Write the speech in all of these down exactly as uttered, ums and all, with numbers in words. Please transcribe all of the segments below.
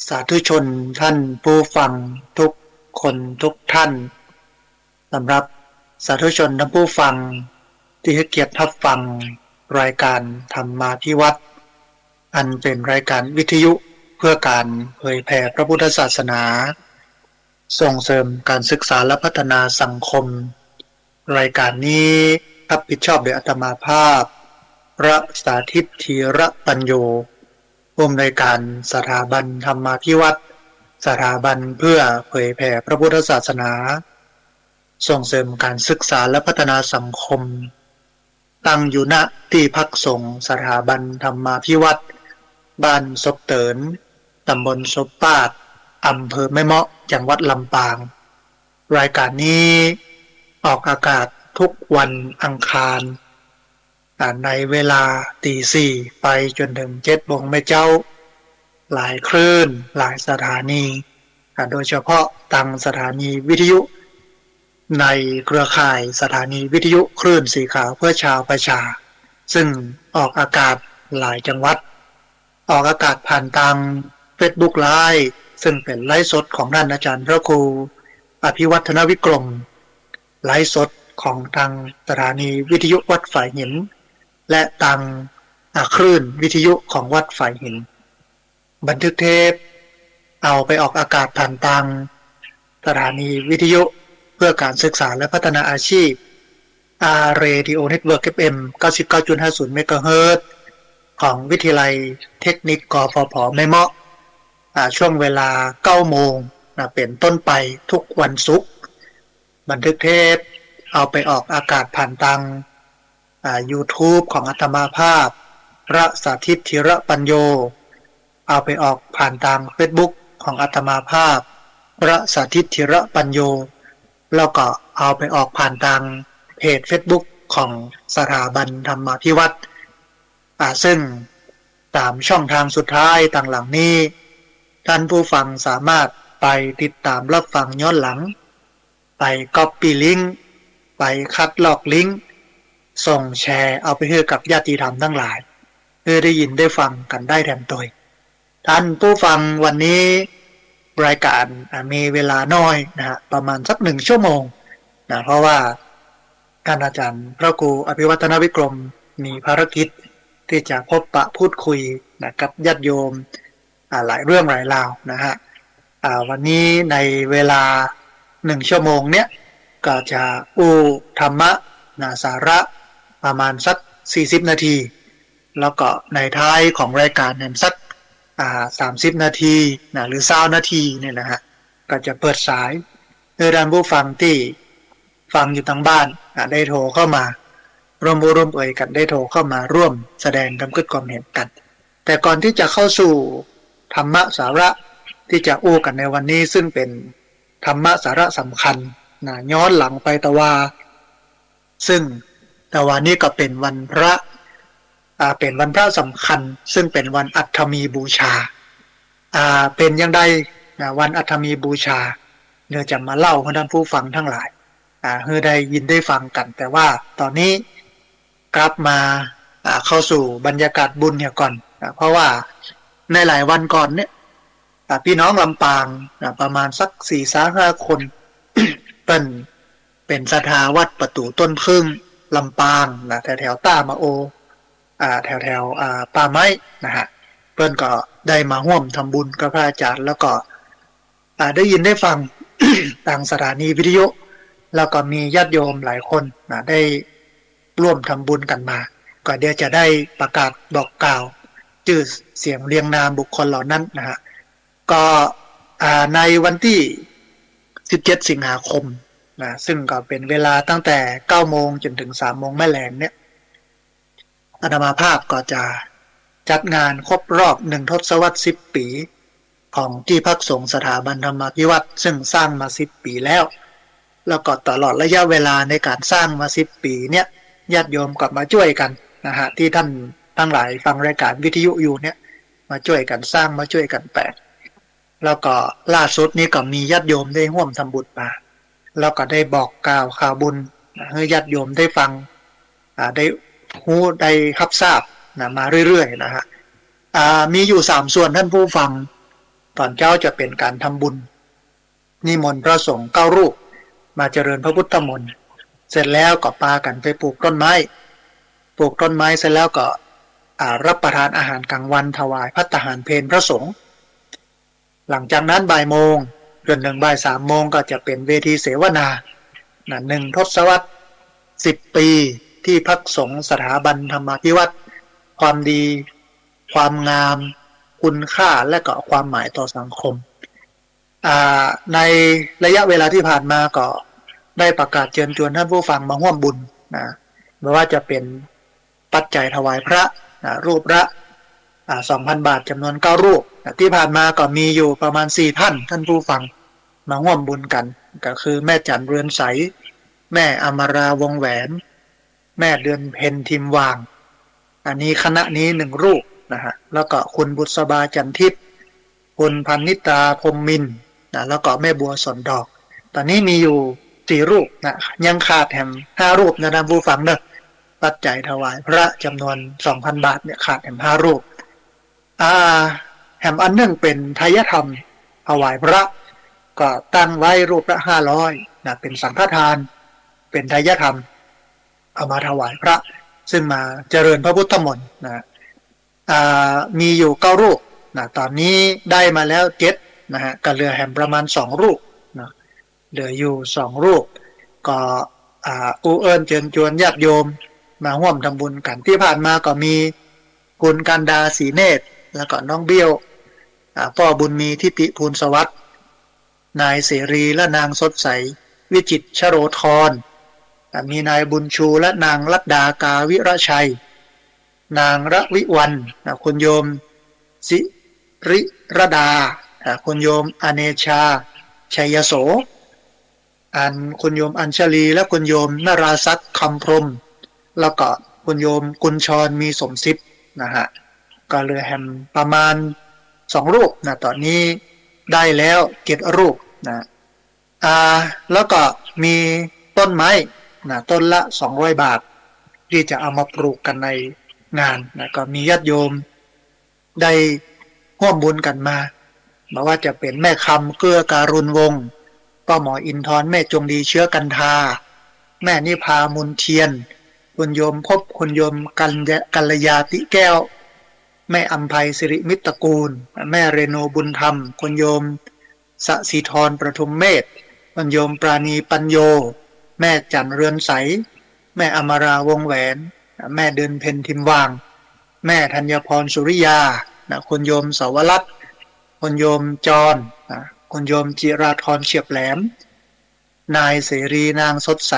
สาธุชนท่านผู้ฟังทุกคนทุกท่าน สำหรับสาธุชนท่านผู้ฟังตี้หื้อเกียรติฮับฟังรายก๋านธรรมาภิวัฒน์ อันเป๋นรายก๋านวิทยุเพื่อก๋านเผยแผ่พระพุทธศาสนา ส่งเสริมก๋านศึกษาและพัฒนาสังคม รายก๋านนี้ฮับผิดชอบโดยอาตมาภาพ พระสาธิต ธีระปัญโญ ผู้อำนวยก๋านสถาบันธรรมาภิวัฒน์ สถาบันเพื่อเผยแผ่พระพุทธศาสนา ส่งเสริมก๋านศึกษาและพัฒนาสังคม ตั้งอยู่ ณ ตี้พักสงฆ์สถาบันธรรมาภิวัฒน์ บ้านศพเติน ต๋ำบลศพปาด อำเภอแม่เมาะ จังหวัดลำปาง รายก๋านนี้ออกอากาศทุกวันอังคาร อ่า ในเวลาตีสี่ไปจ๋นเถิงเจ็ดโมงแม่เจ๊า หลายคลื่น หลายสถานี อ่า โดยเฉพาะตางสถานีวิทยุในเครือข่ายสถานีวิทยุคลื่นสีขาวเพื่อชาวประชา ซึ่งออกอากาศหลายจังหวัด ออกอากาศผ่านตางเฟซบุ๊กไลฟ์ ซึ่งเป๋นไลฟ์สดของต้านอาจ๋ารย์พระครูอภิวัฒนวิกรม ไลฟ์สดของตางสถานีวิทยุวัดฝายหิน และตาง อ่า คลื่นวิทยุของวัดฝายหิน บันทึกเทปเอาไปออกอากาศผ่านตางสถานีวิทยุเพื่อก๋านศึกษาและพัฒนาอาชีพ อาร์ เรดิโอ เน็ตเวิร์ก เอฟ เอ็ม เก้าสิบเก้าจุดห้าศูนย์ เมกะเฮิรตซ์ ของวิทยาลัยเทคนิค กฟผ แม่เมาะ อ่า ช่วงเวลาเก้าโมง นะ เป๋นต้นไปทุกวันศุกร์ บันทึกเทปเอาไปออกอากาศผ่านตาง อ่า ยูทูบ ของอาตมาภาพ พระสาธิต ธีระปัญโญ เอาไปออกผ่านตางเฟซบุ๊กของอาตมาภาพ พระสาธิต ธีระปัญโญ แล้วก็เอาไปออกผ่านตางเพจเฟซบุ๊กของสถาบันธรรมาภิวัฒน์ อ่า ซึ่งสามช่องตางสุดท้ายตางหลังนี้ ต้านผู้ฟังสามารถไปติดต๋ามฮับฟังย้อนหลัง ไปก๊อปปี้ลิงก์ ไปคัดลอกลิงก์ ส่งแชร์เอาไปหื้อกับญาติธรรมตังหลาย หื้อได้ยินได้ฟังกั๋นได้แถมตวย ต้านผู้ฟัง วันนี้รายก๋าน อ่า มีเวลาน้อยนะฮะ ประมาณสักหนึ่งชั่วโมงนะ เพราะว่าต้านอาจ๋ารย์พระครูอภิวัฒนวิกรมมีภารกิจตี้จะพบปะพูดคุยนะ กับญาติโยม อ่า หลายเรื่องหลายราวนะฮะ อ่า วันนี้ในเวลาหนึ่งชั่วโมงเนี่ย ก็จะอู้ธรรมะนะ สาระประมาณสักสี่สิบนาที แล้วก็ในท้ายของรายก๋านเนี่ยสัก อ่า สามสิบนาทีนะ หรือซาวนาทีเนี่ยนะฮะ ก็จะเปิดสาย หื้อต้านผู้ฟังตี้ฟังอยู่ตางบ้าน อ่า ได้โทรเข้ามา ร่วมอู้ร่วมเอยกั๋น ได้โทรเข้ามาร่วมแสดงความกึ๊ดความเห็นกั๋น แต่ก่อนตี้จะเข้าสู่ธรรมะสาระตี้จะอู้กั๋นในวันนี้ ซึ่งเป๋นธรรมะสาระสำคัญนะ ย้อนหลังไปตะวา ซึ่งตะวานี้ก็เป๋นวันพระ อ่า เป๋นวันพระสำคัญ ซึ่งเป๋นวันอัฐมีบูชา อ่า เป๋นอย่างใดนะ วันอัฐมีบูชา เดี๋ยวจะมาเล่าหื้อต้านผู้ฟังตังหลาย อ่า หื้อได้ยินได้ฟังกั๋น แต่ว่าต๋อนนี้กลับมา อ่า เข้าสู่บรรยากาศบุญเหียก่อน อ่า เพราะว่าในหลายวันก่อนเนี่ย อ่า ปี้น้องลำปาง อ่า ประมาณสักสี่สามห้าคน เปิ้นเป๋นศรัทธาวัดประตู๋ต้นผึ้งลำปางนะ แถวๆ ต้ามะโอ อ่า แถวๆ อ่า ป่าไม้นะฮะ เปิ้นก็ได้มาฮ่วมทำบุญกับพระอาจ๋ารย์ แล้วก็ อ่า ได้ยินได้ฟัง ตางสถานีวิทยุ แล้วก็มีญาติโยมหลายคนนะ ได้ร่วมทำบุญกั๋นมา ก็เดี๋ยวจะได้ประกาศบอกกล่าวจื้อเสียงเรียงนามบุคคลเหล่านั้นนะฮะ ก็ อ่า ในวันตี้สิบเจ็ดสิงหาคมนะ ซึ่งก็เป๋นเวลาตั้งแต่เก้าโมงจ๋นเถิงสามโมงแม่แลงเนี่ย อาตมาภาพก็จะจัดงานครบรอบหนึ่งทศวรรษสิบปี๋ ของตี้พักสงฆ์สถาบันธรรมาภิวัฒน์ ซึ่งสร้างมาสิบปี๋แล้ว แล้วก็ตลอดระยะเวลาในก๋านสร้างมาสิบปี๋เนี่ย ญาติโยมก็มาจ้วยกั๋นนะฮะ ตี้ต้านตังหลายฟังรายก๋านวิทยุอยู่เนี่ย มาจ้วยกั๋นสร้าง มาจ้วยกั๋นแป๋ง แล้วก็ล่าสุดนี้ก็มีญาติโยมได้ฮ่วมทำบุญมา แล้วก็ได้บอกกล่าวข่าวบุญนะ หื้อญาติโยมได้ฟัง อ่า ได้ฮู้ได้ฮับทราบนะ มาเรื่อยๆ นะฮะ อ่า มีอยู่สามส่วนท่านผู้ฟัง ต๋อนเจ๊าจะเป๋นก๋านทำบุญ นิมนต์พระสงฆ์เก้ารูป มาเจริญพระพุทธมนต์ เสร็จแล้วก็ปากั๋นไปปลูกต้นไม้ ปลูกต้นไม้เสร็จแล้วก็ อ่า รับประทานอาหารกลางวัน ถวายภัตตาหารเพลพระสงฆ์ หลังจากนั้นบ่ายโมง เกือบเถิงบ่ายสามโมงก็จะเป๋นเวทีเสวนา นะ หนึ่งทศวรรษ สิบปี ตี้พักสงฆ์สถาบันธรรมาภิวัฒน์ ความดี ความงาม คุณค่า และก็ความหมายต่อสังคม อ่า ในระยะเวลาตี้ผ่านมาก็ได้ประกาศเจิญจวนท่านผู้ฟังมาฮ่วมบุญนะ บ่ว่าจะเป๋นปัจจัยถวายพระนะ รูปละ อ่า สองพันบาท จ๋ำนวนเก้ารูปนะ ตี้ผ่านมาก็มีอยู่ประมาณสี่ท่าน ท่านผู้ฟังมาฮ่วมบุญกั๋น ก็คือแม่จั๋นเรือนใส แม่อมรา วงศ์แหวน แม่เดือนเพ็ญ ทิมวาง อันนี้คณะนี้หนึ่งรูปนะฮะ แล้วก็คุณบุษบา จันทิพย์ คุณพรรณิตา พรหมมินทร์นะ แล้วก็แม่บัว สนดอก ต๋อนนี้มีอยู่สี่รูปนะ ยังขาดแหมห้ารูปนะท่านผู้ฟังเนาะ ปัจจัยถวายพระจ๋ำนวนสองพันบาทเนี่ย ขาดแหมห้ารูป อ่า แหมอันนึ่งเป๋นไทยธรรมถวายพระ ก็ตั้งไว้รูปละห้าร้อยนะ เป๋นสังฆทาน เป๋นไทยธรรม เอามาถวายพระ ซึ่งมาเจริญพระพุทธมนต์นะ อ่า มีอยู่เก้ารูปนะ ต๋อนนี้ได้มาแล้วเจ็ดนะฮะ ก็เหลือแหมประมาณสองรูปนะ เหลืออยู่สองรูป ก็ อ่า อู้เอิ้นเจิญจวนญาติโยมมาฮ่วมทำบุญกั๋น ตี้ผ่านมาก็มีคุณกันดา ศรีเนตร แล้วก็น้องเบี้ยว อ่า ป้อบุญมี ทิติภูลสวัสดิ์ นายเสรีและนางสดใส วิจิตรชโรธร อ่า มีนายบุญชูและนางรัตดา กาวิรชัย นางระวิวรรณ อ่า คุณโยมสิริรดา อ่า คุณโยมอเนชา ชัยโส อันคุณโยมอัญชลีและคุณโยมนราศักดิ์ คำพรหม แล้วก็คุณโยมกุญชร มีสมสิทธิ์นะฮะ ก็เหลือแหมประมาณสองรูปนะ ต๋อนนี้ได้แล้วเจ็ดรูปนะ อ่า แล้วก็มีต้นไม้นะ ต้นละสองร้อยบาท ตี้จะเอามาปลูกกั๋นในงานนะ ก็มีญาติโยมได้ฮ่วมบุญกั๋นมา บ่ว่าจะเป๋นแม่คำ เกื้อการุณวงศ์ ป้อหมออินทร แม่จงดี เชื้อกันทา แม่นิพา มูลเทียน คุณโยมพบ คุณโยมกัลยา กัลยาติแก้ว แม่อำไพ สิริมิตรกูล แม่เรโน บุญธรรม คุณโยมสศิธร ประทุมเมธ คุณโยมปราณี ปัญโย แม่จั๋นเรือนใส แม่อมรา วงศ์แหวน แม่เดือนเพ็ญ ทิมวาง แม่ธัญพร สุริยานะ คุณโยมสวรัตน์ คุณโยมจรนะ คุณโยมจิราธร เฉียบแหลม นายเสรี นางสดใส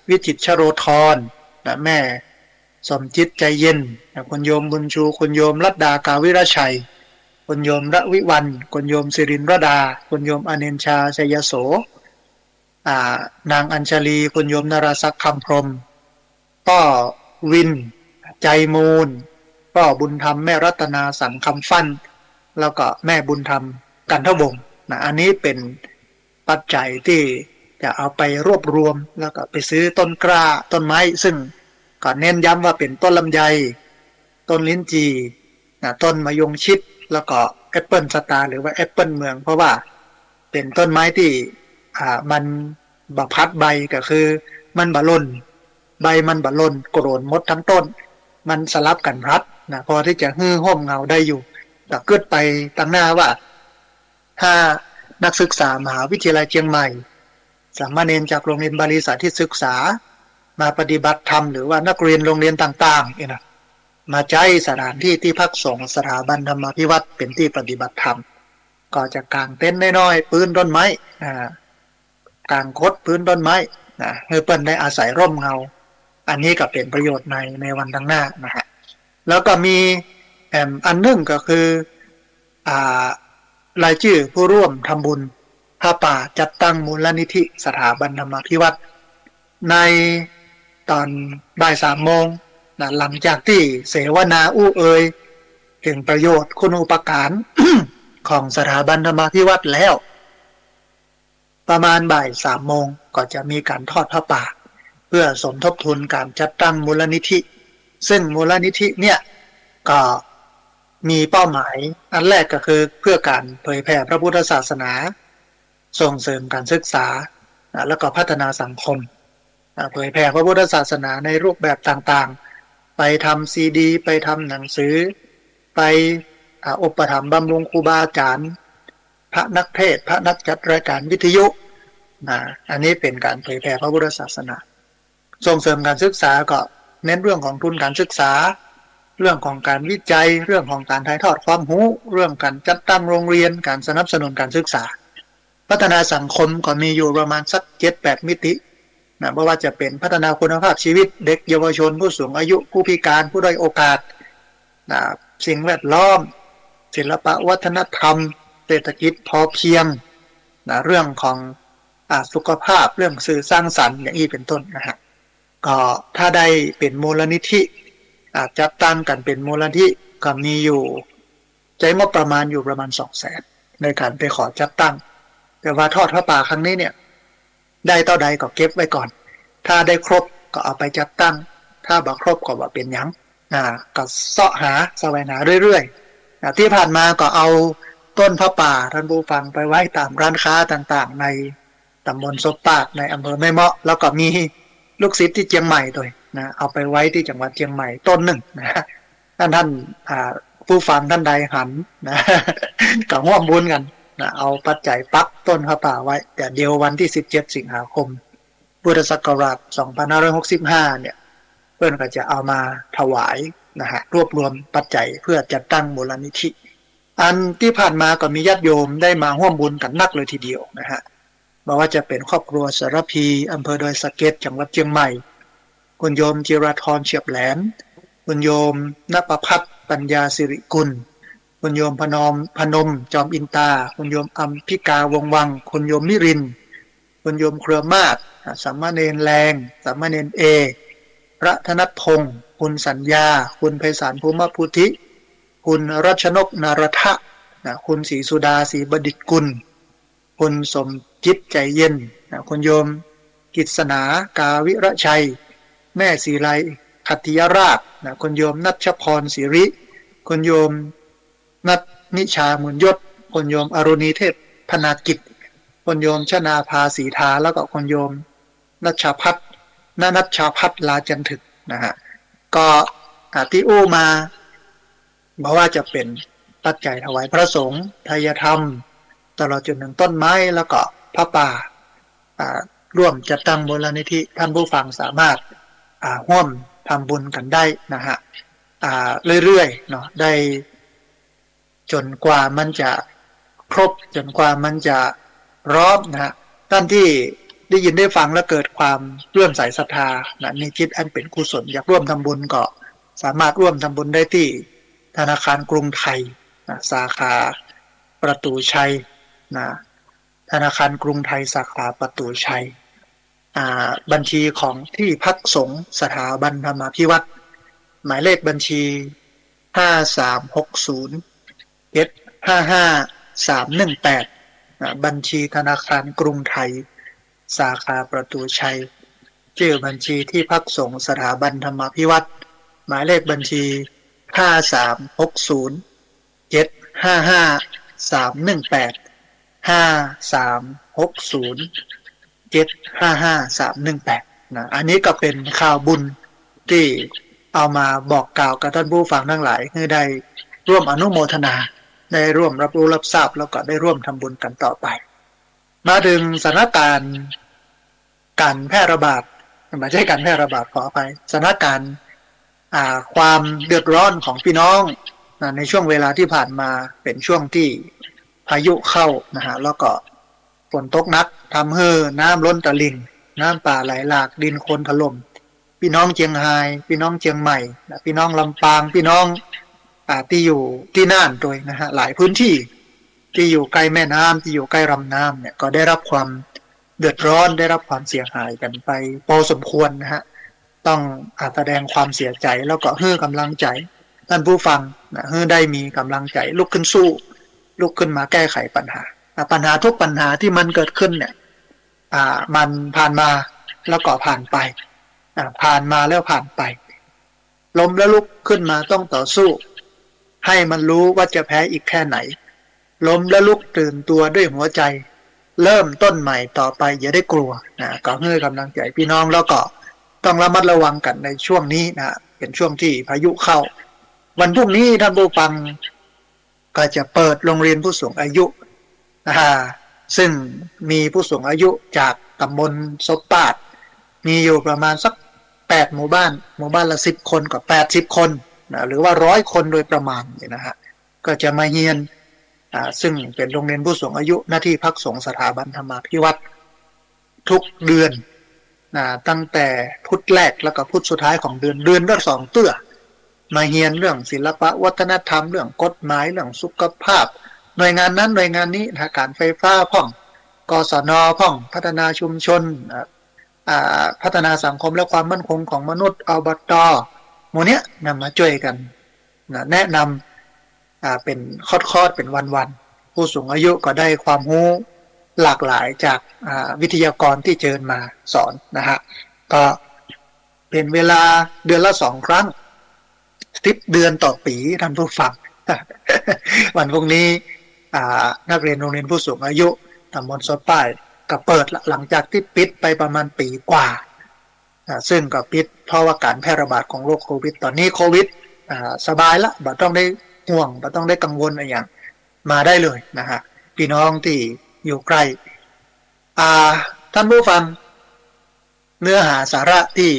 วิจิตรชโรธรนะ แม่สมจิต ใจเย็นนะ คุณโยมบุญชู คุณโยมรัตดา กาวิรชัย คุณโยมระวิวรรณ คุณโยมสิรินรดา คุณโยมอเนนชา ชัยโส อ่า นางอัญชลี คุณโยมนราศักดิ์ คำพรหม ป้อวิน ใจมูล ป้อบุญธรรม แม่รัตนา สังคำฟั่น แล้วก็แม่บุญธรรม กันทวงศ์นะ อันนี้เป๋นปัจจัยตี้จะเอาไปรวบรวม แล้วก็ไปซื้อต้นกล้าต้นไม้ ซึ่งก็เน้นย้ำว่าเป๋นต้นลำไย ต้นลิ้นจี่นะ ต้นมะยงชิด แล้วก็แอปเปิ้ลสตาร์ หรือว่าแอปเปิ้ลเมือง เพราะว่าเป๋นต้นไม้ตี้ อ่า มันบ่ผลัดใบ ก็คือมันบ่หล่น ใบมันบ่หล่นโกรนหมดตึงต้น มันสลับกั๋นผลัดนะ พอตี้จะหื้อฮ่มเงาได้อยู่ ก็กึ๊ดไปตังหน้าว่า ถ้านักศึกษามหาวิทยาลัยเจียงใหม่ สามเณรจากโรงเรียนบาลีสาธิตศึกษา มาปฏิบัติธรรม หรือว่านักเรียนโรงเรียนต่างๆ เนี่ยนะ มาใจ๊สถานตี้ตี้พักสงฆ์สถาบันธรรมาภิวัฒน์เป๋นตี้ปฏิบัติธรรม ก็จะก๋างเต็นท์น้อยๆ ปื๊นต้นไม้ อ่า ก๋างคดปื๊นต้นไม้นะ หื้อเปิ้นได้อาศัยฮ่มเงา อันนี้ก็เป๋นประโยชน์ใน ในวันตังหน้านะฮะ แล้วก็มี แหมอันนึ่งก็คือ อ่า รายจื้อผู้ร่วมทำบุญผ้าป่าจัดตั้งมูลนิธิสถาบันธรรมาภิวัฒน์ ในต๋อนบ่ายสามโมงนะ หลังจากตี้เสวนาอู้เอ่ยเถิงประโยชน์คุณูปการของสถาบันธรรมาภิวัฒน์แล้ว ประมาณบ่ายสามโมงก็จะมีก๋านทอดผ้าป่า เพื่อสมทบทุนก๋านจัดตั้งมูลนิธิ ซึ่งมูลนิธิเนี่ยก็ มีเป้าหมายอันแรกก็คือเพื่อการเผยแผ่พระพุทธศาสนา ส่งเสริมการศึกษา อ่า แล้วก็พัฒนาสังคม อ่า เผยแผ่พระพุทธศาสนาในรูปแบบต่างๆ ไปทำซีดี ไปทำหนังสือ ไป อ่า อุปถัมภ์บำรุงครูบาอาจารย์ พระนักเทศน์ พระนักจัดรายการวิทยุ นะ อันนี้เป๋นการเผยแผ่พระพุทธศาสนา ส่งเสริมการศึกษาก็เน้นเรื่องของทุนการศึกษา เรื่องของการวิจัย เรื่องของการถ่ายทอดความรู้ เรื่องการจัดตั้งโรงเรียน การสนับสนุนการศึกษา พัฒนาสังคมก็มีอยู่ประมาณสักเจ็ดแปดมิติ นะ บ่ว่าจะเป๋นพัฒนาคุณภาพชีวิต เด็กเยาวชน ผู้สูงอายุ ผู้พิการ ผู้ด้อยโอกาส นะ สิ่งแวดล้อม ศิลปะวัฒนธรรม เศรษฐกิจพอเพียง นะ เรื่องของ อ่า สุขภาพ เรื่องสื่อสร้างสรรค์ อย่างอี้เป๋นต้นนะฮะ ก็ถ้าได้เป๋นมูลนิธิ อ่า จัดตั้งกั๋นเป๋นมูลนิธิ ก็มีอยู่ ใจ๊งบประมาณอยู่ประมาณสองแสน ในการไปขอจัดตั้ง แต่ว่าทอดผ้าป่าครั้งนี้เนี่ย ได้เต้าใดก็เก็บไว้ก่อน ถ้าได้ครบก็เอาไปจัดตั้ง ถ้าบ่ครบก็บ่เป๋นหยัง อ่า ก็เซาะหา แสวงหาเรื่อยๆ อ่า ตี้ผ่านมาก็เอาต้นผ้าป่า ต้านผู้ฟัง ไปไว้ต๋ามร้านค้าต่างๆ ในต๋ำบลศพปาด ในอำเภอแม่เมาะ แล้วก็มีลูกศิษย์ตี้เจียงใหม่ตวยนะ เอาไปไว้ตี้จังหวัดเจียงใหม่ต้นนึ่งนะ ต้าน ต้าน อ่า ผู้ฟังต้านใดหันนะ ก็ฮ่วมบุญกั๋นนะ เอาปัจจัยปักต้นผ้าป่าไว้ แต่เดี๋ยววันตี้สิบเจ็ดสิงหาคม พุทธศักราชสองพันห้าร้อยหกสิบห้าเนี่ย เปิ้นก็จะเอามาถวายนะฮะ รวบรวมปัจจัยเพื่อจัดตั้งมูลนิธิ อันตี้ผ่านมาก็มีญาติโยมได้มาฮ่วมบุญกั๋นนักเลยทีเดียวนะฮะ บ่ว่าจะเป๋นครอบครัวสารภี อำเภอดอยสะเก็ด จังหวัดเจียงใหม่ คุณโยมจิราธร เฉียบแหลม คุณโยมณปภัทร ปัญญาสิริกุล คุณโยมพนม พนม จอมอินตา คุณโยมอัมพิกา วงศ์วัง คุณโยมมิรินทร์ คุณโยมเครือมาศ อ่า สามเณรแรง สามเณรเอ พระธนพงศ์ คุณสัญญา คุณไพศาล ภูมิพุทธิ คุณรัชนก นารทะ นะ คุณศรีสุดา ศรีบดิตกุล คุณสมจิต ใจเย็น นะ คุณโยมกฤษณา กาวิรชัย แม่ศรีไล ขัตติยราช นะ คุณโยมนัชพร สิริ คุณโยมนัทนิชา หมื่นยศ คุณโยมอรุณี เทพพนากิจ คุณโยมชนาภา ศรีทา แล้วก็คุณโยมนัชชาพัฒน์ ณ นัชชาพัฒน์ ลาจันถึก นะฮะ ก็ อ่า ตี้อู้มา บ่ว่าจะเป๋นปัจจัยถวายพระสงฆ์ ไทยธรรม ตลอดจนถึงต้นไม้ แล้วก็ผ้าป่า อ่า ร่วมจัดตั้งมูลนิธิ ต้านผู้ฟังสามารถ อ่า ฮ่วมทำบุญกั๋นได้นะฮะ อ่า เรื่อยๆ เนาะ ได้ จ๋นกว่ามันจะครบ จ๋นกว่ามันจะพร้อมนะฮะ ต้านตี้ได้ยินได้ฟังแล้วเกิดความเลื่อมใสศรัทธานะ มีจิตอันเป๋นกุศล อยากร่วมทำบุญก็สามารถร่วมทำบุญได้ตี้ธนาคารกรุงไทยนะ สาขาประตูชัยนะ ธนาคารกรุงไทยสาขาประตูชัย อ่า บัญชีของที่พักสงฆ์สถาบันธรรมาภิวัฒน์ หมายเลขบัญชี ห้าสามหกศูนย์ เจ็ดห้าห้าสามหนึ่งแปด อ่า บัญชีธนาคารกรุงไทย สาขาประตูชัย ชื่อบัญชีที่พักสงฆ์สถาบันธรรมาภิวัฒน์ หมายเลขบัญชี ห้าสามหกศูนย์ เจ็ดห้าห้าสามหนึ่งแปด ห้าสามหกศูนย์ เจ็ดห้าห้าสามหนึ่งแปด นะ อันนี้ก็เป๋นข่าวบุญตี้เอามาบอกกล่าวกับต้านผู้ฟังตังหลาย หื้อได้ร่วมอนุโมทนา ได้ร่วมรับรู้รับทราบ แล้วก็ได้ร่วมทำบุญกั๋นต่อไป มาเถิงสถานการณ์ก๋านแพร่ระบาด บ่ใจ้ก๋านแพร่ระบาด ขออภัย สถานการณ์ อ่า ความเดือดร้อนของปี้น้องนะ ในช่วงเวลาตี้ผ่านมา เป๋นช่วงตี้พายุเข้านะฮะ แล้วก็ฝนตกหนัก ทำหื้อน้ำล้นตลิ่ง น้ำป่าไหลหลาก ดินโคลนถล่ม ปี้น้องเจียงฮาย ปี้น้องเจียงใหม่นะ ปี้น้องลำปาง ปี้น้อง อ่า ตี้อยู่ตี้น่านตวยนะฮะ หลายพื้นที่ ตี้อยู่ใก้แม่น้ำ ตี้อยู่ใก้ลำน้ำเนี่ย ก็ได้รับความเดือดร้อน ได้รับความเสียหายกั๋นไปพอสมควรนะฮะ ต้อง อ่า แสดงความเสียใจ๋ แล้วก็หื้อก๋ำลังใจ๋ต้านผู้ฟังนะ หื้อได้มีก๋ำลังใจ๋ลุกขึ้นสู้ ลุกขึ้นมาแก้ไขปัญหา อ่า ปัญหาทุกปัญหาตี้มันเกิดขึ้นเนี่ย อ่า มันผ่านมาแล้วก็ผ่านไป อ่า ผ่านมาแล้วผ่านไป ล้มแล้วลุกขึ้นมาต้องต่อสู้ ให้มันรู้ว่าจะแพ้อีกแค่ไหน ล้มและลุกตื่นตัวด้วยหัวใจ เริ่มต้นใหม่ต่อไป อย่าได้กลัวนะ ก็หื้อก๋ำลังใจ๋ปี้น้อง แล้วก็ต้องระมัดระวังกั๋นในช่วงนี้นะ เป๋นช่วงตี้พายุเข้า วันพรุ่งนี้ท่านผู้ฟัง ก็จะเปิดโรงเรียนผู้สูงอายุ อ่า ซึ่งมีผู้สูงอายุจากตำบลศพปาด มีอยู่ประมาณสักแปดหมู่บ้าน หมู่บ้านละสิบคนก็แปดสิบคนนะ หรือว่าร้อยคนโดยประมาณเนี่ยนะฮะ ก็จะมาเฮียน อ่า ซึ่งเป๋นโรงเรียนผู้สูงอายุ หน้าที่พักสงฆ์สถาบันธรรมาภิวัตน์ ทุกเดือนนะ ตั้งแต่พุธแรกแล้วก็พุธสุดท้ายของเดือน เดือนละสองเตื้อ มาเฮียนเรื่องศิลปะวัฒนธรรม เรื่องกฎหมาย เรื่องสุขภาพ หน่วยงานนั้นหน่วยงานนี้นะ ก๋านไฟฟ้าพ่อง กศน พ่อง พัฒนาชุมชน อ่า อ่า พัฒนาสังคมและความมั่นคงของมนุษย์ อบต หมู่เนี้ยนำมาจ้วยกั๋นนะ แนะนำ อ่า เป๋นคอร์สๆ เป๋นวันๆ ผู้สูงอายุก็ได้ความฮู้หลากหลายจาก อ่า วิทยากรตี้เจิญมาสอนนะฮะ ก็เป๋นเวลาเดือนละสองครั้ง สิบเดือนต่อปี๋ ท่านผู้ฟัง วันพรุ่งนี้ อ่า นักเรียนโรงเรียนผู้สูงอายุตำบลศพปาดก็เปิดละ หลังจากตี้ปิดไปประมาณปี๋กว่า อ่า ซึ่งก็ปิดเพราะว่าก๋านแพร่ระบาดของโรคโควิด ต๋อนนี้โควิด อ่า สบายละ บ่ต้องได้ห่วง บ่ต้องได้กังวลอะหยัง มาได้เลยนะฮะ ปี้น้องตี้อยู่ใก้ อ่า ท่านผู้ฟัง เนื้อหาสาระตี้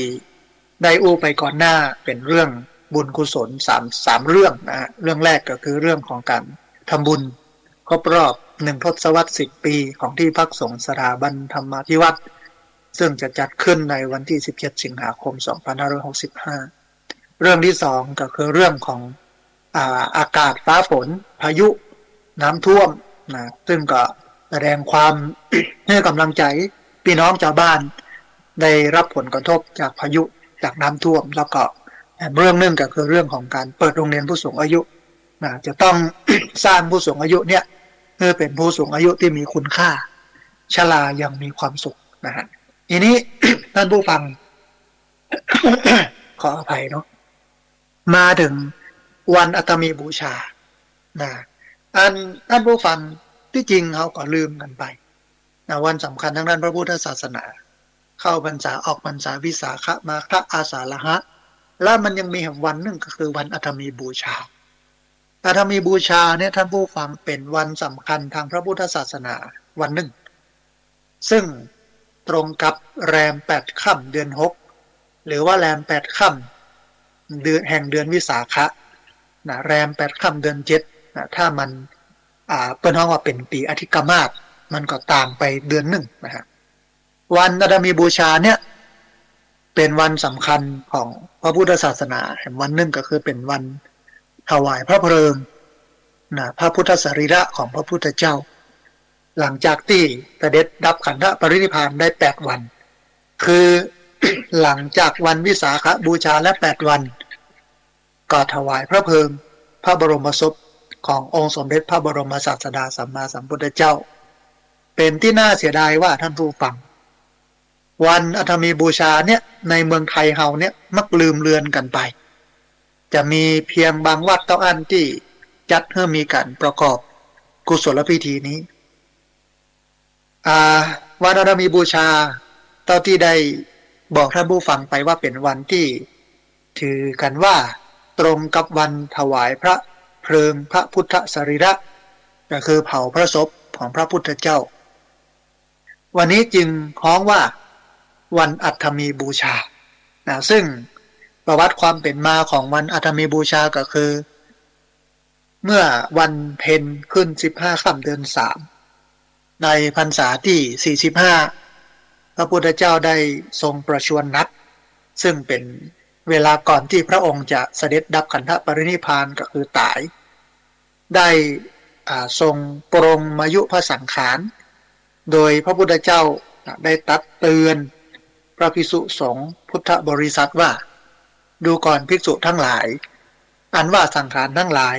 ได้อู้ไปก่อนหน้าเป๋นเรื่องบุญกุศลสาม สามเรื่องนะฮะ เรื่องแรกก็คือเรื่องของก๋านทำบุญครบรอบหนึ่งทศวรรษสิบปีของที่พักสงฆ์สถาบันธรรมาภิวัตน์ ซึ่งจะจัดขึ้นในวันตี้สิบเจ็ดสิงหาคมสองพันห้าร้อยหกสิบห้า เรื่องตี้สองก็คือเรื่องของ อ่า อากาศฟ้าฝน พายุ น้ำท่วมนะ ซึ่งก็แสดงความ หื้อก๋ำลังใจ๋ปี้น้องจาวบ้าน ได้รับผลกระทบจากพายุ จากน้ำท่วม แล้วก็แถมเรื่องนึ่งก็คือเรื่องของก๋านเปิดโรงเรียนผู้สูงอายุนะ จะต้อง สร้างผู้สูงอายุเนี่ย หื้อเป๋นผู้สูงอายุตี้มีคุณค่า ชรายังมีความสุขนะฮะ ทีนี้ ท่านผู้ฟัง ขออภัยเนาะ มาเถิงวันอัฐมีบูชานะ อันท่านผู้ฟัง ตี้จริงเฮาก็ลืมกั๋นไปนะ วันสำคัญตางด้านพระพุทธศาสนา เข้าพรรษาออกพรรษา วิสาขะ มาฆะ อาสาฬหะ แล้วมันยังมีแหมวันนึ่งก็คือวันอัฐมีบูชา อัฐมีบูชาเนี่ยท่านผู้ฟัง เป๋นวันสำคัญตางพระพุทธศาสนาวันนึ่ง ซึ่งตรงกับแรมแปดค่ำเดือนหก หรือว่าแรมแปดค่ำเดือน แห่งเดือนวิสาขะนะ แรมแปดค่ำเดือนเจ็ดนะ ถ้ามัน อ่า เปิ้นฮ้องว่าเป๋นปีอธิกมาส มันก็ต่างไปเดือนนึ่งนะฮะ วันอัฐมีบูชาเนี่ย เป๋นวันสำคัญของพระพุทธศาสนา แหมวันนึ่งก็คือเป๋นวันถวายพระเพลิงนะ พระพุทธสรีระของพระพุทธเจ้า หลังจากตี้เสด็จดับขันธปรินิพพานได้แปดวัน คือ หลังจากวันวิสาขบูชาแล้วแปดวัน ก็ถวายพระเพลิงพระบรมศพขององค์สมเด็จพระบรมศาสดาสัมมาสัมพุทธเจ้า เป๋นตี้น่าเสียดายว่าท่านผู้ฟัง วันอัฐมีบูชาเนี่ย ในเมืองไทยเฮาเนี่ย มักลืมเลือนกั๋นไป จะมีเพียงบางวัดเต้าอั้นตี้จัดหื้อมีก๋านประกอบกุศลพิธีนี้ อ่า วันอัฐมีบูชา เต้าตี้ได้บอกท่านผู้ฟังไปว่าเป๋นวันตี้ถือกั๋นว่าตรงกับวันถวายพระเพลิงพระพุทธสรีระ ก็คือเผาพระศพของพระพุทธเจ้า วันนี้จึงฮ้องว่าวันอัฐมีบูชานะ ซึ่งประวัติความเป๋นมาของวันอัฐมีบูชาก็คือ เมื่อวันเพ็ญขึ้นสิบห้าค่ำเดือนสาม ในพรรษาตี้สี่สิบห้า พระพุทธเจ้าได้ทรงประชวรนัก ซึ่งเป๋นเวลาก่อนตี้พระองค์จะเสด็จดับขันธปรินิพพาน ก็คือต๋าย ได้ อ่า ทรงปรงมายุพระสังขาร โดยพระพุทธเจ้า อ่า ได้ตรัสเตือนพระภิกษุสงฆ์พุทธบริษัทว่า ดูก่อนภิกษุทั้งหลาย อันว่าสังขารทั้งหลาย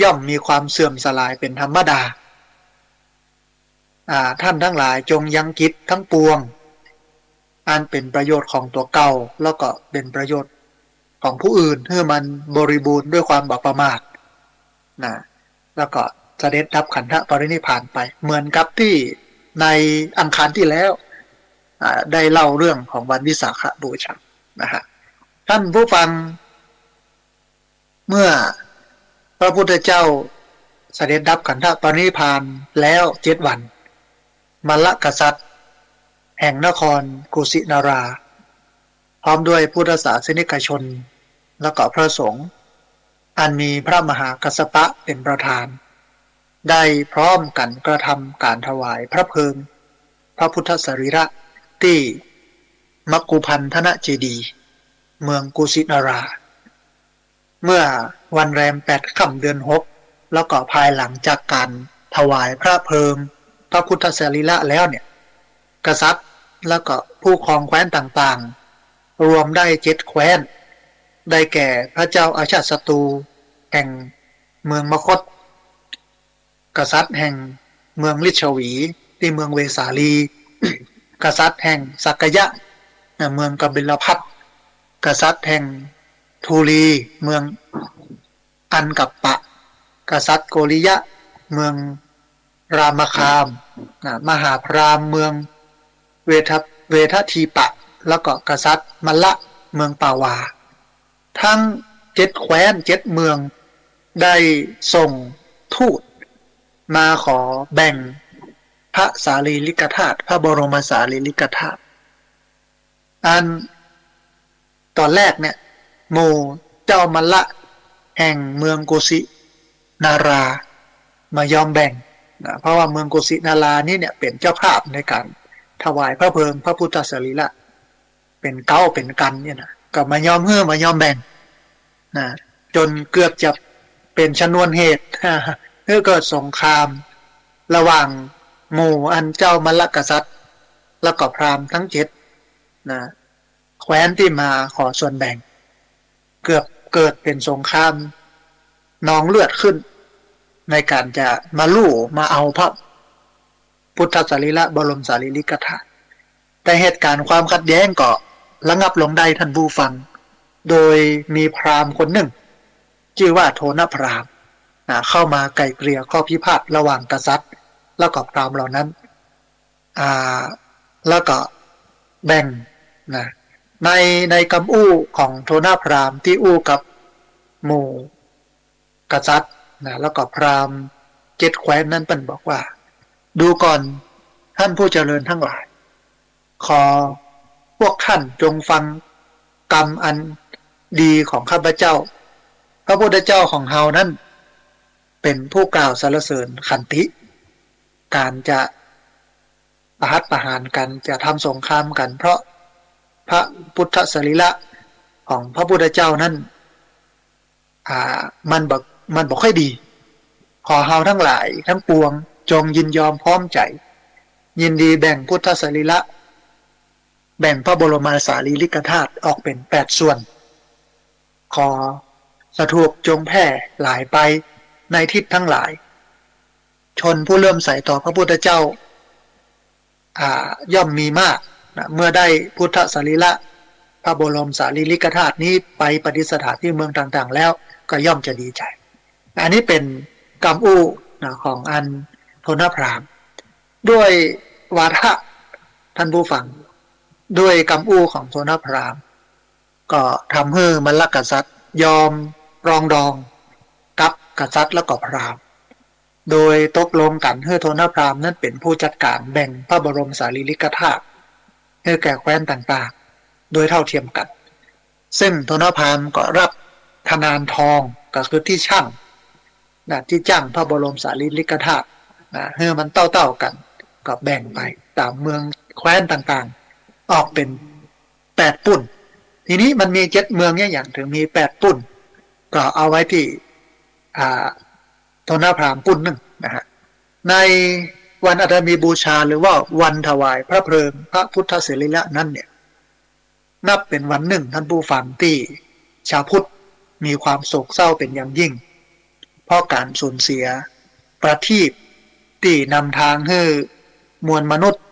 ย่อมมีความเสื่อมสลายเป๋นธรรมดา อ่า ท่านทั้งหลายจงยังกิจทั้งปวง อันเป๋นประโยชน์ของตั๋วเก่า แล้วก็เป๋นประโยชน์ของผู้อื่น หื้อมันบริบูรณ์ด้วยความบ่ประมาท นะ แล้วก็เสด็จดับขันธปรินิพพานไป เหมือนกับตี้ในอังคารตี้แล้ว อ่า ได้เล่าเรื่องของวันวิสาขบูชานะฮะ ท่านผู้ฟัง เมื่อพระพุทธเจ้าเสด็จดับขันธปรินิพพานแล้วเจ็ดวัน มลลกษัตริย์แห่งนครกุสินารา พร้อมด้วยพุทธศาสนิกชน แล้วก็พระสงฆ์ อันมีพระมหากัสสปะเป็นประธาน ได้พร้อมกันกระทำการถวายพระเพลิงพระพุทธสรีระตี้มกุพันธนเจดีย์เมืองกุสินารา เมื่อวันแรมแปดค่ำเดือนหก แล้วก็ภายหลังจากการถวายพระเพลิงพระพุทธสรีระแล้วเนี่ย กษัตริย์แล้วก็ผู้ครองแคว้นต่างๆ รวมได้เจ็ดแคว้น ได้แก่พระเจ้าอาชาติศัตรูแห่งเมืองมคธ กษัตริย์แห่งเมืองลิชวี ตี้เมืองเวสาลี กษัตริย์แห่งสักยะ นะ เมืองกบิลพัสดุ์ กษัตริย์แห่งทูลี เมืองอันกัปปะ กษัตริย์โกริยะ เมืองรามคาม นะ มหาพราหมณ์เมืองเวทะ เวทะทีปะ แล้วก็กษัตริย์มลละเมืองปาวา ทั้งเจ็ดแคว้นเจ็ดเมืองได้ส่งทูตมาขอแบ่งพระสารีริกธาตุ พระบรมสารีริกธาตุ อันตอนแรกเนี่ย หมู่เจ้ามลละแห่งเมืองกุสินารา บ่ยอมแบ่งนะ เพราะว่าเมืองกุสินารานี้เนี่ยเป๋นเจ้าภาพในการถวายพระเพลิงพระพุทธสรีระ เป๋นเก๊าเป๋นกั๋นเนี่ยนะ ก็บ่ยอมหื้อ บ่ยอมแบ่งนะ จ๋นเกือบจะเป๋นชนวนเหตุหื้อเกิดสงครามระหว่างหมู่อันเจ้ามลลกษัตริย์ แล้วก็พราหมณ์ทั้งเจ็ดนะ แคว้นตี้มาขอส่วนแบ่ง เกือบเกิดเป๋นสงครามนองเลือดขึ้น ในการจะมาลู่มาเอาพระพุทธสรีระ บรมสารีริกธาตุ แต่เหตุการณ์ความขัดแย้งก็ระงับลงได้ท่านผู้ฟัง โดยมีพราหมณ์คนนึ่ง จื้อว่าโทณพราหมณ์นะ เข้ามาไกล่เกลี่ยข้อพิพาทระหว่างกษัตริย์ แล้วก็พราหมณ์เหล่านั้น อ่า แล้วก็แบ่งนะ ใน ในกำอู้ของโทณพราหมณ์ตี้อู้กับหมู่กษัตริย์นะ แล้วก็พราหมณ์เจ็ดแคว้นนั้นเปิ้นบอกว่า ดูก่อนท่านผู้เจริญทั้งหลาย ขอพวกท่านจงฟังกำอันดีของข้าพเจ้า พระพุทธเจ้าของเฮานั้นเป๋นผู้กล่าวสรรเสริญขันติ การจะประหัตประหารกั๋น จะทำสงครามกั๋น เพราะพระพุทธสรีระของพระพุทธเจ้านั้น อ่า มันบ่ มันบ่ค่อยดี ขอเฮาทั้งหลายทั้งปวงจงยินยอมพร้อมใจ๋ ยินดีแบ่งพุทธสรีระ แบ่งพระบรมสารีริกธาตุออกเป๋นแปดส่วน ขอสถูปจงแพร่หลายไปในทิศทั้งหลาย ชนผู้เลื่อมใสต่อพระพุทธเจ้า อ่า ย่อมมีมากนะ เมื่อได้พุทธสรีระ พระบรมสารีริกธาตุนี้ไปประดิษฐานที่เมืองต่างๆ แล้วก็ย่อมจะดีใจ๋ อันนี้เป๋นกำอู้นะ ของอันโทณพราหมณ์ ด้วยวาทะ ท่านผู้ฟัง ด้วยกำอู้ของโทณพราหมณ์ ก็ทำหื้อมลลกษัตริย์ยอมปรองดองกับกษัตริย์แล้วก็พราหมณ์ โดยตกลงกั๋นหื้อโทณพราหมณ์นั้นเป๋นผู้จัดก๋านแบ่งพระบรมสารีริกธาตุหื้อแก่แคว้นต่างๆ โดยเท่าเทียมกั๋น ซึ่งโทณพราหมณ์ก็ฮับทนานทอง ก็คือตี้ชั่งนะ ตี้ชั่งพระบรมสารีริกธาตุนะ หื้อมันเต้าๆ กั๋น ก็แบ่งไปต๋ามเมืองแคว้นต่างๆ ออกเป๋นแปดปุ้น ทีนี้มันมีเจ็ดเมืองเนี่ย หยังเถิงมีแปดปุ้น ก็เอาไว้ตี้ อ่า โทณพราหมณ์ปุ้นนึ่งนะฮะ ในวันอัฏฐมีบูชาหรือว่าวันถวายพระเพลิงพระพุทธสรีระนั้นเนี่ย นับเป๋นวันนึ่งท่านผู้ฟังตี้ชาวพุทธมีความโศกเศร้าเป๋นอย่างยิ่ง เพราะก๋านสูญเสียประทีปตี้นำตางหื้อมวลมนุษย์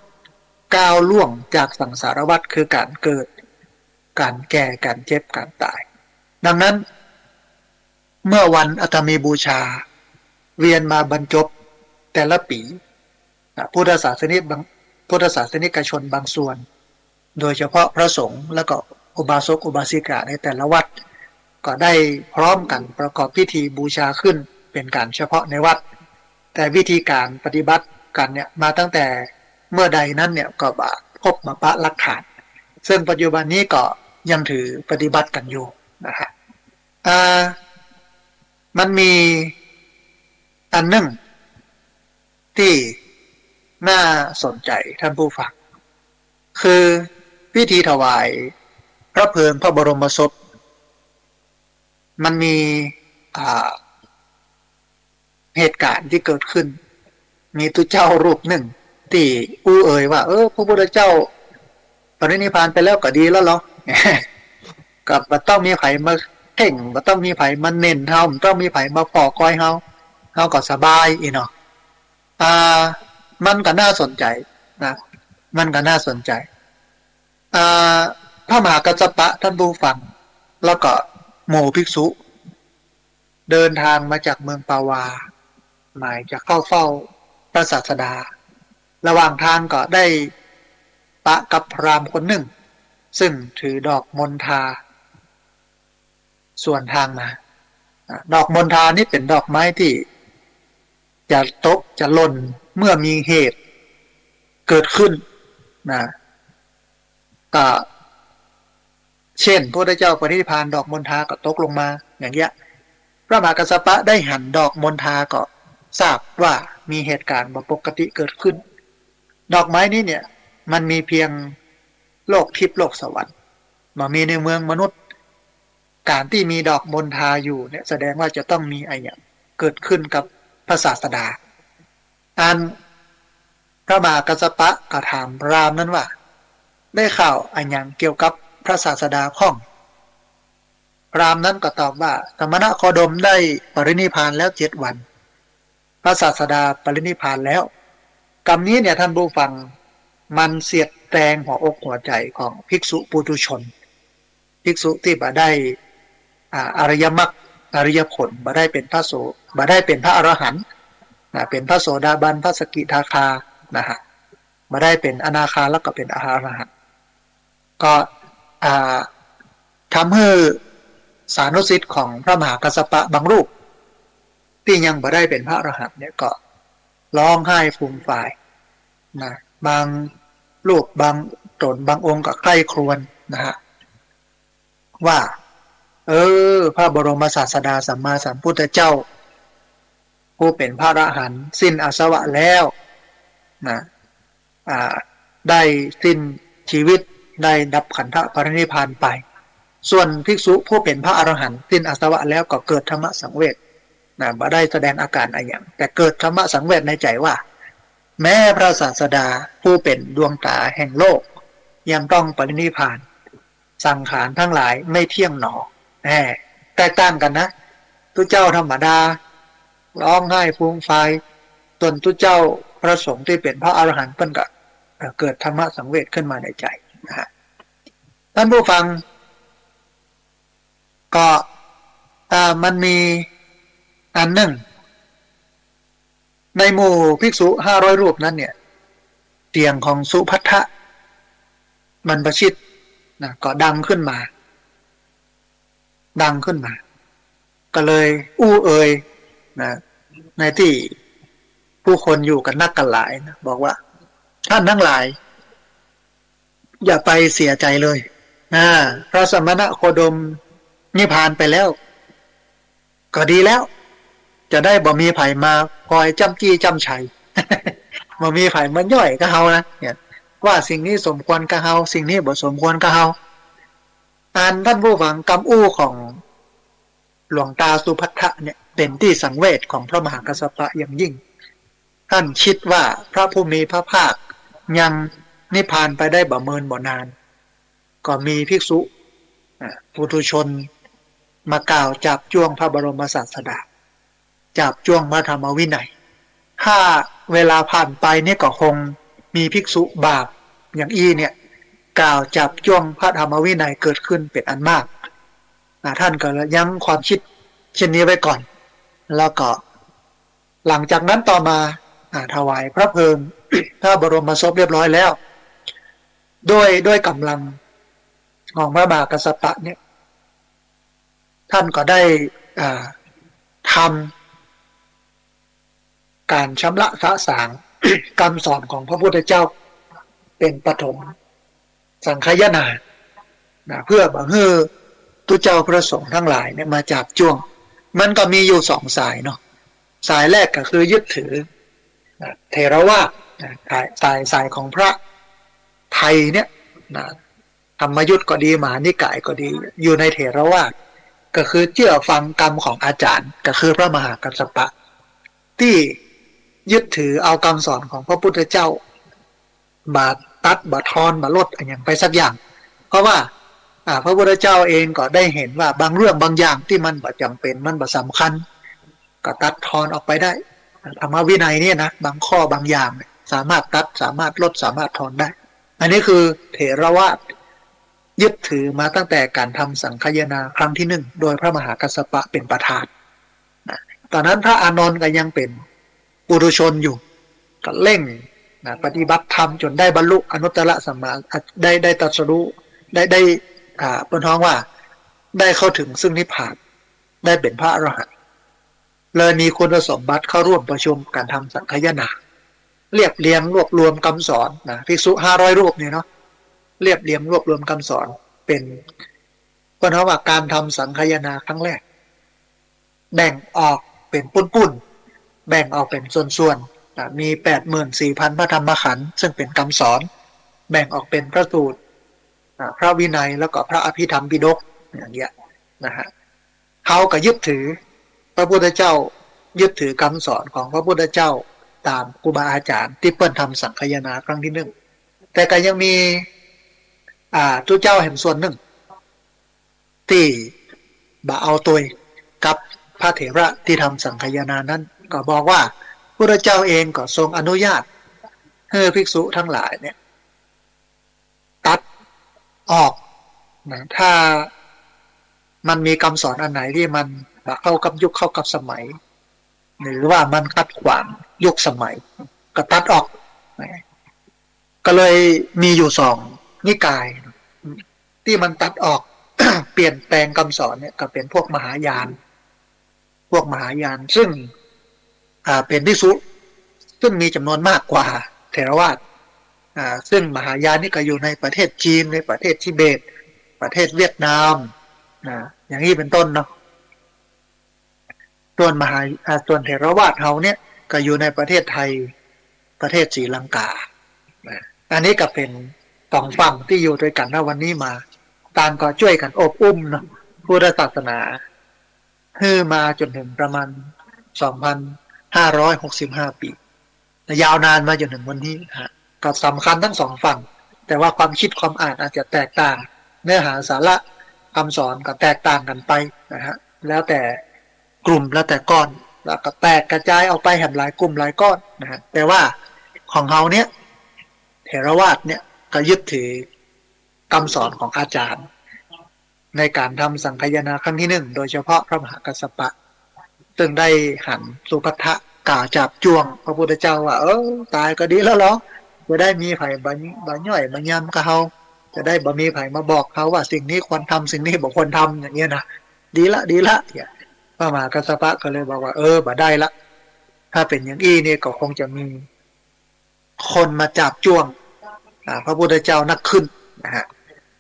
ก้าวล่วงจากสังสารวัฏ คือก๋านเกิด ก๋านแก่ ก๋านเจ็บ ก๋านต๋าย ดังนั้น เมื่อวันอัฏฐมีบูชา เวียนมาบรรจบแต่ละปี นะ พุทธศาสนิกบาง พุทธศาสนิกชนบางส่วน โดยเฉพาะพระสงฆ์แล้วก็อุบาสกอุบาสิกาในแต่ละวัด ก็ได้พร้อมกั๋นประกอบพิธีบูชาขึ้นเป็นก๋านเฉพาะในวัด แต่วิธีก๋านปฏิบัติกั๋นเนี่ยมาตั้งแต่เมื่อใดนั้นเนี่ยก็บ่พบบ่ปะหลักฐาน ซึ่งปัจจุบันนี้ก็ยังถือปฏิบัติกั๋นอยู่นะฮะ อ่า มันมีอันนึ่งตี้น่าสนใจ๋ต้านผู้ฟัง คือพิธีถวายพระเพลิงพระบรมศพ มันมี อ่า เหตุก๋ารณ์ตี้เกิดขึ้น มีตุ๊เจ้ารูปนึ่งตี้อู้เอ่ยว่า เออ พระพุทธเจ้าปรินิพพานไปแล้วก็ดีแล้วลอ ก็บ่ต้องมีใผมาเพ่ง บ่ต้องมีใผมาเน้นเฮา บ่ต้องมีใผมาผ่อกอยเฮา เฮาก็สบายอี้เนาะ อ่า มันก็น่าสนใจ๋นะ มันก็น่าสนใจ๋ อ่า พระมหากัสสปะต้านผู้ฟัง แล้วก็หมู่ภิกษุ เดินทางมาจากเมืองปาวา หมายจะเข้าเฝ้าพระศาสดา ระหว่างทางก็ได้ปะกับพราหมณ์คนนึ่ง ซึ่งถือดอกมณฑา สวนทางมา อ่า ดอกมณฑานี่เป๋นดอกไม้ตี้จะตกจะหล่นเมื่อมีเหตุเกิดขึ้นนะ ก็เช่น พระพุทธเจ้าปรินิพพาน ดอกมณฑาก็ตกลงมา อย่างเงี้ย พระมหากัสสปะได้หันดอกมณฑาก็ทราบว่ามีเหตุก๋ารณ์บ่ปกติเกิดขึ้น ดอกไม้นี้เนี่ย มันมีเพียงโลกทิพย์โลกสวรรค์ บ่มีในเมืองมนุษย์ ก๋านตี้มีดอกมณฑาอยู่เนี่ย แสดงว่าจะต้องมีอะหยังเกิดขึ้นกับพระศาสดา อันพระมหากัสสปะก็ถามพราหมณ์นั้นว่า ได้ข่าวอะหยังเกี่ยวกับพระศาสดาพ่อง พราหมณ์นั้นก็ตอบว่า สมณโคดมได้ปรินิพพานแล้วเจ็ดวัน พระศาสดาปรินิพพานแล้ว กำนี้เนี่ยท่านผู้ฟัง มันเสียดแทงหัวอกหัวใจ๋ของภิกษุปุถุชน ภิกษุตี้บ่ได้ อ่า อริยมรรค อริยผล บ่ได้เป๋นพระโส บ่ได้เป๋นพระอรหันต์ นะ เป๋นพระโสดาบัน พระสกิทาคา นะฮะ บ่ได้เป๋นอนาคา แล้วก็เป๋นอรหันต์ ก็ อ่า ทำหื้อสานุศิษย์ของพระมหากัสสปะบางรูป ตี้ยังบ่ได้เป๋นพระอรหันต์เนี่ยก็ฮ้องไห้ฟูมฟายนะ บางรูปบางต๋นบางองค์ก็ใคร่ครวญนะฮะ ว่า เออ พระบรมศาสดาสัมมาสัมพุทธเจ้า ผู้เป๋นพระอรหันต์สิ้นอาสวะแล้วนะ อ่า ได้สิ้นชีวิต ได้ดับขันธปรินิพพานไป ส่วนภิกษุผู้เป๋นพระอรหันต์สิ้นอาสวะแล้วก็เกิดธรรมสังเวชนะ บ่ได้แสดงอาก๋ารอะหยัง แต่เกิดธรรมสังเวชในใจ๋ว่า แม้พระศาสดาผู้เป๋นดวงต๋าแห่งโลก ยังต้องปรินิพพาน สังขารทั้งหลายไม่เที่ยงหนอ แหม แตกต่างกั๋นนะ ตุ๊เจ้าธรรมดา ฮ้องไห้ฟูมฟาย ส่วนตุ๊เจ้าพระสงฆ์ตี้เป๋นพระอรหันต์เปิ้นก็ เอ่อ เกิดธรรมสังเวชขึ้นมาในใจ๋นะฮะ ท่านผู้ฟัง ก็ อ่า มันมีอันนึ่ง ในหมู่ภิกษุห้าร้อยรูปนั้นเนี่ย เสียงของสุภัททะบรรพชิตนะ ก็ดังขึ้นมา ดังขึ้นมา ก็เลยอู้เอ่ยนะ ในตี้ผู้คนอยู่กั๋นนักกั๋นหลายนะ บอกว่า ท่านทั้งหลาย อย่าไปเสียใจ๋เลย อ่า พระสมณโคดมนิพพานไปแล้ว ก็ดีแล้ว จะได้บ่มีใผมาคอยจ้ำจี้จ้ำชัย บ่มีใผมาย้อยกับเฮานะ เนี่ย ว่าสิ่งนี้สมควรกับเฮา สิ่งนี้บ่สมควรกับเฮา อันท่านผู้ฟัง กำอู้ของหลวงต๋าสุภัททะเนี่ย เป๋นตี้สังเวชของพระมหากัสสปะอย่างยิ่ง ท่านคิดว่าพระผู้มีพระภาคยังนิพพานไปได้บ่เมินบ่นาน ก็มีภิกษุ อ่า ปุถุชน มากล่าวจาบจ้วงพระบรมศาสดา จาบจ้วงพระธรรมวินัย ถ้าเวลาผ่านไปเนี่ยก็คงมีภิกษุบาปอย่างอี้เนี่ย กล่าวจาบจ้วงพระธรรมวินัยเกิดขึ้นเป๋นอันมาก อ่า ท่านก็ยั้งความคิดเช่นนี้ไว้ก่อน แล้วก็ หลังจากนั้นต่อมา อ่า ถวายพระเพลิง พระบรมศพเรียบร้อยแล้ว ด้วย ด้วยกำลังของพระมหากัสสปะเนี่ย ท่านก็ได้ อ่า ทำ การชำระสะสาง กำสอนของพระพุทธเจ้า เป๋นปฐมสังคายนา นะ เพื่อบ่หื้อตุ๊เจ้าพระสงฆ์ตังหลายเนี่ยมาจาบจ้วง มันก็มีอยู่สองสายเนาะ สายแรกก็คือยึดถือ นะ เถรวาท นะ สาย สาย สายของพระไทยเนี่ย นะ ธรรมยุตก็ดี มหานิกายก็ดี อยู่ในเถรวาท ก็คือเจื้อฟังกำของอาจ๋ารย์ ก็คือพระมหากัสสปะ ตี้ยึดถือเอากำสอนของพระพุทธเจ้า บ่ตัด บ่ทอน บ่ลดอะหยังไปสักอย่าง เพราะว่า อ่า พระพุทธเจ้าเองก็ได้หันว่าบางเรื่องบางอย่างตี้มันบ่จ๋ำเป๋น มันบ่สำคัญ ก็ตัดทอนออกไปได้ ธรรมวินัยเนี่ยนะ บางข้อบางอย่างเนี่ยสามารถตัด สามารถลด สามารถทอนได้ อันนี้คือเถรวาท ยึดถือมาตั้งแต่การทำสังคายนาครั้งที่หนึ่ง โดยพระมหากัสสปะเป๋นประธาน นะ ต๋อนนั้นพระอานนท์ก็ยังเป๋นปุถุชนอยู่ ก็เร่ง นะ ปฏิบัติธรรมจ๋นได้บรรลุอนุตตรสัมมา ได้ ได้ตรัสรู้ ได้ ได้ อ่า เปิ้นฮ้องว่าได้เข้าถึงซึ่งนิพพาน ได้เป๋นพระอรหันต์ เลยมีคุณสมบัติเข้าร่วมประชุมการทำสังคายนา เรียบเรียงรวบรวมกำสอน นะ ภิกษุห้าร้อยรูปเนี่ยเนาะ เรียบเรียงรวบรวมกำสอน เป๋น เปิ้นฮ้องว่าการทำสังคายนาครั้งแรก แบ่งออกเป๋นปุ้นๆ แบ่งออกเป๋นส่วนๆ อ่ะ มีแปดหมื่นสี่พันพระธรรมขันธ์ ซึ่งเป๋นกำสอน แบ่งออกเป๋นพระสูตร อ่ะ พระวินัย แล้วก็พระอภิธรรมปิฎก อย่างเงี้ยนะฮะ เฮาก็ยึดถือพระพุทธเจ้า ยึดถือกำสอนของพระพุทธเจ้าต๋ามครูบาอาจ๋ารย์ตี้เปิ้นทำสังคายนาครั้งที่หนึ่ง แต่ก็ยังมี อ่า ตุ๊เจ้าแหมส่วนนึ่ง ตี้บ่เอาตวยกับพระเถระตี้ทำสังคายนานั้น ก็บอกว่าพุทธเจ้าเองก็ทรงอนุญาตหื้อภิกษุตังหลายเนี่ย ตัดออกนะ ถ้ามันมีกำสอนอันไหนตี้มันบ่เข้ากับยุคเข้ากับสมัย หรือว่ามันขัดขวางยุคสมัย ก็ตัดออกนะ ก็เลยมีอยู่สองนิกายตี้มันตัดออก เปลี่ยนแป๋งกำสอนเนี่ย ก็เป๋นพวกมหายาน พวกมหายาน ซึ่ง อ่า เป๋นภิกษุ ซึ่งมีจ๋ำนวนมากกว่าเถรวาท อ่า ซึ่งมหายานนี่ก็อยู่ในประเทศจีน ในประเทศทิเบต ประเทศเวียดนาม นะ อย่างนี้เป๋นต้นเนาะ ส่วนมหา อ่า ส่วนเถรวาทเฮาเนี่ยก็อยู่ในประเทศไทย ประเทศศรีลังกา นะ อันนี้ก็เป๋นสองฝั่งตี้อยู่ตวยกั๋น ณ วันนี้มา ต่างก็จ้วยกั๋นอบอุ้มเนาะ พุทธศาสนา หื้อมาจ๋นเถิงประมาณ สองพันห้าร้อยหกสิบห้าปี๋ ยาวนานมาจ๋นเถิงวันนี้ฮะ ก็สำคัญตึงสองฝั่ง แต่ว่าความกึ๊ดความอ่านอาจจะแตกต่าง เนื้อหาสาระกำสอนก็แตกต่างกั๋นไปนะฮะ แล้วแต่กลุ่ม แล้วแต่ก้อน แล้วก็แตกกระจายออกไปแหมหลายกลุ่มหลายก้อนนะฮะ แต่ว่าของเฮาเนี่ย เถรวาทเนี่ยก็ยึดถือกำสอนของอาจ๋ารย์ ในก๋านทำสังคายนาครั้งตี้หนึ่ง โดยเฉพาะพระมหากัสสปะ ซึ่งได้หันสุภัททะกล่าวจาบจ้วงพระพุทธเจ้าว่า เออ ต๋ายก็ดีแล้วลอ จะได้มีใผบ่ บ่ย่อยบ่ยำกับเฮา จะได้บ่มีใผมาบอกเฮาว่าสิ่งนี้ควรทำ สิ่งนี้บ่ควรทำ อย่างเงี้ยนะ ดีละ ดีละ เนี่ย พระมหากัสสปะก็เลยบอกว่า เออ บ่ได้ละ ถ้าเป๋นอย่างอี้เนี่ยก็คงจะมี คนมาจาบจ้วง อ่า พระพุทธเจ้านักขึ้นนะฮะ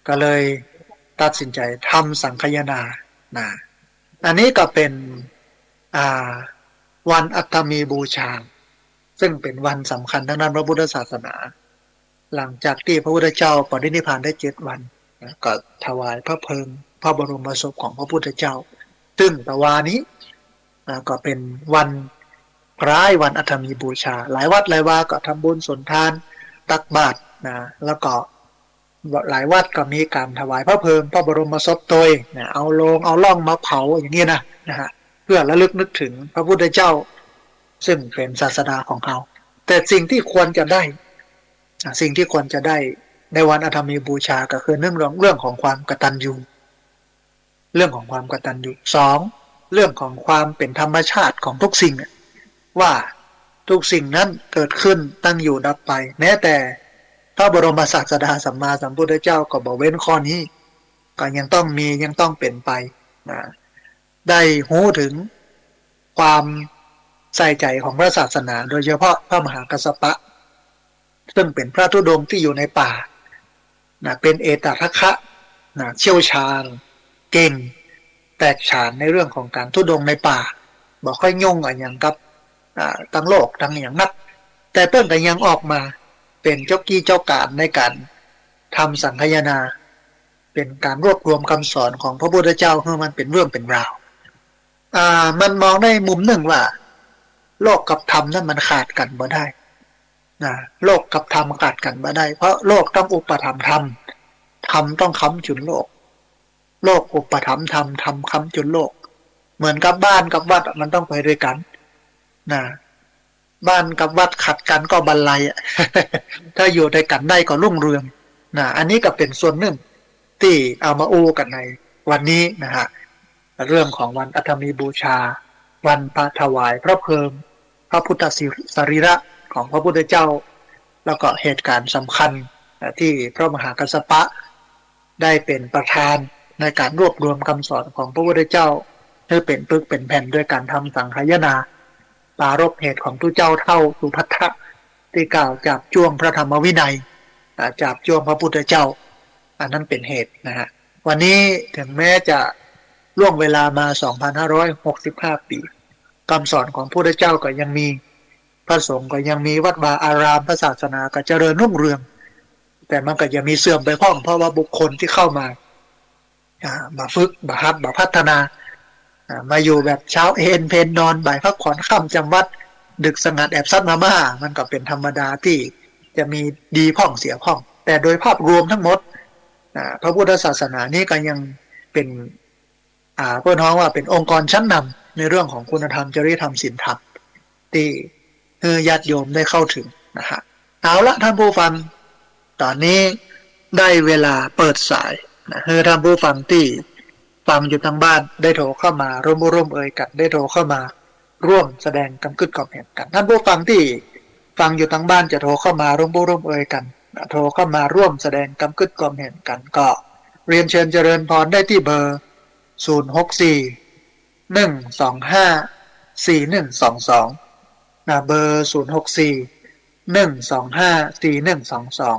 ก็เลยตัดสินใจ๋ทำสังคายนา นะ อันนี้ก็เป๋น อ่า วันอัฏฐมีบูชา ซึ่งเป๋นวันสำคัญตางด้านพระพุทธศาสนา หลังจากตี้พระพุทธเจ้าปรินิพพานได้เจ็ดวันนะ ก็ถวายพระเพลิงพระบรมศพของพระพุทธเจ้า ซึ่งตะวานี้ นะ ก็เป๋นวันคล้ายวันอัฏฐมีบูชา หลายวัดหลายวาก็ทำบุญสนทาน ตักบาตรนะ แล้วก็หลายวัดก็มีก๋านถวายพระเพลิงพระบรมศพตวยนะ เอาโลงเอาล่องมาเผาอย่างนี้นะ นะฮะ เพื่อระลึกนึกถึงพระพุทธเจ้า ซึ่งเป๋นศาสดาของเฮา แต่สิ่งตี้ควรจะได้ อ่ะ สิ่งตี้ควรจะได้ในวันอัฏฐมีบูชาก็คือเรื่อง เรื่องของความกตัญญู เรื่องของความกตัญญู สอง เรื่องของความเป๋นธรรมชาติของทุกสิ่งอะ ว่าทุกสิ่งนั้นเกิดขึ้น ตั้งอยู่ ดับไป แม้แต่พระบรมศาสดาสัมมาสัมพุทธเจ้าก็บ่เว้นข้อนี้ ก็ยังต้องมี ยังต้องเป๋นไป นะ ได้ฮู้ถึงความใส่ใจ๋ของพระศาสนา โดยเฉพาะพระมหากัสสปะ ซึ่งเป๋นพระธุดงค์ตี้อยู่ในป่า นะ เป๋นเอตทัคคะ นะ เชี่ยวชาญ เก่ง แตกฉานในเรื่องของก๋านธุดงค์ในป่า บ่ค่อยยุ่งอะหยังกับ อ่า ตังโลกตังอะหยังนัก แต่เปิ้นก็ยังออกมาเป๋นเจ้ากี้เจ้าก๋านในก๋านทำสังคายนา เป๋นก๋านรวบรวมกำสอนของพระพุทธเจ้าหื้อมันเป๋นเรื่องเป๋นราว อ่า มันมองได้มุมนึ่งว่า โลกกับธรรมนั้นมันขาดกั๋นบ่ได้ นะ โลกกับธรรมขาดกั๋นบ่ได้ เพราะโลกต้องอุปถัมภ์ธรรม ธรรมต้องค้ำจุนโลก โลกอุปถัมภ์ธรรม ธรรมค้ำจุนโลก เหมือนกับบ้านกับวัดอะ มันต้องไปด้วยกั๋น นะ บ้านกับวัดขัดกั๋นก็บันไลอะ ถ้าอยู่ด้วยกั๋นได้ก็รุ่งเรือง นะ อันนี้ก็เป๋นส่วนนึ่งตี้เอามาอู้กั๋นในวันนี้นะฮะ เรื่องของวันอัฐมีบูชา วันพระถวายพระเพลิง พระพุทธสรีระของพระพุทธเจ้า แล้วก็เหตุก๋ารณ์สำคัญ เอ่อ ที่พระมหากัสสปะได้เป๋นประธานในก๋านรวบรวมกำสอนของพระพุทธเจ้า หื้อเป๋นปึกเป๋นแผ่นด้วยก๋านทำสังคายนา ปรารภเหตุของตุ๊เจ้าเฒ่าสุภัททะ ตี้กล่าวจาบจ้วงพระธรรมวินัย อ่า จาบจ้วงพระพุทธเจ้า อันนั้นเป๋นเหตุนะฮะ วันนี้ถึงแม้จะล่วงเวลามา สองพันห้าร้อยหกสิบห้า ปี๋ กำสอนของพระพุทธเจ้าก็ยังมี พระสงฆ์ก็ยังมี วัดวาอาราม พระศาสนาก็เจริญรุ่งเรือง แต่มันก็จะมีเสื่อมไปพ่อง เพราะว่าบุคคลที่เข้ามา อ่า บ่ฝึก บ่หัด บ่พัฒนา อ่า มาอยู่แบบเช้าเอนเพลนอน บ่ายพักผ่อน ค่ำจำวัด ดึกสงัดแอบซัดมาม่า มันก็เป๋นธรรมดาตี้จะมีดีพ่องเสียพ่อง แต่โดยภาพรวมทั้งหมด อ่า พระพุทธศาสนานี้ก็ยังเป๋น อ่า เปิ้นฮ้องว่าเป๋นองค์กรชั้นนำในเรื่องของคุณธรรม จริยธรรม ศีลธรรม ตี้หื้อญาติโยมได้เข้าถึงนะฮะ เอาละท่านผู้ฟัง ต๋อนนี้ได้เวลาเปิดสายนะ หื้อท่านผู้ฟังตี้ฟังอยู่ตางบ้านได้โทรเข้ามาร่วมอู้ร่วมเอยกั๋น ได้โทรเข้ามาร่วมแสดงกำกึ๊ดกล่อมแหนกั๋น ท่านผู้ฟังตี้ฟังอยู่ตางบ้านจะโทรเข้ามาร่วมอู้ร่วมเอยกั๋นนะ โทรเข้ามาร่วมแสดงกำกึ๊ดกล่อมแหนกั๋น ก็เรียนเชิญเจริญพรได้ตี้เบอร์ ศูนย์หกสี่ หนึ่งสองห้า สี่หนึ่งสองสอง นะ เบอร์ ศูนย์หกสี่ หนึ่งสองห้า สี่หนึ่งสองสอง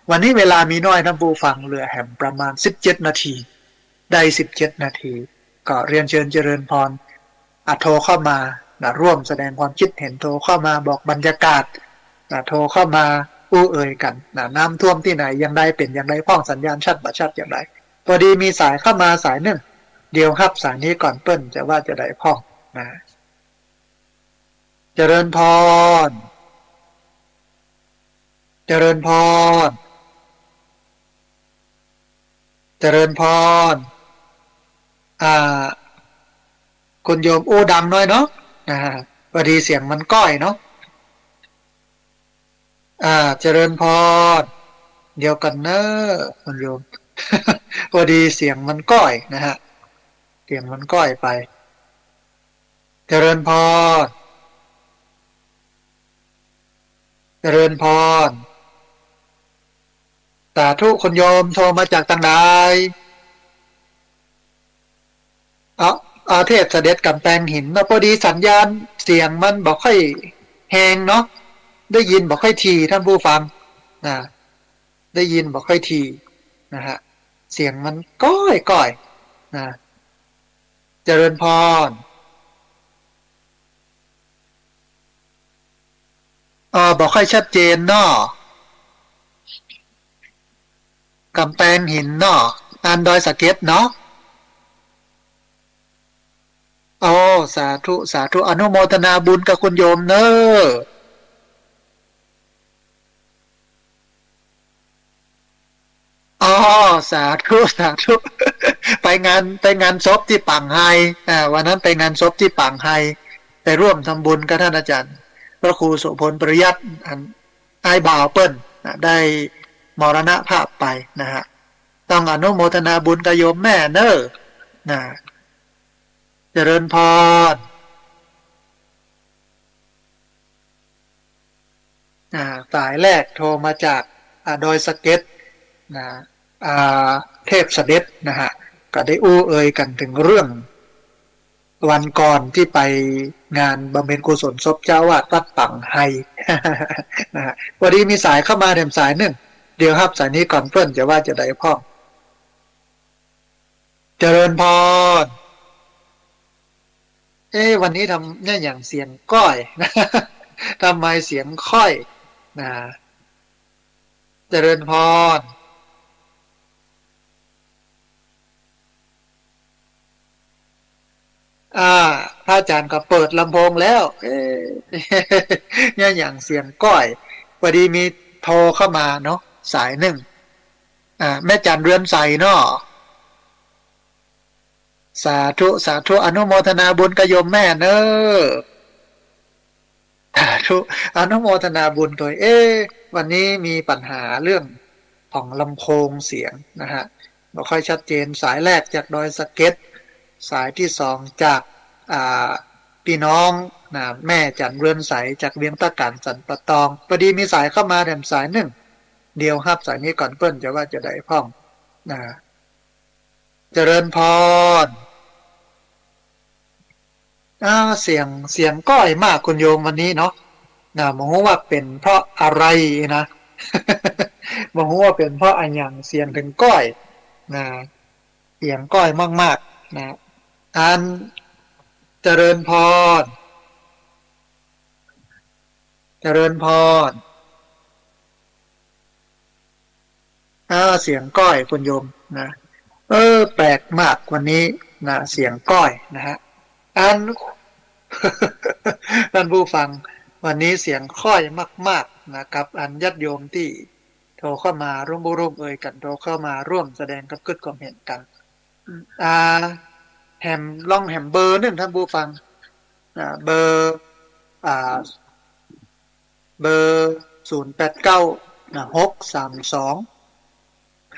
วันนี้เวลามีน้อยท่านผู้ฟัง เหลือแหมประมาณ สิบเจ็ด นาที ได้ สิบเจ็ด นาที ก็เรียนเชิญเจริญพร อ่ะ โทรเข้ามา นะ ร่วมแสดงความคิดเห็น โทรเข้ามาบอกบรรยากาศ นะ โทรเข้ามาอู้เอ่ยกั๋น นะ น้ำท่วมตี้ไหนอย่างใด เป๋นอย่างใดพ่อง สัญญาณชัดบ่ชัดอย่างใด พอดีมีสายเข้ามาสายนึ่ง เดี๋ยวฮับสายนี้ก่อน เปิ้นจะว่าจะใดพ่องนะ เจริญพร เจริญพร เจริญพร อ่า คุณโยมอู้ดังหน้อยเนาะ นะฮะ พอดีเสียงมันก้อยเนาะ อ่า เจริญพร เดี๋ยวก่อนเน้อคุณโยม พอดีเสียงมันก้อยนะฮะ เสียงมันก้อยไป เจริญพร เจริญพร สาธุ คุณโยมโทรมาจากตางใด เอา เอาเทศน์เสด็จก๋ำแปงหินเนาะ พอดีสัญญาณเสียงมันบ่ค่อยแฮงเนาะ ได้ยินบ่ค่อยถี่ท่านผู้ฟัง นะ ได้ยินบ่ค่อยถี่ นะฮะ เสียงมันก้อยๆ นะ เจริญพร เออ บ่ค่อยชัดเจนเนาะ ก๋ำแปงหินเนาะ อ่านดอยสะเก็ดเนาะ โอ้ สาธุ สาธุ อนุโมทนาบุญกับคุณโยมเน้อ อ๋อ สาธุ สาธุ ไปงาน ไปงานศพตี้ปางไฮ อ่า วันนั้นไปงานศพตี้ปางไฮ ไปร่วมทำบุญกับท่านอาจารย์ พระครูโสภณ ปริยัติ อันอ้ายบ่าวเปิ้น อ่ะ ได้มรณภาพไปนะฮะ ต้องอนุโมทนาบุญกับโยมแม่เน้อ นะ เจริญพร อ่า สายแรกโทรมาจาก อ่า ดอยสะเก็ด นะ อ่า เทพเสด็จนะฮะ ก็ได้อู้เอ่ยกั๋นเถิงเรื่อง วันก่อนตี้ไปงานบำเพ็ญกุศลศพเจ้าอาวาสวัดปั๋งไฮ นะฮะ พอดีมีสายเข้ามาแถมสายนึ่ง เดี๋ยวฮับสายนี้ก่อนเปิ้นจะว่าจะใดพ่อง เจริญพร เอ๊ะ วันนี้ทำ เนี่ย อย่างเสียงก้อย ทำไมเสียงค่อย นะ เจริญพร อ่า พระอาจารย์ก็เปิดลำโพงแล้ว เอ๊ะ เนี่ย อย่างเสียงก้อย พอดีมีโทรเข้ามาเนาะ สายนึ่ง อ่า แม่จันเรือนใสเนาะ สาธุ สาธุ อนุโมทนาบุญกับโยมแม่เน้อ สาธุ อนุโมทนาบุญโดย เอ๊ะ วันนี้มีปัญหาเรื่องของลำโพงเสียงนะฮะ บ่ค่อยชัดเจน สายแรกจากดอยสะเก็ด สายที่สองจาก อ่า ปี้น้องนะ แม่จันเรือนใสจากเวียงตะก๋านสันป่าตอง พอดีมีสายเข้ามาแถมสายนึ่ง เดี๋ยวฮับสายนี้ก่อนเปิ้นจะว่าจะใดพ่อง นะ เจริญพร อ่า เสียง เสียงก้อยมากคุณโยมวันนี้เนาะ นะ บ่ฮู้ว่าเป๋นเพราะอะไรนะ บ่ฮู้ว่าเป๋นเพราะอะหยังเสียงเถิงก้อย นะ เสียงก้อยมากๆ นะ อัน เจริญพร เจริญพร อ่า เสียงก้อยคุณโยมนะ เออ แปลกมากวันนี้นะ เสียงก้อยนะฮะ อัน ท่านผู้ฟัง วันนี้เสียงค่อยมากๆ นะครับ อันญาติโยมตี้โทรเข้ามาร่วมอู้ร่วมเอ่ยกั๋น โทรเข้ามาร่วมแสดงความกึ๊ดความเห็นกั๋น อ่า แหม ลองแหมเบอร์นึ่งท่านผู้ฟัง อ่า เบอร์ อ่า เบอร์ ศูนย์แปดเก้า นะ หกสามสอง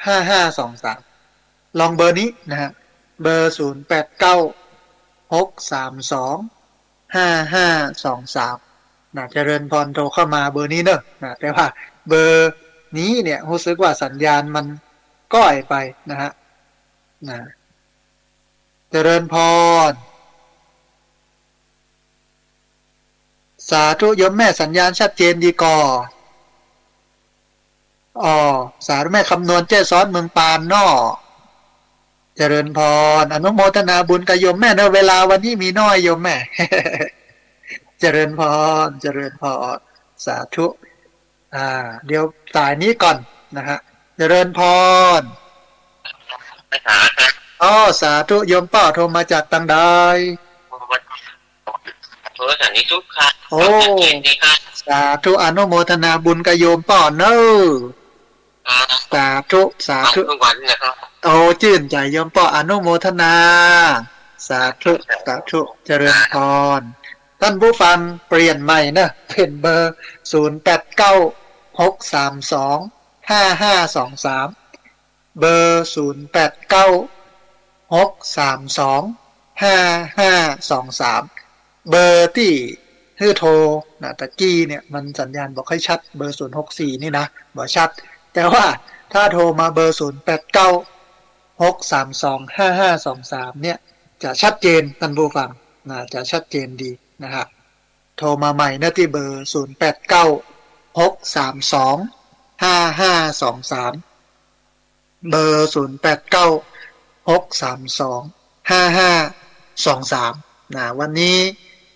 ห้าห้าสองสาม ลองเบอร์นี้นะฮะ เบอร์ ศูนย์แปดเก้า หกสามสอง ห้าห้าสองสาม นะ เจริญพร โทรเข้ามาเบอร์นี้เน้อ นะ แต่ว่าเบอร์นี้เนี่ย ฮู้สึกว่าสัญญาณมันก้อยไปนะฮะ นะ เจริญพร สาธุโยมแม่ สัญญาณชัดเจนดีก่อ อ๋อ สาธุแม่คำนวณ แจ้ซ้อน เมืองปานเนาะ เจริญพร อนุโมทนาบุญกับโยมแม่เนาะ เวลาวันนี้มีน้อยโยมแม่ เจริญพร เจริญพร สาธุ อ่า เดี๋ยวสายนี้ก่อนนะฮะ เจริญพร ไปหาครับ อ๋อ สาธุ โยมป้อโทรมาจากตางใด โทรสันติสุขครับ โอ้ ยินดีครับ สาธุ อนุโมทนาบุญกับโยมป้อเน้อ ครับ สาธุ สาธุ ฟังทุกวันนะครับ โอ้ จื้นใจ๋โยมป้อ อนุโมทนา สาธุ สาธุ เจริญพร ท่านผู้ฟังเปลี่ยนใหม่เน้อ เป๋นเบอร์ ศูนย์แปดเก้า หกสามสอง ห้าห้าสองสาม เบอร์ ศูนย์แปดเก้า หกสามสอง ห้าห้าสองสาม เบอร์ตี้หื้อโทรนะ ตะกี้เนี่ยมันสัญญาณบ่ค่อยชัด เบอร์ ศูนย์หกสี่ นี่นะ บ่ชัด แต่ว่าถ้าโทรมาเบอร์ ศูนย์แปดเก้า หกสามสอง ห้าห้าสองสาม เนี่ย จะชัดเจนท่านผู้ฟังนะ จะชัดเจนดีนะฮะ โทรมาใหม่นะ ตี้เบอร์ ศูนย์แปดเก้า หกสามสอง ห้าห้าสองสาม เบอร์ ศูนย์แปดเก้า หกสามสอง ห้าห้าสองสาม นะ วันนี้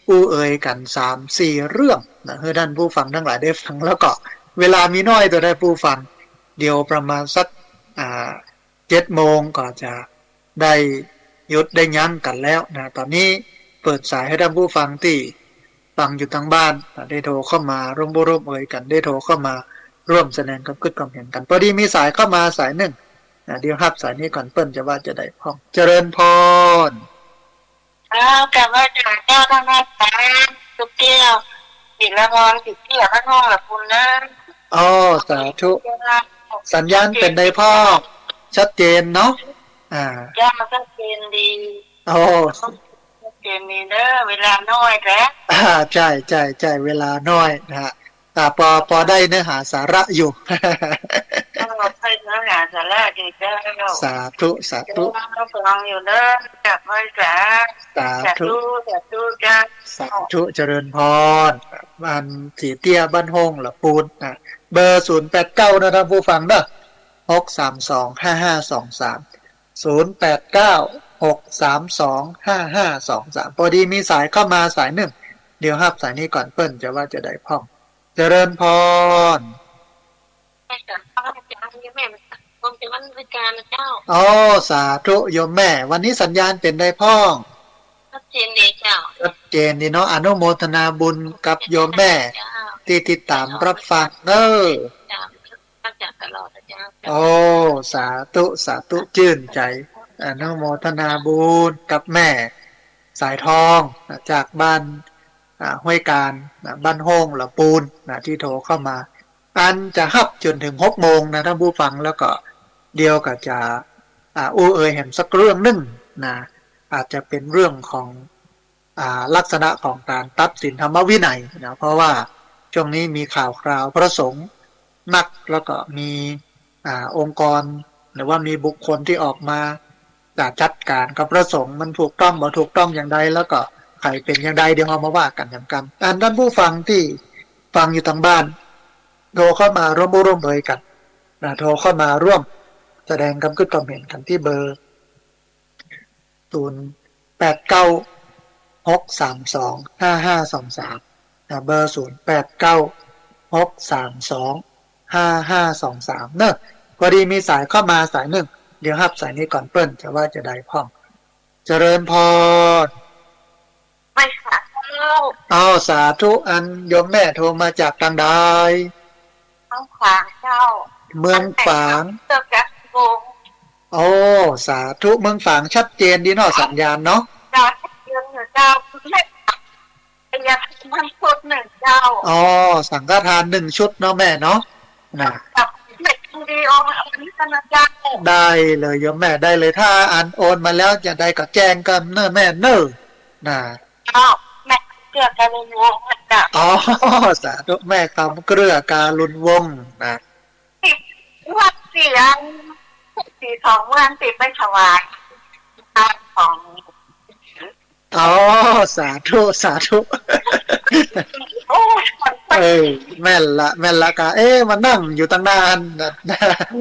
อู้เอ่ยกั๋นสามสี่เรื่องนะ หื้อท่านผู้ฟังตังหลายได้ฟัง แล้วก็เวลามีน้อยเต๊อะท่านผู้ฟัง เดี๋ยวประมาณสัก อ่า เจ็ดโมงก็จะได้หยุดได้ยั้งกั๋นแล้วนะ ต๋อนนี้เปิดสายหื้อท่านผู้ฟังตี้ฟังอยู่ตางบ้านนะ ได้โทรเข้ามาร่วมอู้ร่วมเอ่ยกั๋น ได้โทรเข้ามาร่วมแสดงความกึ๊ดความเห็นกั๋น พอดีมีสายเข้ามาสายนึ่งนะ เดี๋ยวฮับสายนี้ก่อน เปิ้นจะว่าจะใดพ่อง เจริญพร อ้าว กราบไหว้เจ้า เจ้าท่านแม่ตา ตุ๊กแก้ว ศิลพร สิทธิอภัทร ห้องละคุณนะ อ๋อ สาธุ เจ้า สัญญาณเป๋นใดพ่อง ชัดเจนเนาะ อ่า เจ้า ชัดเจนดี โอ้ ชัดเจนดีเน้อ เวลาน้อยแต๊ อ่า ใจ้ ใจ้ ใจ้ เวลาน้อยนะฮะ อ่า ปอ ปอได้เนื้อหาสาระอยู่ เออ ได้เนื้อหาสาระอยู่เจ้า สาธุ สาธุ เจ้า ฟังอยู่เด้อ จากไหว้สา สาธุ สาธุ สาธุเจ้า สาธุ เจริญพร บ้านสีเตี้ย บ้านห้องละปูนนะ เบอร์ ศูนย์แปดเก้า นะท่านผู้ฟังเนอะ หกสามสอง ห้าห้าสองสาม ศูนย์แปดเก้า หกสามสอง ห้าห้าสองสาม พอดีมีสายเข้ามาสายนึ่ง เดี๋ยวฮับสายนี้ก่อนเปิ้นจะว่าจะใดพ่อง เจริญพร ไปกับพระอาจารย์นี่แม่ ผมจะวันวิจารณ์นะเจ้า อ๋อ สาธุโยมแม่ วันนี้สัญญาณเป๋นใดพ่อง ชัดเจนดีเจ้า ชัดเจนดีเนาะ อนุโมทนาบุญกับโยมแม่ เจ้า ตี้ติดต๋ามรับฟังเน้อ ติดต๋าม มาจากตลอดนะเจ้า โอ้ สาธุ สาธุ จื้นใจ๋ อนุโมทนาบุญกับแม่สายทองนะ จากบ้าน อ่า ห้วยกาญนะ บ้านห้องละปูนนะ ตี้โทรเข้ามา อันจะฮับจ๋นเถิงหกโมงนะท่านผู้ฟัง แล้วก็เดี๋ยวก็จะ อ่า อู้เอ่ยแหมสักเรื่องนึ่งนะ อาจจะเป๋นเรื่องของ อ่า ลักษณะของก๋านตัดสินธรรมวินัยนะ เพราะว่าช่วงนี้มีข่าวคราวพระสงฆ์นัก แล้วก็มี อ่า องค์กร หรือว่ามีบุคคลตี้ออกมาจะจัดก๋านกับพระสงฆ์ มันถูกต้องบ่ถูกต้องอย่างใด แล้วก็ใผเป๋นอย่างใด เดี๋ยวเฮามาว่ากั๋นแหมกั๋น อันท่านผู้ฟังตี้ฟังอยู่ตางบ้าน โทรเข้ามาร่วมอู้ร่วมเอ่ยกั๋นนะ โทรเข้ามาร่วมแสดงความกึ๊ดความเห็นกั๋นตี้เบอร์ ศูนย์แปดเก้า หกสามสอง ห้าห้าสองสาม นะ เบอร์ ศูนย์แปดเก้า หกสามสอง ห้าห้าสองสาม เนอะ พอดีมีสายเข้ามาสายนึ่ง เดี๋ยวฮับสายนี้ก่อนเปิ้นจะว่าจะใดพ่อง เจริญพร ไหว้สาเจ้า อ้าว สาธุ อันโยมแม่โทรมาจากตางใด เมืองฝางเจ้า เมืองฝาง เจ้าจากวง โอ้ สาธุ เมืองฝางชัดเจนดีเนาะ สัญญาณเนาะ เจ้า ชัดเจนอยู่เจ้า แม่ อยากมันชุดนึ่งเจ้า อ๋อ สังฆทานนึ่งชุดเนาะแม่เนาะ นะ กับแม่ดีองค์นี้นะเจ้า ได้เลยโยมแม่ ได้เลย ถ้าอันโอนมาแล้วจะใดก็แจ้งกั๋นเนอะแม่เนอะ นะ เจ้า แม่เกื้อการุณวงศ์นะเจ้า อ๋อ สาธุ แม่คำเกื้อการุณวงศ์นะ สิบงวดสี่อัน สี่สองงวดติดไปถวายทานของ อ๋อ สาธุ สาธุ โอ้ เออ แม่นละ แม่นละกา เอ๊ะ มานั่งอยู่ตั้งนานนะ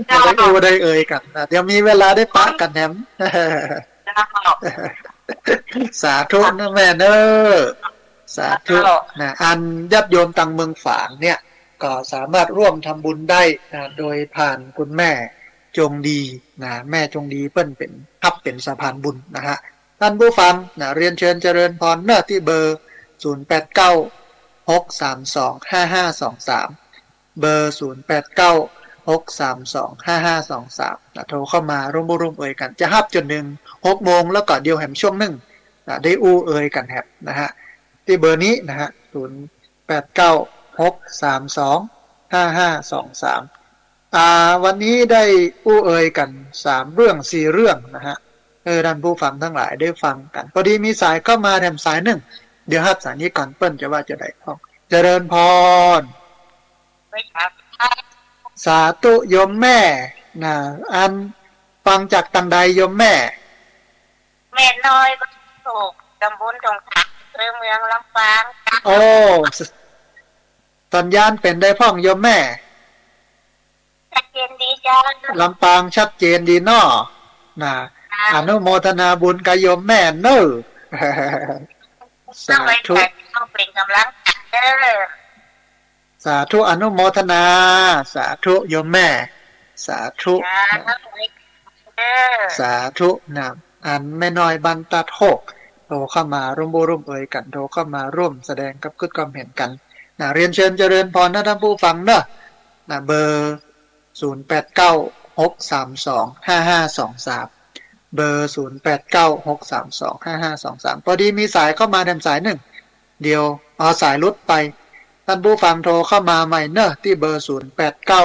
เจ้า ได้อู้ได้เอ่ยกั๋นนะ เดี๋ยวมีเวลาได้ปะกั๋นแหม เจ้า สาธุนะแม่เนอะ สาธุ เจ้า นะ อันญาติโยมตางเมืองฝางเนี่ย ก็สามารถร่วมทำบุญได้นะ โดยผ่านคุณแม่จงดีนะ แม่จงดีเปิ้นเป๋น ฮับเป๋นสะพานบุญนะฮะ ท่านผู้ฟังนะ เรียนเชิญเจริญพรเนอะ ตี้เบอร์ ศูนย์แปดเก้า หกสามสอง ห้าห้าสองสาม เบอร์ ศูนย์แปดเก้า หกสามสอง ห้าห้าสองสาม นะ โทรเข้ามาร่วมอู้ร่วมเอ่ยกั๋น จะฮับจ๋นเถิงหกโมง แล้วก็เดี๋ยวแหมช่วงนึ่งนะ ได้อู้เอ่ยกั๋นแหมนะฮะ ตี้เบอร์นี้นะฮะ ศูนย์แปดเก้า หกสามสอง ห้าห้าสองสาม อ่า วันนี้ได้อู้เอ่ยกั๋นสามเรื่องสี่เรื่องนะฮะ เออ ท่านผู้ฟังตังหลายได้ฟังกั๋น พอดีมีสายเข้ามาแหมสายนึ่ง เดี๋ยวฮับสายนี้ก่อนเปิ้นจะว่าจะใดพ่อง เจริญพร ไหว้สา สาธุโยมแม่นะ อันฟังจากตางใดโยมแม่ แม่น้อย บ้านโศก ตำบลดงขาม อำเภอเมืองลำปาง โอ้ ส- สัญญาณเป๋นใดพ่องโยมแม่ ชัดเจนดีเจ้า ลำปางชัดเจนดีเนาะ นะ ค่ะ อนุโมทนาบุญกับโยมแม่เนอะ สาธุ ต้องไปใส่ ต้องเป๋นก๋ำลังใจ๋เด้อ สาธุ อนุโมทนา สาธุโยมแม่ สาธุ ค่ะ นะ เออ สาธุนะ อันแม่น้อยบ้านตาดโฮก โทรเข้ามาร่วมอู้ร่วมเอ่ยกั๋น โทรเข้ามาร่วมแสดงความกึ๊ดความเห็นกั๋นนะ เรียนเชิญเจริญพรนะท่านผู้ฟังเนอะ นะ เบอร์ ศูนย์แปดเก้า หกสามสอง ห้าห้าสองสาม เบอร์ ศูนย์แปดเก้า หกสามสอง ห้าห้าสองสาม พอดีมีสายเข้ามาแหมสายนึ่ง เดี๋ยว อ๋อ สายหลุดไป ท่านผู้ฟังโทรเข้ามาใหม่เนอะ ตี้เบอร์ ศูนย์แปดเก้า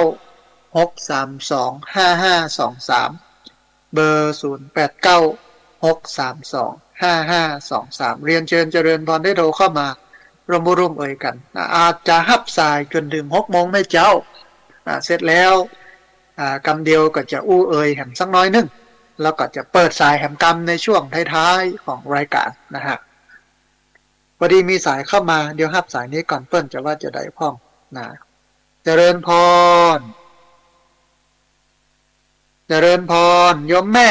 หกสามสอง ห้าห้าสองสาม เบอร์ ศูนย์แปดเก้า หกสามสอง ห้าห้าสองสาม เรียนเชิญเจริญพรได้โทรเข้ามา ร่วมฮู้ร่วมเอยกั๋น อ่า อาจจะฮับสายจ๋นเถิงหกโมงแม่เจ๊า อ่า เสร็จแล้ว อ่า กำเดียวก็จะอู้เอยแหมสักน้อยนึ่ง แล้วก็จะเปิดสายแหมกำในช่วงท้ายๆ ของรายก๋านนะฮะ พอดีมีสายเข้ามา เดี๋ยวฮับสายนี้ก่อน เปิ้นจะว่าจะใดพ่องนะ เจริญพร เจริญพร โยมแม่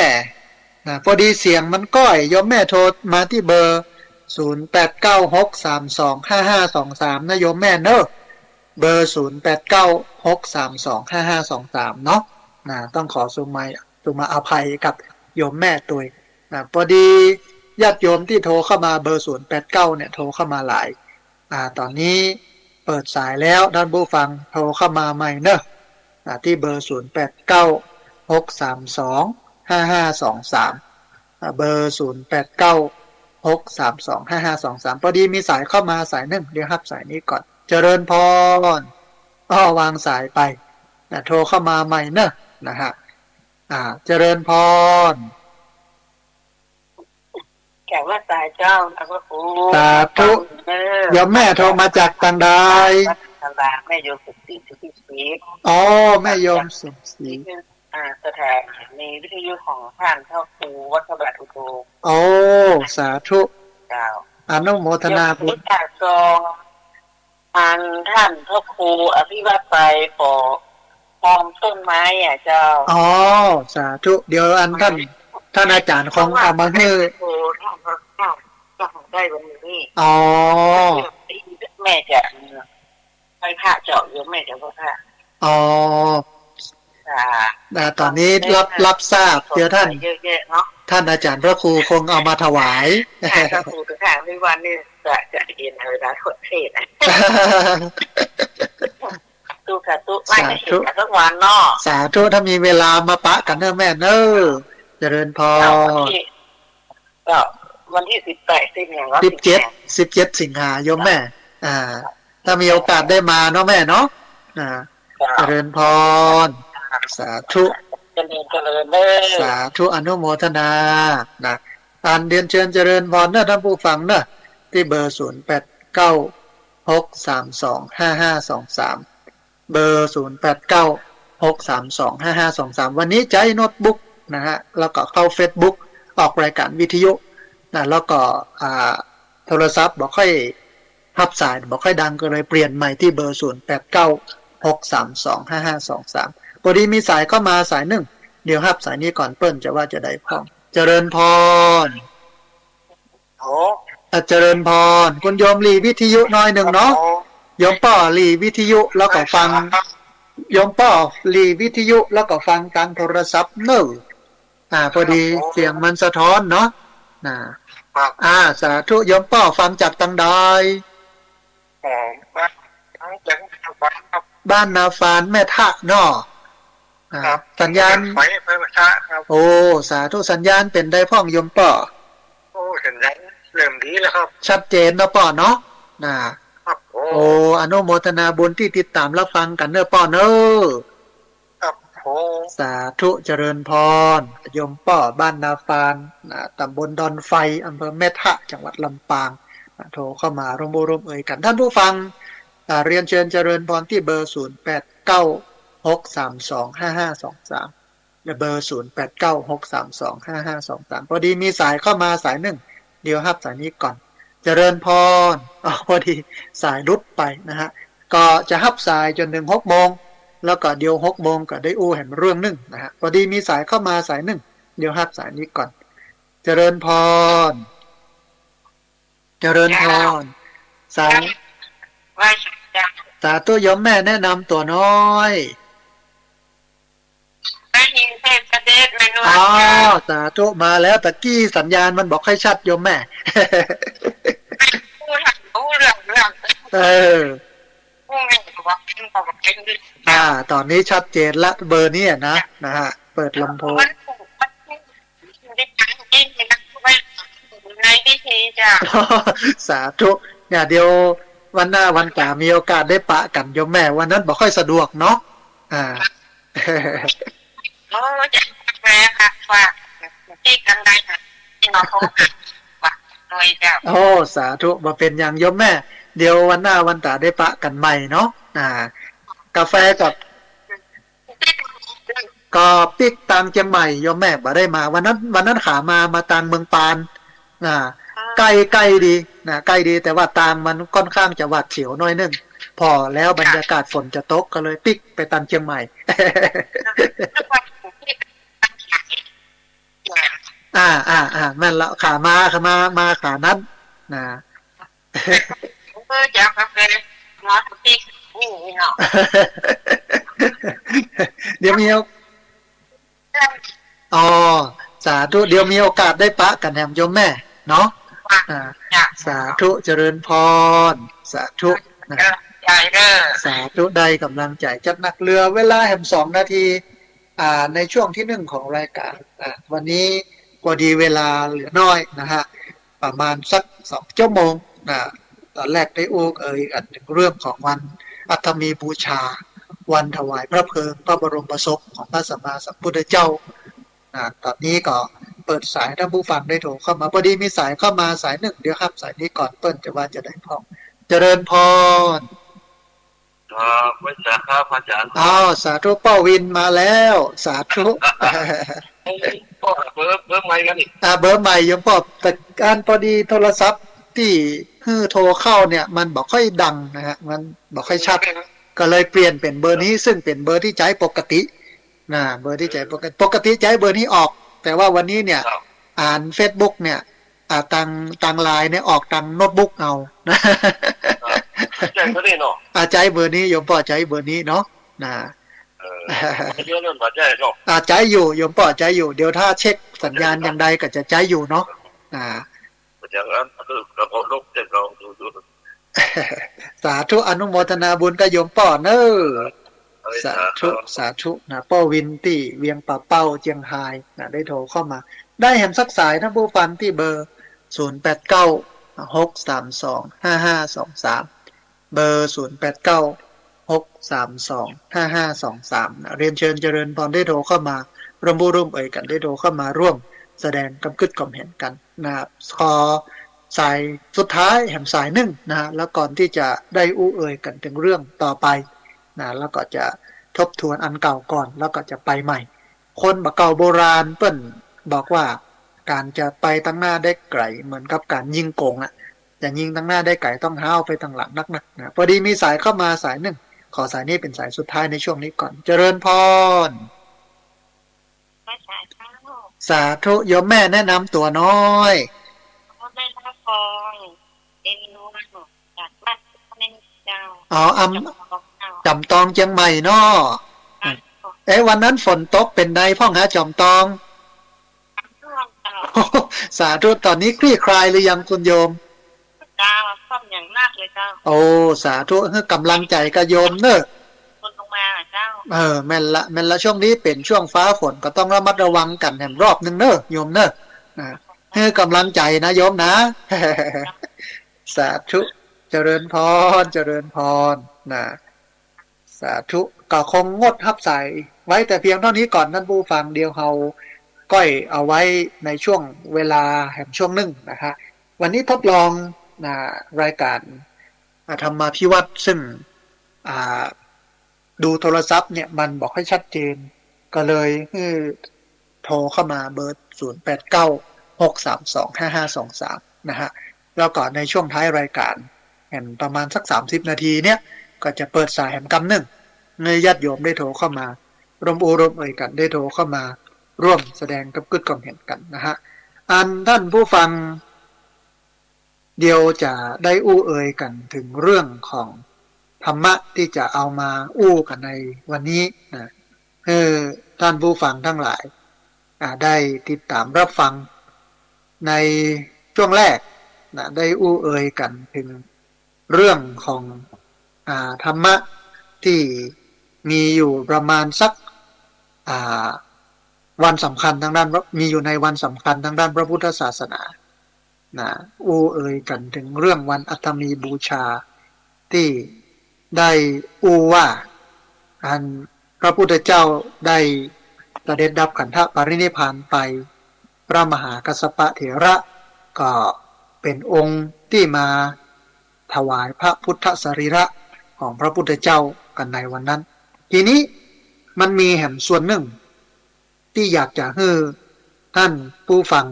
นะ พอดีเสียงมันก้อย โยมแม่โทรมาตี้เบอร์ ศูนย์แปดเก้าหกสามสองห้าห้าสองสาม นะโยมแม่เนอะ เบอร์ ศูนย์แปดเก้าหกสามสองห้าห้าสองสาม เนาะ นะ ต้องขอสุมา สุมาอภัยกับโยมแม่ตวย นะ พอดีญาติโยมตี้โทรเข้ามาเบอร์ ศูนย์แปดเก้า เนี่ย โทรเข้ามาหลาย อ่า ต๋อนนี้เปิดสายแล้ว ต้านผู้ฟังโทรเข้ามาใหม่เนอะ อ่า ตี้เบอร์ ศูนย์แปดเก้าหกสามสองห้าห้าสองสาม อ่า เบอร์ ศูนย์แปดเก้าหกสามสองห้าห้าสองสาม พอดีมีสายเข้ามาสายนึ่ง เดี๋ยวฮับสายนี้ก่อน เจริญพร อ้อ วางสายไป นะ โทรเข้ามาใหม่เนอะ นะฮะ อ่า เจริญพร แขกว่าสายเจ้า แล้วก็ครู สาธุ เออ โยมแม่โทรมาจากตางใด วัดตางดา แม่โยมสมศรี สุทธิสิทธิ์ อ๋อ แม่โยมสมศรี อ่า สถานีวิทยุของท่านพระครูวัดพระบาทอุดม โอ้ สาธุ เจ้า อนุโมทนาบุญ อยากจะส่ง อันท่านพระครูอภิวัตรไปปอกพองต้นไม้อ่ะเจ้า อ๋อ สาธุ เดี๋ยวอันท่าน ท่านอาจ๋ารย์คงเอามาหื้อ โอ้ ท่านพระเจ้า เจ้าได้วันนี้ อ๋อ แม่จะไหว้พระเจ้า โยมแม่จะไหว้พระ อ๋อ อ่า อ่า ต๋อนนี้รับ รับทราบ เดี๋ยวท่าน เยอะแยะเนาะ ท่านอาจ๋ารย์พระครูคงเอามาถวาย ค่ะ พระครูถึงทางวิวันนี่จะ จะเอ็นเอาเวลาสวดเทศน์นะ สาธุ สาธุ สาธุ ว่าจะเห็นกันสักวันเนาะ สาธุ ถ้ามีเวลามาปะกั๋นเนอะแม่เนอะ เจริญพร เจ้า วันที่ ก็วันที่สิบแปด สิบหยังวะ สิบเจ็ด สิบเจ็ด สิงหา โยมแม่ อ่า ถ้ามีโอกาสได้มาเนาะแม่เนาะ อ่า เจ้า เจริญพร สาธุ เจริญ เจริญเด้อ สาธุ อนุโมทนา นะ อันเรียนเชิญเจริญพรเนอะท่านผู้ฟังเนอะ ตี้เบอร์ ศูนย์แปดเก้าหกสามสองห้าห้าสองสาม เบอร์ ศูนย์แปดเก้าหกสามสองห้าห้าสองสาม วันนี้ใจ๊โน้ตบุ๊กนะฮะ แล้วก็เข้าเฟซบุ๊ก ออกรายการวิทยุนะ แล้วก็ อ่า โทรศัพท์บ่ค่อยฮับสาย บ่ค่อยดัง ก็เลยเปลี่ยนใหม่ตี้เบอร์ ศูนย์แปดเก้าหกสามสองห้าห้าสองสาม พอดีมีสายเข้ามาสายนึ่ง เดี๋ยวฮับสายนี้ก่อน เปิ้นจะว่าจะใดพ่อง เจริญพร โอ้ อ่ะ เจริญพร คุณโยมหลีวิทยุน้อยนึ่งเนาะ ครับผม โยมป้อหลีวิทยุแล้วก็ฟัง ครับ โยมป้อหลีวิทยุแล้วก็ฟังตางโทรศัพท์เนอะ อ่า พอดี ครับผม เสียงมันสะท้อนเนาะ นะ ครับ อ่า สาธุ โยมป้อฟังจากตางใด ผมบ้าน บ้านนาฟานครับ บ้านนาฟานแม่ทะเนาะ อ่า ครับ สัญญาณ ไฟอำเภอแม่ทะครับ โอ้ สาธุ สัญญาณเป๋นใดพ่องโยมป้อ โอ้ สัญญาณเริ่มดีแล้วครับ ชัดเจนเนาะป้อเนาะ นะ ครับผม โอ้ อนุโมทนาบุญตี้ติดต๋ามรับฟังกั๋นเนอะป้อเนอะ ครับผม สาธุ เจริญพร โยมป้อบ้านนาฟานนะ ต๋ำบลดอนไฟ อำเภอแม่ทะ จังหวัดลำปางนะ โทรเข้ามาร่วมฮู้ร่วมเอยกั๋น ท่านผู้ฟัง อ่า เรียนเชิญเจริญพรตี้เบอร์ ศูนย์แปดเก้าหกสามสองห้าห้าสองสาม และเบอร์ ศูนย์แปดเก้าหกสามสองห้าห้าสองสาม พอดีมีสายเข้ามาสายนึ่ง เดี๋ยวฮับสายนี้ก่อน เจริญพร อ๋อ พอดีสายหลุดไปนะฮะ ก็จะฮับสายจ๋นเถิงหกโมง แล้วก็เดี๋ยวหกโมงก็ได้อู้แหมเรื่องนึ่งนะฮะ พอดีมีสายเข้ามาสายนึ่ง เดี๋ยวฮับสายนี้ก่อน เจริญพร เจริญพร สา ว่าเจ้า สาธุ โยมแม่แนะนำตั๋วน้อย ได้ยินเทศน์เสด็จแม่นวล อ๋อ เจ้า สาธุ มาแล้ว ตะกี้สัญญาณมันบ่ค่อยชัดโยมแม่ พูด พูดเรื่อง เรื่อง เออ พูดเรื่องว่าเป็น ว่าเป็น อ่า ต๋อนนี้ชัดเจนละ เบอร์นี้อะนะ นะฮะ เปิดลำโพง มัน มัน ในพิธีจ้ะ สาธุ เนี่ย เดี๋ยววันหน้าวันต๋ามีโอกาสได้ปะกั๋นโยมแม่ วันนั้นบ่ค่อยสะดวกเนาะ อ่า โอ้ จะแม่ค่ะ ว่าที่กันได้ค่ะ ที่มาพบกัน ว่าโดยเจ้า โอ้ สาธุ บ่เป๋นหยังโยมแม่ เดี๋ยววันหน้าวันต๋าได้ปะกั๋นใหม่เนาะ อ่า กาแฟกับ ก็ปิ๊กตางเจียงใหม่โยมแม่ บ่ได้มา วันนั้น วันนั้นขามา มาตางเมืองปาน อ่า ใก้ ใก้ดีนะ ใก้ดี แต่ว่าตางมันค่อนข้างจะหวาดเสียวหน้อยนึ่ง ผ่อแล้วบรรยากาศฝนจะตก ก็เลยปิ๊กไปตางเจียงใหม่ อ่า อ่า อ่า แม่นละ ขามา ขามา มาขานั้นนะ เออ เจ้า กาแฟ มาปิ๊ก นี่เนาะ เดี๋ยวมีโอ- อ๋อ สาธุ เดี๋ยวมีโอกาสได้ปะกั๋นแหมโยมแม่เนาะ อ่า จ้ะ สาธุ เจริญพร สาธุนะ ใจ๋เด้อ สาธุ ได้ก๋ำลังใจ๋จัดหนัก เหลือเวลาแหมสองนาที อ่า ในช่วงที่หนึ่งของรายก๋าน อ่า วันนี้พอดีเวลาเหลือน้อยนะฮะ ประมาณสักสองชั่วโมงนะ ตอนแรกได้อู้เอ่ยกั๋นเถิงเรื่องของวันอัฐมีบูชา วันถวายพระเพลิงพระบรมศพของพระสัมมาสัมพุทธเจ้านะ ต๋อนนี้ก็เปิดสายท่านผู้ฟังได้โทรเข้ามา พอดีมีสายเข้ามาสายนึ่ง เดี๋ยวฮับสายนี้ก่อน เปิ้นจะว่าจาใดพ่อง เจริญพร ครับ ไหว้สาครับ อาจ๋ารย์ อ้าว สาธุ ป้อวินมาแล้ว สาธุ เอ้ย ป้อ เบอร์ เบอร์ใหม่กั๋นนี่ อ่า เบอร์ใหม่โยมป้อ แต่อันพอดีโทรศัพท์ตี้หื้อโทรเข้าเนี่ย มันบ่ค่อยดังนะฮะ มันบ่ค่อยชัด ก็เลยเปลี่ยนเป๋นเบอร์นี้ ซึ่งเป๋นเบอร์ตี้ใจ๊ปกตินะ เบอร์ตี้ใจ๊ปกติ ปกติใจ๊เบอร์นี้ออก แต่ว่าวันนี้เนี่ย ครับ อ่านเฟซบุ๊กเนี่ย อ่า ตาง ตางไลน์เนี่ยออกตางโน้ตบุ๊กเอา ครับ ใจ๊เบอร์นี้เนาะ อ่า ใจ๊เบอร์นี้ โยมป้อใจ๊เบอร์นี้เนาะ นะ เออ เดี๋ยวนั้นบ่ใจ๊เนาะ อ่า ใจ๊อยู่ โยมป้อใจ๊อยู่ เดี๋ยวถ้าเช็คสัญญาณอย่างใดก็จะใจ๊อยู่เนาะ อ่า อย่างนั้น เออ เราก็ลบเส้นเราดู ดู สาธุ อนุโมทนาบุญกับโยมป้อเน้อ เอ้ย สาธุ สาธุ สาธุนะ ป้อวินตี้เวียงป่าเป้า เจียงฮายนะ ได้โทรเข้ามา ได้แหมสักสายท่านผู้ฟังตี้เบอร์ ศูนย์แปดเก้า หกสามสอง ห้าห้าสองสาม เบอร์ ศูนย์แปดเก้า หกสามสอง ห้าห้าสองสาม นะ เรียนเชิญเจริญพรได้โทรเข้ามาร่วมอู้ร่วมเอ่ยกั๋น ได้โทรเข้ามาร่วมแสดงกำกึ๊ดความเห็นกั๋นนะ ขอสายสุดท้ายแหมสายนึ่งนะฮะ แล้วก่อนตี้จะได้อู้เอ่ยกั๋นเถิงเรื่องต่อไปนะ แล้วก็จะทบทวนอันเก่าก่อน แล้วก็จะไปใหม่ คนบ่าเก่าโบราณเปิ้นบอกว่า ก๋านจะไปตังหน้าได้ไก๋เหมือนกับก๋านยิงโก๋งอะ จะยิงตังหน้าได้ไก๋ต้องฮ้าวไปตังหลังนักๆ นะ พอดีมีสายเข้ามาสายนึ่ง ขอสายนี้เป๋นสายสุดท้ายในช่วงนี้ก่อน เจริญพร สาธุ โยมแม่แนะนำตั๋วน้อย โยมแม่รับพร เอ็นนวล จากวัดแม่เจ้า อ๋อ อำ จำลองเจ้า จำตองเจียงใหม่เนาะ ครับ เอ๊ะ วันนั้นฝนตกเป๋นใดพ่องฮะ จำตอง น้ำท่วมเจ้า สาธุ ต๋อนนี้คลี่คลายหรือยังคุณโยม เจ้า ท่วมอย่างหนักเลยเจ้า โอ้ สาธุ หื้อก๋ำลังใจ๋กับโยมเน้อ คนลงมาเจ้า เออ แม่นละ แม่นละ ช่วงนี้เป๋นช่วงฟ้าฝน ก็ต้องระมัดระวังกั๋นแหมรอบนึ่งเน้อ โยมเน้อ อ่า หื้อก๋ำลังใจ๋นะโยมนะ สาธุ เจริญพร เจริญพร นะ สาธุ ก็คงงดฮับสายไว้แต่เพียงเต้านี้ก่อน ท่านผู้ฟัง เดี๋ยวเฮาก้อยเอาไว้ในช่วงเวลาแหมช่วงนึ่งนะฮะ วันนี้ทดลอง นะ รายก๋าน อ่า ธรรมาภิวัตน์ ซึ่ง อ่า ดูโทรศัพท์เนี่ยมันบ่ค่อยชัดเจน ก็เลยหื้อโทรเข้ามาเบอร์ ศูนย์แปดเก้า หกสามสอง ห้าห้าสองสาม นะฮะ แล้วก็ในช่วงท้ายรายก๋าน แหมประมาณสักสามสิบนาทีเนี่ย ก็จะเปิดสายแหมกำนึ่ง หื้อญาติโยมได้โทรเข้ามา ร่วมอู้ร่วมเอ่ยกั๋น ได้โทรเข้ามาร่วมแสดงกำกึ๊ดความเห็นกั๋นนะฮะ อันท่านผู้ฟัง เดี๋ยวจะได้อู้เอ่ยกั๋นเถิงเรื่องของธรรมะตี้จะเอามาอู้กั๋นในวันนี้นะ หื้อท่านผู้ฟังตังหลาย อ่า ได้ติดต๋ามรับฟังในช่วงแรกนะ ได้อู้เอ่ยกั๋นเถิงเรื่องของ อ่า ธรรมะตี้มีอยู่ประมาณสัก อ่า วันสำคัญตางด้านพระ- มีอยู่ในวันสำคัญตางด้านพระพุทธศาสนา นะ อู้เอ่ยกั๋นเถิงเรื่องวันอัฐมีบูชา ตี้ได้อู้ว่า อันพระพุทธเจ้าได้เสด็จดับขันธปรินิพพานไป พระมหากัสสปะเถระก็เป๋นองค์ตี้มา ถวายพระพุทธสรีระของพระพุทธเจ้ากั๋นในวันนั้น ทีนี้มันมีแหมส่วนนึ่งตี้อยากจะหื้อต้านผู้ฟัง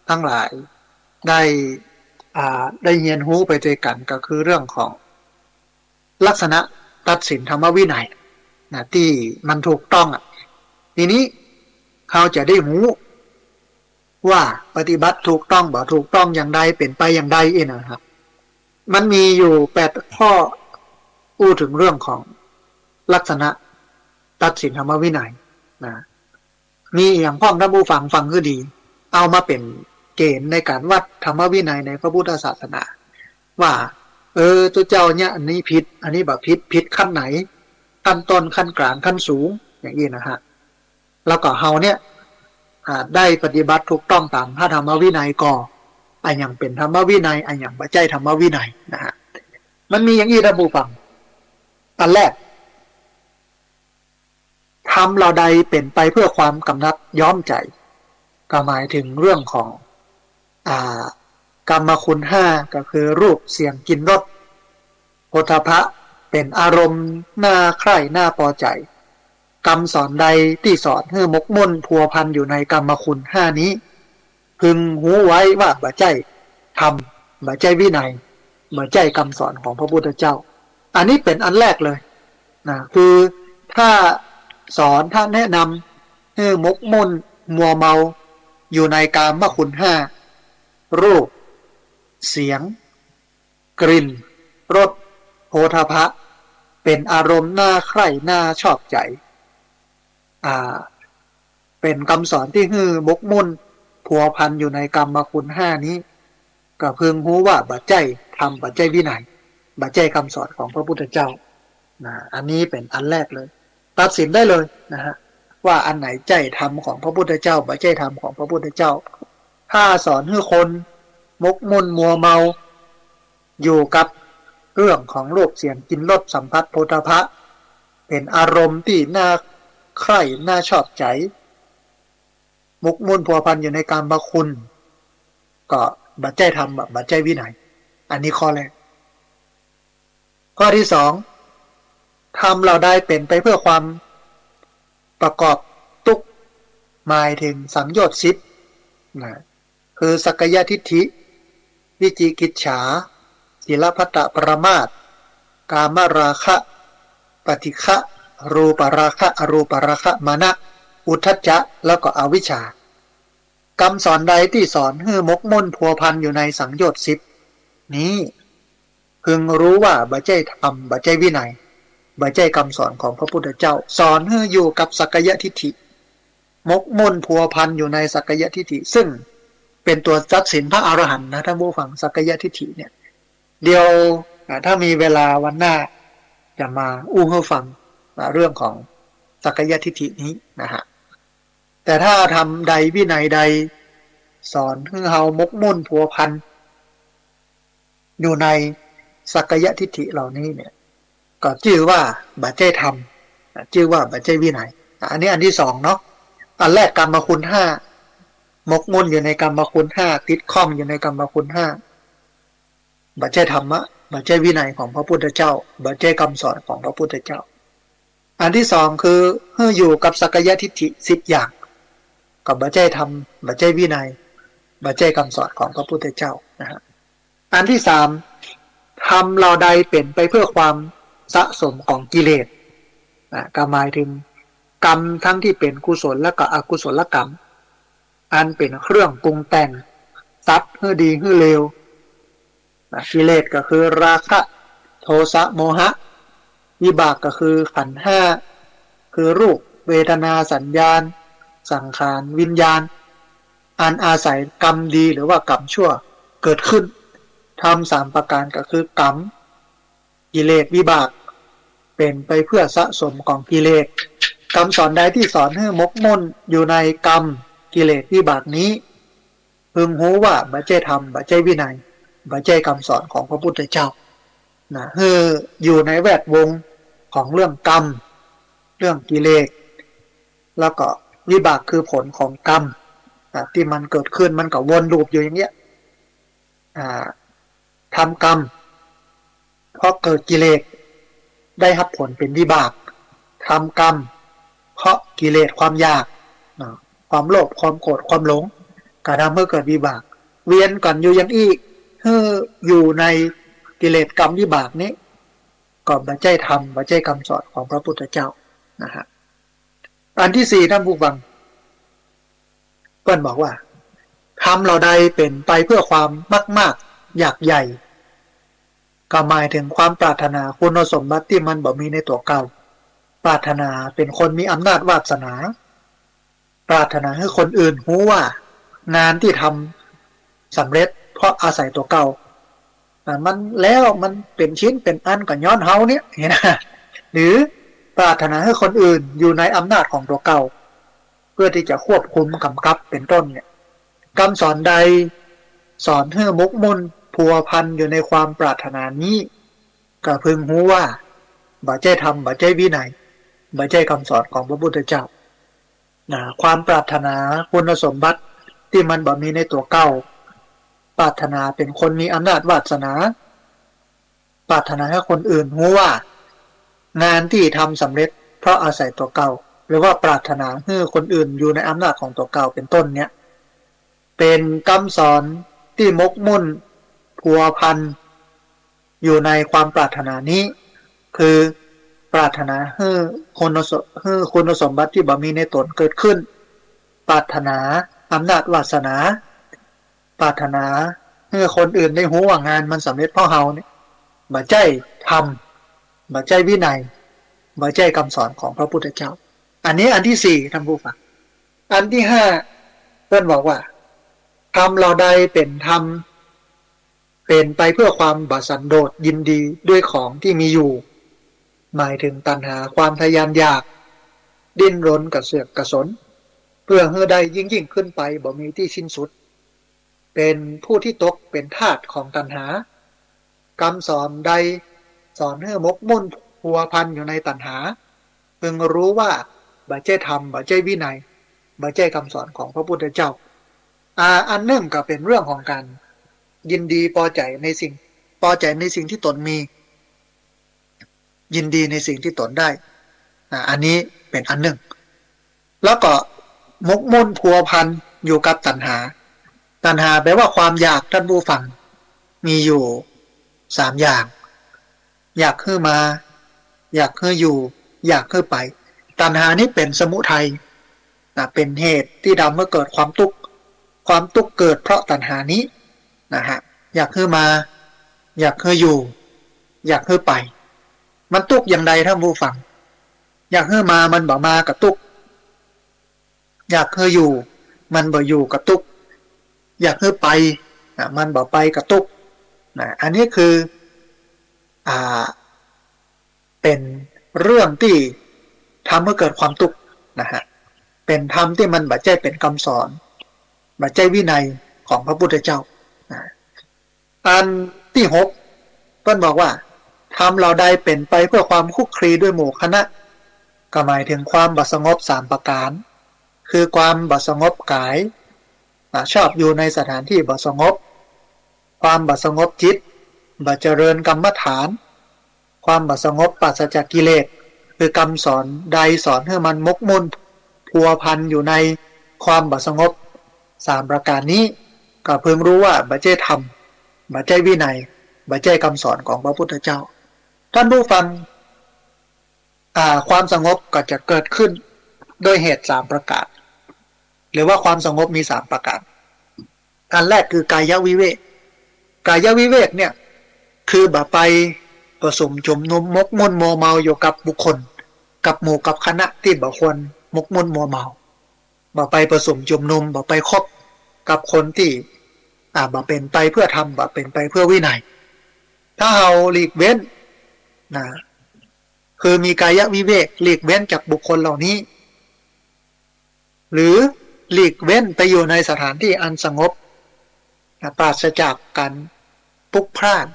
ตังหลายได้ อ่า ได้เฮียนฮู้ไปตวยกั๋น ก็คือเรื่องของลักษณะตัดสินธรรมวินัยนะ ตี้มันถูกต้องอะ ทีนี้เฮาจะได้ฮู้ ว่าปฏิบัติถูกต้องบ่ถูกต้องอย่างใด เป๋นไปอย่างใดอี้นะครับ มันมีอยู่แปดข้อ อู้เถิงเรื่องของลักษณะตัดสินธรรมวินัยนะ มีอะหยังพ่อง ต้านผู้ฟังฟังหื้อดี เอามาเป๋นเก๋ณฑ์ในก๋านวัดธรรมวินัยในพระพุทธศาสนา ว่า เออ ตุ๊เจ้าเยียะอันนี้ผิด อันนี้บ่ผิด ผิดขั้นไหน ขั้นต้น ขั้นก๋าง ขั้นสูง อย่างอี้นะฮะ แล้วก็เฮาเนี่ย อ่า ได้ปฏิบัติถูกต้องต๋ามพระธรรมวินัยก่อ อะหยังเป๋นธรรมวินัย อะหยังบ่ใจ้ธรรมวินัยนะฮะ มันมีอย่างอี้ ต้านผู้ฟัง อันแรก ธรรมเหล่าใดเป๋นไปเพื่อความกำหนัดย้อมใจ๋ ก็หมายเถิงเรื่องของ อ่า กามคุณห้า ก็คือรูป เสียง กลิ่น รส โผฏฐัพพะ เป๋นอารมณ์น่าใคร่ น่าปอใจ๋ กำสอนใดตี้สอนหื้อหมกมุ่นพัวพันอยู่ในกามคุณห้านี้ พึงฮู้ไว้ว่าบ่ใจ้ธรรม บ่ใจ้วินัย บ่ใจ้กำสอนของพระพุทธเจ้า อันนี้เป๋นอันแรกเลยนะ คือถ้าสอน ถ้าแนะนำหื้อหมกมุ่นมัวเมาอยู่ในกามคุณห้า รูป เสียง กลิ่น รส โผฏฐัพพะ เป๋นอารมณ์น่าใคร่ น่าชอบใจ๋ อ่า เป๋นกำสอนตี้หื้อหมกมุ่นพัวพันอยู่ในกามคุณห้านี้ ก็พึงฮู้ว่าบ่ใจ้ธรรม บ่ใจ้วินัย บ่ใจ้กำสอนของพระพุทธเจ้านะ อันนี้เป๋นอันแรกเลย ตัดสินได้เลยนะฮะ ว่าอันไหนใจ้ธรรมของพระพุทธเจ้า บ่ใจ้ธรรมของพระพุทธเจ้า ถ้าสอนหื้อคนหมกมุ่นมัวเมา อยู่กับเรื่องของรูป เสียง กลิ่น รส สัมผัส โผฏฐัพพะ เป๋นอารมณ์ตี้น่าใคร่ น่าชอบใจ๋ หมกมุ่นพัวพันอยู่ในกามคุณ ก็บ่ใจ้ธรรม บ่ใจ้วินัย อันนี้ข้อแรก ข้อตี้สอง ธรรมเหล่าใดเป๋นไปเพื่อความประกอบตุ๊กข์ หมายเถิงสังโยชน์สิบนะ คือสักกายทิฏฐิ วิจิกิจฉา ศีลพัตตปรามาส กามราคะ ปฏิฆะ รูปราคะ อรูปราคะ มานะ อุทธัจจะ แล้วก็อวิชชา กำสอนใดตี้สอนหื้อหมกมุ่นพัวพันอยู่ในสังโยชน์สิบนี้ พึงฮู้ว่าบ่ใจ้ธรรม บ่ใจ้วินัย บ่ใจ้กำสอนของพระพุทธเจ้า สอนหื้ออยู่กับสักกายทิฏฐิ หมกมุ่นพัวพันอยู่ในสักกายทิฏฐิ ซึ่งเป๋นตั๋วตัดสินพระอรหันต์นะ ต้านผู้ฟัง สักกายทิฏฐิเนี่ย เดี๋ยว อ่า ถ้ามีเวลาวันหน้าจะมาอู้หื้อฟัง อ่า เรื่องของสักกายทิฏฐินี้นะฮะ แต่ถ้าธรรมใดวินัยใดสอนหื้อเฮาหมกมุ่นพัวพันอยู่ในสักกายทิฏฐิเหล่านี้เนี่ย ก็จื้อว่าบ่ใจ้ธรรม อ่า จื้อว่าบ่ใจ้วินัย อ่า อันนี้อันตี้สองเนาะ อันแรกกามคุณห้า หมกมุ่นอยู่ในกามคุณห้า ติดข้องอยู่ในกามคุณห้า บ่ใจ้ธรรมะ บ่ใจ้วินัยของพระพุทธเจ้า บ่ใจ้กำสอนของพระพุทธเจ้า อันตี้สองคือหื้ออยู่กับสักกายทิฏฐิสิบอย่าง ก็บ่ใจ้ธรรม บ่ใจ้วินัย บ่ใจ้กำสอนของพระพุทธเจ้านะฮะ อันตี้สาม ธรรมเหล่าใดเป๋นไปเพื่อความสะสมของกิเลส อ่ะ ก็หมายเถิงกรรมทั้งตี้เป๋นกุศลและก็อกุศลกรรม อันเป๋นเครื่องปรุงแต่งสัตว์หื้อดีหื้อเลว นะ กิเลสก็คือราคะ โทสะ โมหะ วิบากก็คือขันธ์ห้า คือรูป เวทนา สัญญา สังขาร วิญญาณ อันอาศัยกรรมดีหรือว่ากรรมชั่วเกิดขึ้น ธรรมสามประก๋านก็คือกรรม กิเลส วิบาก เป๋นไปเพื่อสะสมของกิเลส กำสอนใดตี้สอนหื้อหมกมุ่นอยู่ในกรรม กิเลส วิบากนี้ พึงฮู้ว่าบ่ใจ้ธรรม บ่ใจ้วินัย บ่ใจ้กำสอนของพระพุทธเจ้า นะ หื้ออยู่ในแวดวงของเรื่องกรรม เรื่องกิเลส แล้วก็วิบากคือผลของกรรม อ่ะ ตี้มันเกิดขึ้น มันก็วนลูปอยู่อย่างเนี้ย อ่า ทำกรรม เพราะเกิดกิเลส ได้ฮับผลเป๋นวิบาก ทำกรรม เพราะกิเลสความอยาก เนาะ ความโลภ ความโกรธ ความหลง ก็ทำหื้อเกิดวิบาก เวียนกั๋นอยู่อย่างอี้ หื้ออยู่ในกิเลสกรรมวิบากนี้ ก็บ่ใจ้ธรรม บ่ใจ้กำสอนของพระพุทธเจ้า นะฮะ อันตี้สี่ ท่านผู้ฟัง เปิ้นบอกว่า ธรรมเหล่าใดเป๋นไปเพื่อความมักมาก อยากใหญ่ ก็หมายเถิงความปรารถนาคุณสมบัติตี้มันบ่มีในตั๋วเก่า ปรารถนาเป๋นคนมีอำนาจวาสนา ปรารถนาหื้อคนอื่นฮู้ว่างานตี้ทำสำเร็จเพราะอาศัยตั๋วเก่า อ่า มันแล้ว มันเป๋นชิ้นเป๋นอันก็ย้อนเฮาเนี่ย เห็นนะ หรือปรารถนาหื้อคนอื่นอยู่ในอำนาจของตั๋วเก่า เพื่อตี้จะควบคุมกำกับเป๋นต้นเนี่ย กำสอนใดสอนหื้อหมกมุ่นพัวพันอยู่ในความปรารถนานี้ ก็พึงฮู้ว่าบ่ใจ้ธรรม บ่ใจ้วินัย บ่ใจ้กำสอนของพระพุทธเจ้า นะ ความปรารถนาคุณสมบัติตี้มันบ่มีในตั๋วเก่า ปรารถนาเป๋นคนมีอำนาจวาสนา ปรารถนาหื้อคนอื่นฮู้ว่างานตี้ทำสำเร็จเพราะอาศัยตั๋วเก่า หรือว่าปรารถนาหื้อคนอื่นอยู่ในอำนาจของตั๋วเก่าเป๋นต้นเนี่ย เป๋นกำสอนตี้หมกมุ่นพัวพันอยู่ในความปรารถนานี้ คือปรารถนาหื้อคุณสม- หื้อคุณสมบัติตี้บ่มีในต๋นเกิดขึ้น ปรารถนาอำนาจวาสนา ปรารถนาหื้อคนอื่นได้ฮู้ว่างานมันสำเร็จเพราะเฮาเนี่ย บ่ใจ้ธรรม บ่ใจ้วินัย บ่ใจ้กำสอนของพระพุทธเจ้า อันนี้อันตี้สี่ ท่านผู้ฟัง อันตี้ห้า เปิ้นบอกว่า ธรรมเหล่าใดเป๋นธรรม เป๋นไปเพื่อความบ่สันโดษยินดีด้วยของตี้มีอยู่ หมายเถิงตัณหาความทะยานอยาก ดิ้นรนกระเสือกกระสน เพื่อหื้อได้ยิ่งๆ ขึ้นไป บ่มีตี้สิ้นสุด เป๋นผู้ตี้ตกเป๋นทาสของตัณหา กำสอนใดสอนหื้อหมกมุ่นพัวพันอยู่ในตัณหา พึงรู้ว่าบ่ใจ้ธรรม บ่ใจ้วินัย บ่ใจ้กำสอนของพระพุทธเจ้า อ่า อันนึ่งก็เป๋นเรื่องของก๋านยินดีปอใจ๋ในสิ่ง ปอใจ๋ในสิ่งตี้ต๋นมี ยินดีในสิ่งตี้ต๋นได้ อ่า อันนี้เป๋นอันนึ่ง แล้วก็หมกมุ่นพัวพันอยู่กับตัณหา ตัณหาแปลว่าความอยาก ท่านผู้ฟัง มีอยู่สามอย่าง อยากหื้อมา อยากหื้ออยู่ อยากหื้อไป ตัณหานี้เป๋นสมุทัย นะ เป๋นเหตุตี้ทำหื้อเกิดความตุ๊กข์ ความตุ๊กข์เกิดเพราะตัณหานี้ นะฮะ อยากหื้อมา อยากหื้ออยู่ อยากหื้อไป มันตุ๊กข์อย่างใด ท่านผู้ฟัง อยากหื้อมา มันบ่มาก็ตุ๊กข์ อยากหื้ออยู่ มันบ่อยู่ก็ตุ๊กข์ อยากหื้อไป อ่ะ มันบ่ไปก็ตุ๊กข์ นะ อันนี้คือ อ่า เป๋นเรื่องตี้ทำหื้อเกิดความตุ๊กข์ นะฮะ เป๋นธรรมตี้มันบ่ใจ้เป๋นกำสอน บ่ใจ้วินัยของพระพุทธเจ้า นะ อันตี้หก เปิ้นบอกว่า ธรรมเหล่าใดเป๋นไปเพื่อความคลุกคลีด้วยหมู่คณะ ก็หมายเถิงความบ่สงบสามประก๋าน คือความบ่สงบก๋าย อ่า ชอบอยู่ในสถานตี้บ่สงบ ความบ่สงบจิต บ่เจริญกรรมฐาน ความบ่สงบปราศจากกิเลส คือกำสอนใดสอนหื้อมันหมกมุ่นพัวพันอยู่ในความบ่สงบสามประก๋านนี้ ก็พึงรู้ว่าบ่ใจ้ธรรม บ่ใจ้วินัย บ่ใจ้กำสอนของพระพุทธเจ้า ท่านผู้ฟัง อ่า ความสงบก็จะเกิดขึ้นด้วยเหตุสามประก๋าน หรือว่าความสงบมีสามประก๋าน อันแรกคือกายวิเวก กายวิเวกเนี่ย คือบ่ไปประสุมจุมนุมหมกมุ่นมัวเมาอยู่กับบุคคล กับหมู่กับคณะตี้บ่ควรหมกมุ่นมัวเมา บ่ไปประสุมจุมนุม บ่ไปคบกับคนตี้ อ่า บ่เป๋นไปเพื่อธรรม บ่เป๋นไปเพื่อวินัย ถ้าเฮาหลีกเว้น นะ คือมีกายวิเวก หลีกเว้นจากบุคคลเหล่านี้ หรือหลีกเว้นไปอยู่ในสถานตี้อันสงบ นะ ปราศจากก๋านพลุกพล่าน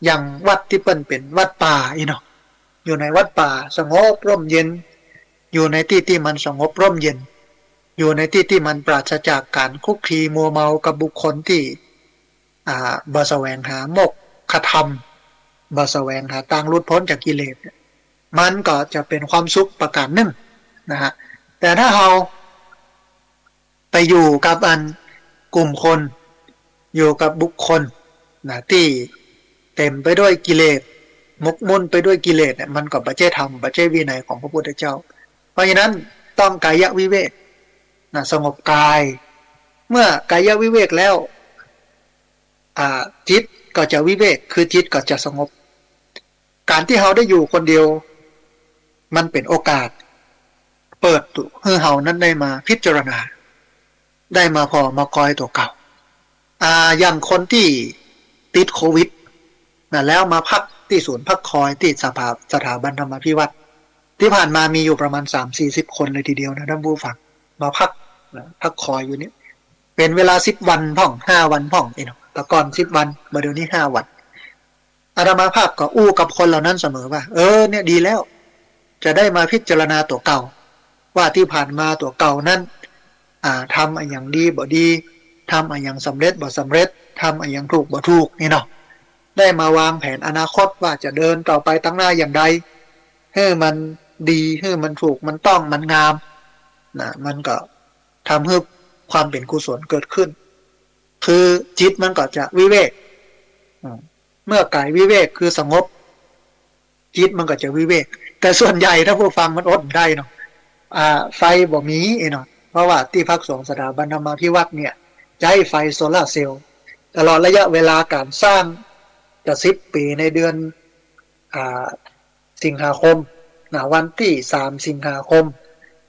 อย่างวัดตี้เปิ้นเป๋นวัดป่าอี้เนาะ อยู่ในวัดป่าสงบร่มเย็น อยู่ในตี้ตี้มันสงบร่มเย็น อยู่ในตี้ตี้มันปราศจากก๋านคลุกคลีมัวเมากับบุคคลตี้ อ่า บ่แสวงหาโมกขธรรม บ่แสวงหาตางหลุดป๊นจากกิเลสเนี่ย มันก็จะเป๋นความสุขประก๋านนึ่งนะฮะ แต่ถ้าเฮาไปอยู่กับอันกลุ่มคน อยู่กับบุคคลนะ ตี้เต๋มไปด้วยกิเลส หมกมุ่นไปด้วยกิเลสเนี่ย มันก็บ่ใจ้ธรรม บ่ใจ้วินัยของพระพุทธเจ้า เพราะฉะนั้นต้องกายวิเวกนะ สงบกาย เมื่อกายวิเวกแล้ว อ่า จิตก็จะวิเวก คือจิตก็จะสงบ ก๋านตี้เฮาได้อยู่คนเดียว มันเป๋นโอกาส เปิดหื้อเฮานั้นได้มาพิจารณา ได้มาผ่อมากอยตั๋วเก่า อ่า อย่างคนตี้ติดโควิดนะ แล้วมาพักตี้ศูนย์พักคอยตี้สถา- สถาบันธรรมาภิวัฒน์ ตี้ผ่านมามีอยู่ประมาณสามสี่สิบคนเลยทีเดียวนะท่านผู้ฟัง มาพักนะ พักคอยอยู่เนี่ย เป๋นเวลาสิบวันพ่อง ห้าวันพ่อง เนาะ แต่ก่อนสิบวัน บ่าเดี๋ยวนี้ห้าวัน อาตมาภาพก็อู้กับคนเหล่านั้นเสมอว่า เออ เนี่ยดีแล้ว จะได้มาพิจารณาตั๋วเก่า ว่าตี้ผ่านมาตั๋วเก่านั้น อ่า ทำอะหยังดีบ่ดี ทำอะหยังสำเร็จบ่สำเร็จ ทำอะหยังถูกบ่ถูก นี่เนาะ ได้มาวางแผนอนาคตว่าจะเดินต่อไปตังหน้าอย่างใด หื้อมันดี หื้อมันถูก มันต้อง มันงามนะ มันก็ทำหื้อความเป๋นกุศลเกิดขึ้น คือจิตมันก็จะวิเวก อืม เมื่อกายวิเวกคือสงบ จิตมันก็จะวิเวก แต่ส่วนใหญ่ท่านผู้ฟังมันอดบ่ได้เนาะ อ่า ไฟบ่มีเนาะ เพราะว่าตี้พักสงฆ์สถาบันธรรมาภิวัฒน์เนี่ย ใจ๊ไฟโซลาร์เซลล์ ตลอดระยะเวลาก๋านสร้างจะสิบปี๋ ในเดือน อ่า สิงหาคมนะ วันตี้สามสิงหาคม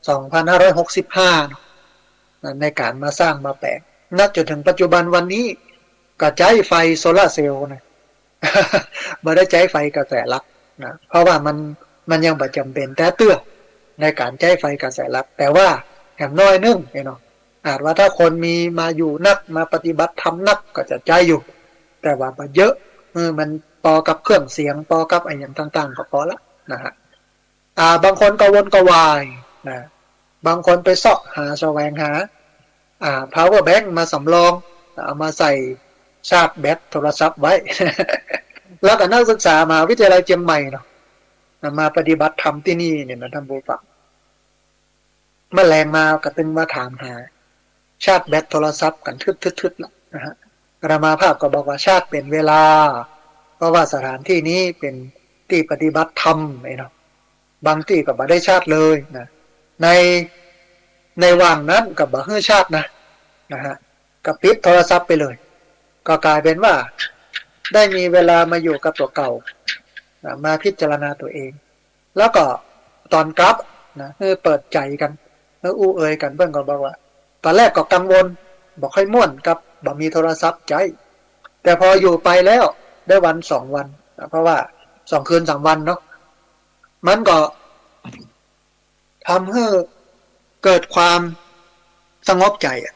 สองพันห้าร้อยหกสิบห้าเนาะ นะ ในก๋านมาสร้างมาแป๋ง นับจ๋นเถิงปัจจุบันวันนี้ ก็ใจ๊ไฟโซลาร์เซลล์นะ บ่ได้ใจ๊ไฟกระแสหลักนะ เพราะว่ามัน มันยังบ่จ๋ำเป๋นแต๊เตื้อ ในก๋านใจ๊ไฟกระแสหลัก แต่ว่าอย่างน้อยนึ่งเนาะ อาจว่าถ้าคนมีมาอยู่นัก มาปฏิบัติธรรมนัก ก็จะใจ๊อยู่ แต่ว่าบ่เยอะ เออ มันปอกับเครื่องเสียง ปอกับอะหยังต่างๆ ก็ปอละนะฮะ อ่า บางคนกระวนกระวายนะ บางคนไปเซาะหาแสวงหา อ่า พาวเวอร์แบงก์มาสำรอง เอามาใส่ชาร์จแบตโทรศัพท์ไว้ แล้วก็นักศึกษามหาวิทยาลัยเจียงใหม่เนาะ มาปฏิบัติธรรมตี้นี่เนี่ยนะท่านผู้ฟัง เมื่อแลงมาก็ตึงมาถามหา ชาร์จแบตโทรศัพท์กั๋นทึดๆๆ ละนะฮะ อาตมาภาพก็บอกว่าชาร์จเป๋นเวลา เพราะว่าสถานที่นี้เป๋นตี้ปฏิบัติธรรมเนาะ บางตี้ก็บ่ได้ชาร์จเลยนะ ใน ในหว่างนั้นก็บ่หื้อชาร์จนะ นะฮะ ก็ปิดโทรศัพท์ไปเลย ก็กลายเป๋นว่าได้มีเวลามาอยู่กับตั๋วเก่านะ มาพิจารณาตั๋วเอง แล้วก็ต๋อนกลับนะ หื้อเปิดใจ๋กั๋น หื้ออู้เอ่ยกั๋น เปิ้นก็บอกว่า ต๋อนแรกก็กังวล บ่ค่อยม่วนกับบ่มีโทรศัพท์ใจ๊ แต่พออยู่ไปแล้วได้วันสองวันนะ เพราะว่าสองคืนสามวันเนาะ มันก็ทำหื้อเกิดความสงบใจ๋อะ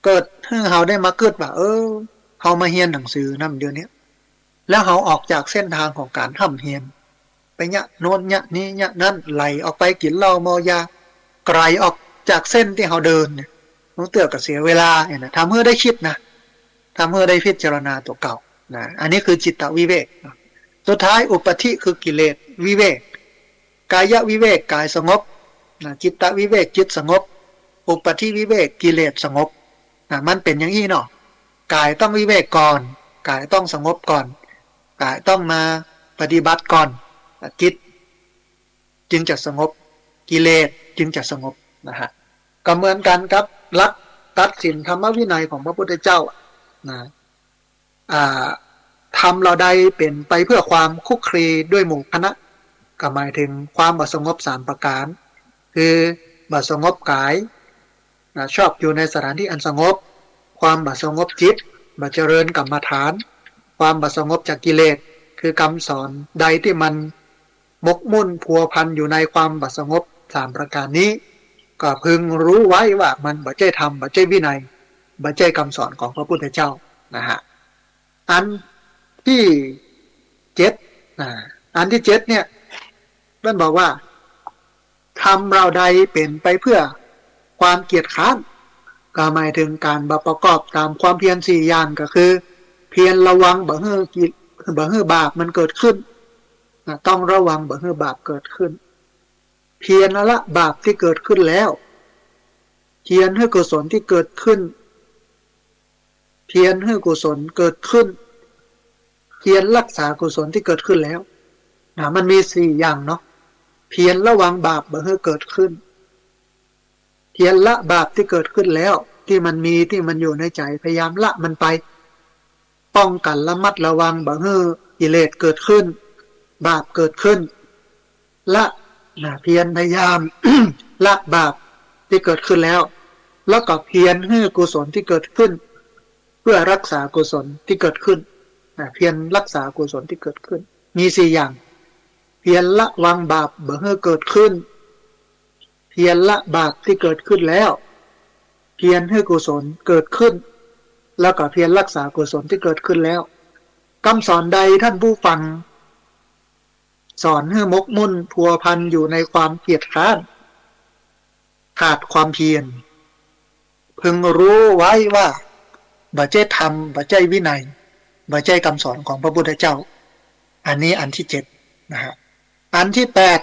เกิดหื้อเฮาได้มากึ๊ดว่า เออ เฮามาเฮียนหนังสือน้ำเดี๋ยวนี้ แล้วเฮาออกจากเส้นตางของก๋านฮ่ำเฮียน ไปเยียะโน้นเยียะนี้เยียะนั้น ไหลออกไปกิ๋นเหล้าเมายา ไก๋ออกจากเส้นตี้เฮาเดินเนี่ย บางเตื้อก็เสียเวลาเนี่ยนะ ทำหื้อได้กึ๊ดนะ ทำหื้อได้พิจารณาตั๋วเก่านะ อันนี้คือจิตตวิเวกนะ สุดท้ายอุปัฏฐิคือกิเลสวิเวก กายวิเวก กายสงบ นะ จิตตวิเวก จิตสงบ อุปัฏฐิวิเวก กิเลสสงบ นะ มันเป๋นอย่างอี้เนาะ กายต้องวิเวกก่อน กายต้องสงบก่อน กายต้องมาปฏิบัติก่อน จิตจึงจะสงบ กิเลสจึงจะสงบนะฮะ ก็เหมือนกั๋นกับหลักตัดสินธรรมวินัยของพระพุทธเจ้านะ อ่า ธรรมเหล่าใดเป๋นไปเพื่อความคลุกคลีด้วยหมู่คณะ ก็หมายถึงความบ่สงบสามประก๋าน คือบ่สงบกายนะ ชอบอยู่ในสถานที่อันสงบ ความบ่สงบจิต บ่เจริญกรรมฐาน ความบ่สงบจากกิเลส คือกำสอนใดตี้มันหมกมุ่นพัวพันอยู่ในความบ่สงบสามประก๋านนี้ ก็พึงรู้ไว้ว่ามันบ่ใจ้ธรรม บ่ใจ้วินัย บ่ใจ้กำสอนของพระพุทธเจ้านะฮะ อันตี้เจ็ดนะ อันตี้เจ็ดเนี่ย เปิ้นบอกว่า ธรรมเหล่าใดเป๋นไปเพื่อความเกียจคร้าน ก็หมายถึงก๋านบ่ประกอบต๋ามความเพียรสี่อย่าง ก็คือ เพียรระวังบ่หื้อกิ- บ่หื้อบาปมันเกิดขึ้น นะ ต้องระวังบ่หื้อบาปเกิดขึ้น เพียรละบาปตี้เกิดขึ้นแล้ว เพียรหื้อกุศลตี้เกิดขึ้น เพียรหื้อกุศลเกิดขึ้น เพียรรักษากุศลตี้เกิดขึ้นแล้ว นะ มันมีสี่อย่างเนาะ เพียรระวังบาปบ่หื้อเกิดขึ้น เพียรละบาปตี้เกิดขึ้นแล้ว ตี้มันมี ตี้มันอยู่ในใจ๋ พยายามละมันไป ป้องกั๋นระมัดระวังบ่หื้อกิเลสเกิดขึ้น บาปเกิดขึ้น ละ นะ เพียรพยายาม ละบาปตี้เกิดขึ้นแล้ว แล้วก็เพียรหื้อกุศลตี้เกิดขึ้น เพื่อรักษากุศลตี้เกิดขึ้น นะ เพียรรักษากุศลตี้เกิดขึ้น มีสี่อย่าง เพียรระวังบาปบ่หื้อเกิดขึ้น เพียรละบาปตี้เกิดขึ้นแล้ว เพียรหื้อกุศลเกิดขึ้น แล้วก็เพียรรักษากุศลตี้เกิดขึ้นแล้ว กำสอนใดท่านผู้ฟัง สอนหื้อหมกมุ่นพัวพันอยู่ในความเกียจคร้าน ขาดความเพียร พึงรู้ไว้ว่าบ่ใจ้ธรรม บ่ใจ้วินัย บ่ใจ้กำสอนของพระพุทธเจ้า อันนี้อันตี้เจ็ดนะฮะ อันตี้แปด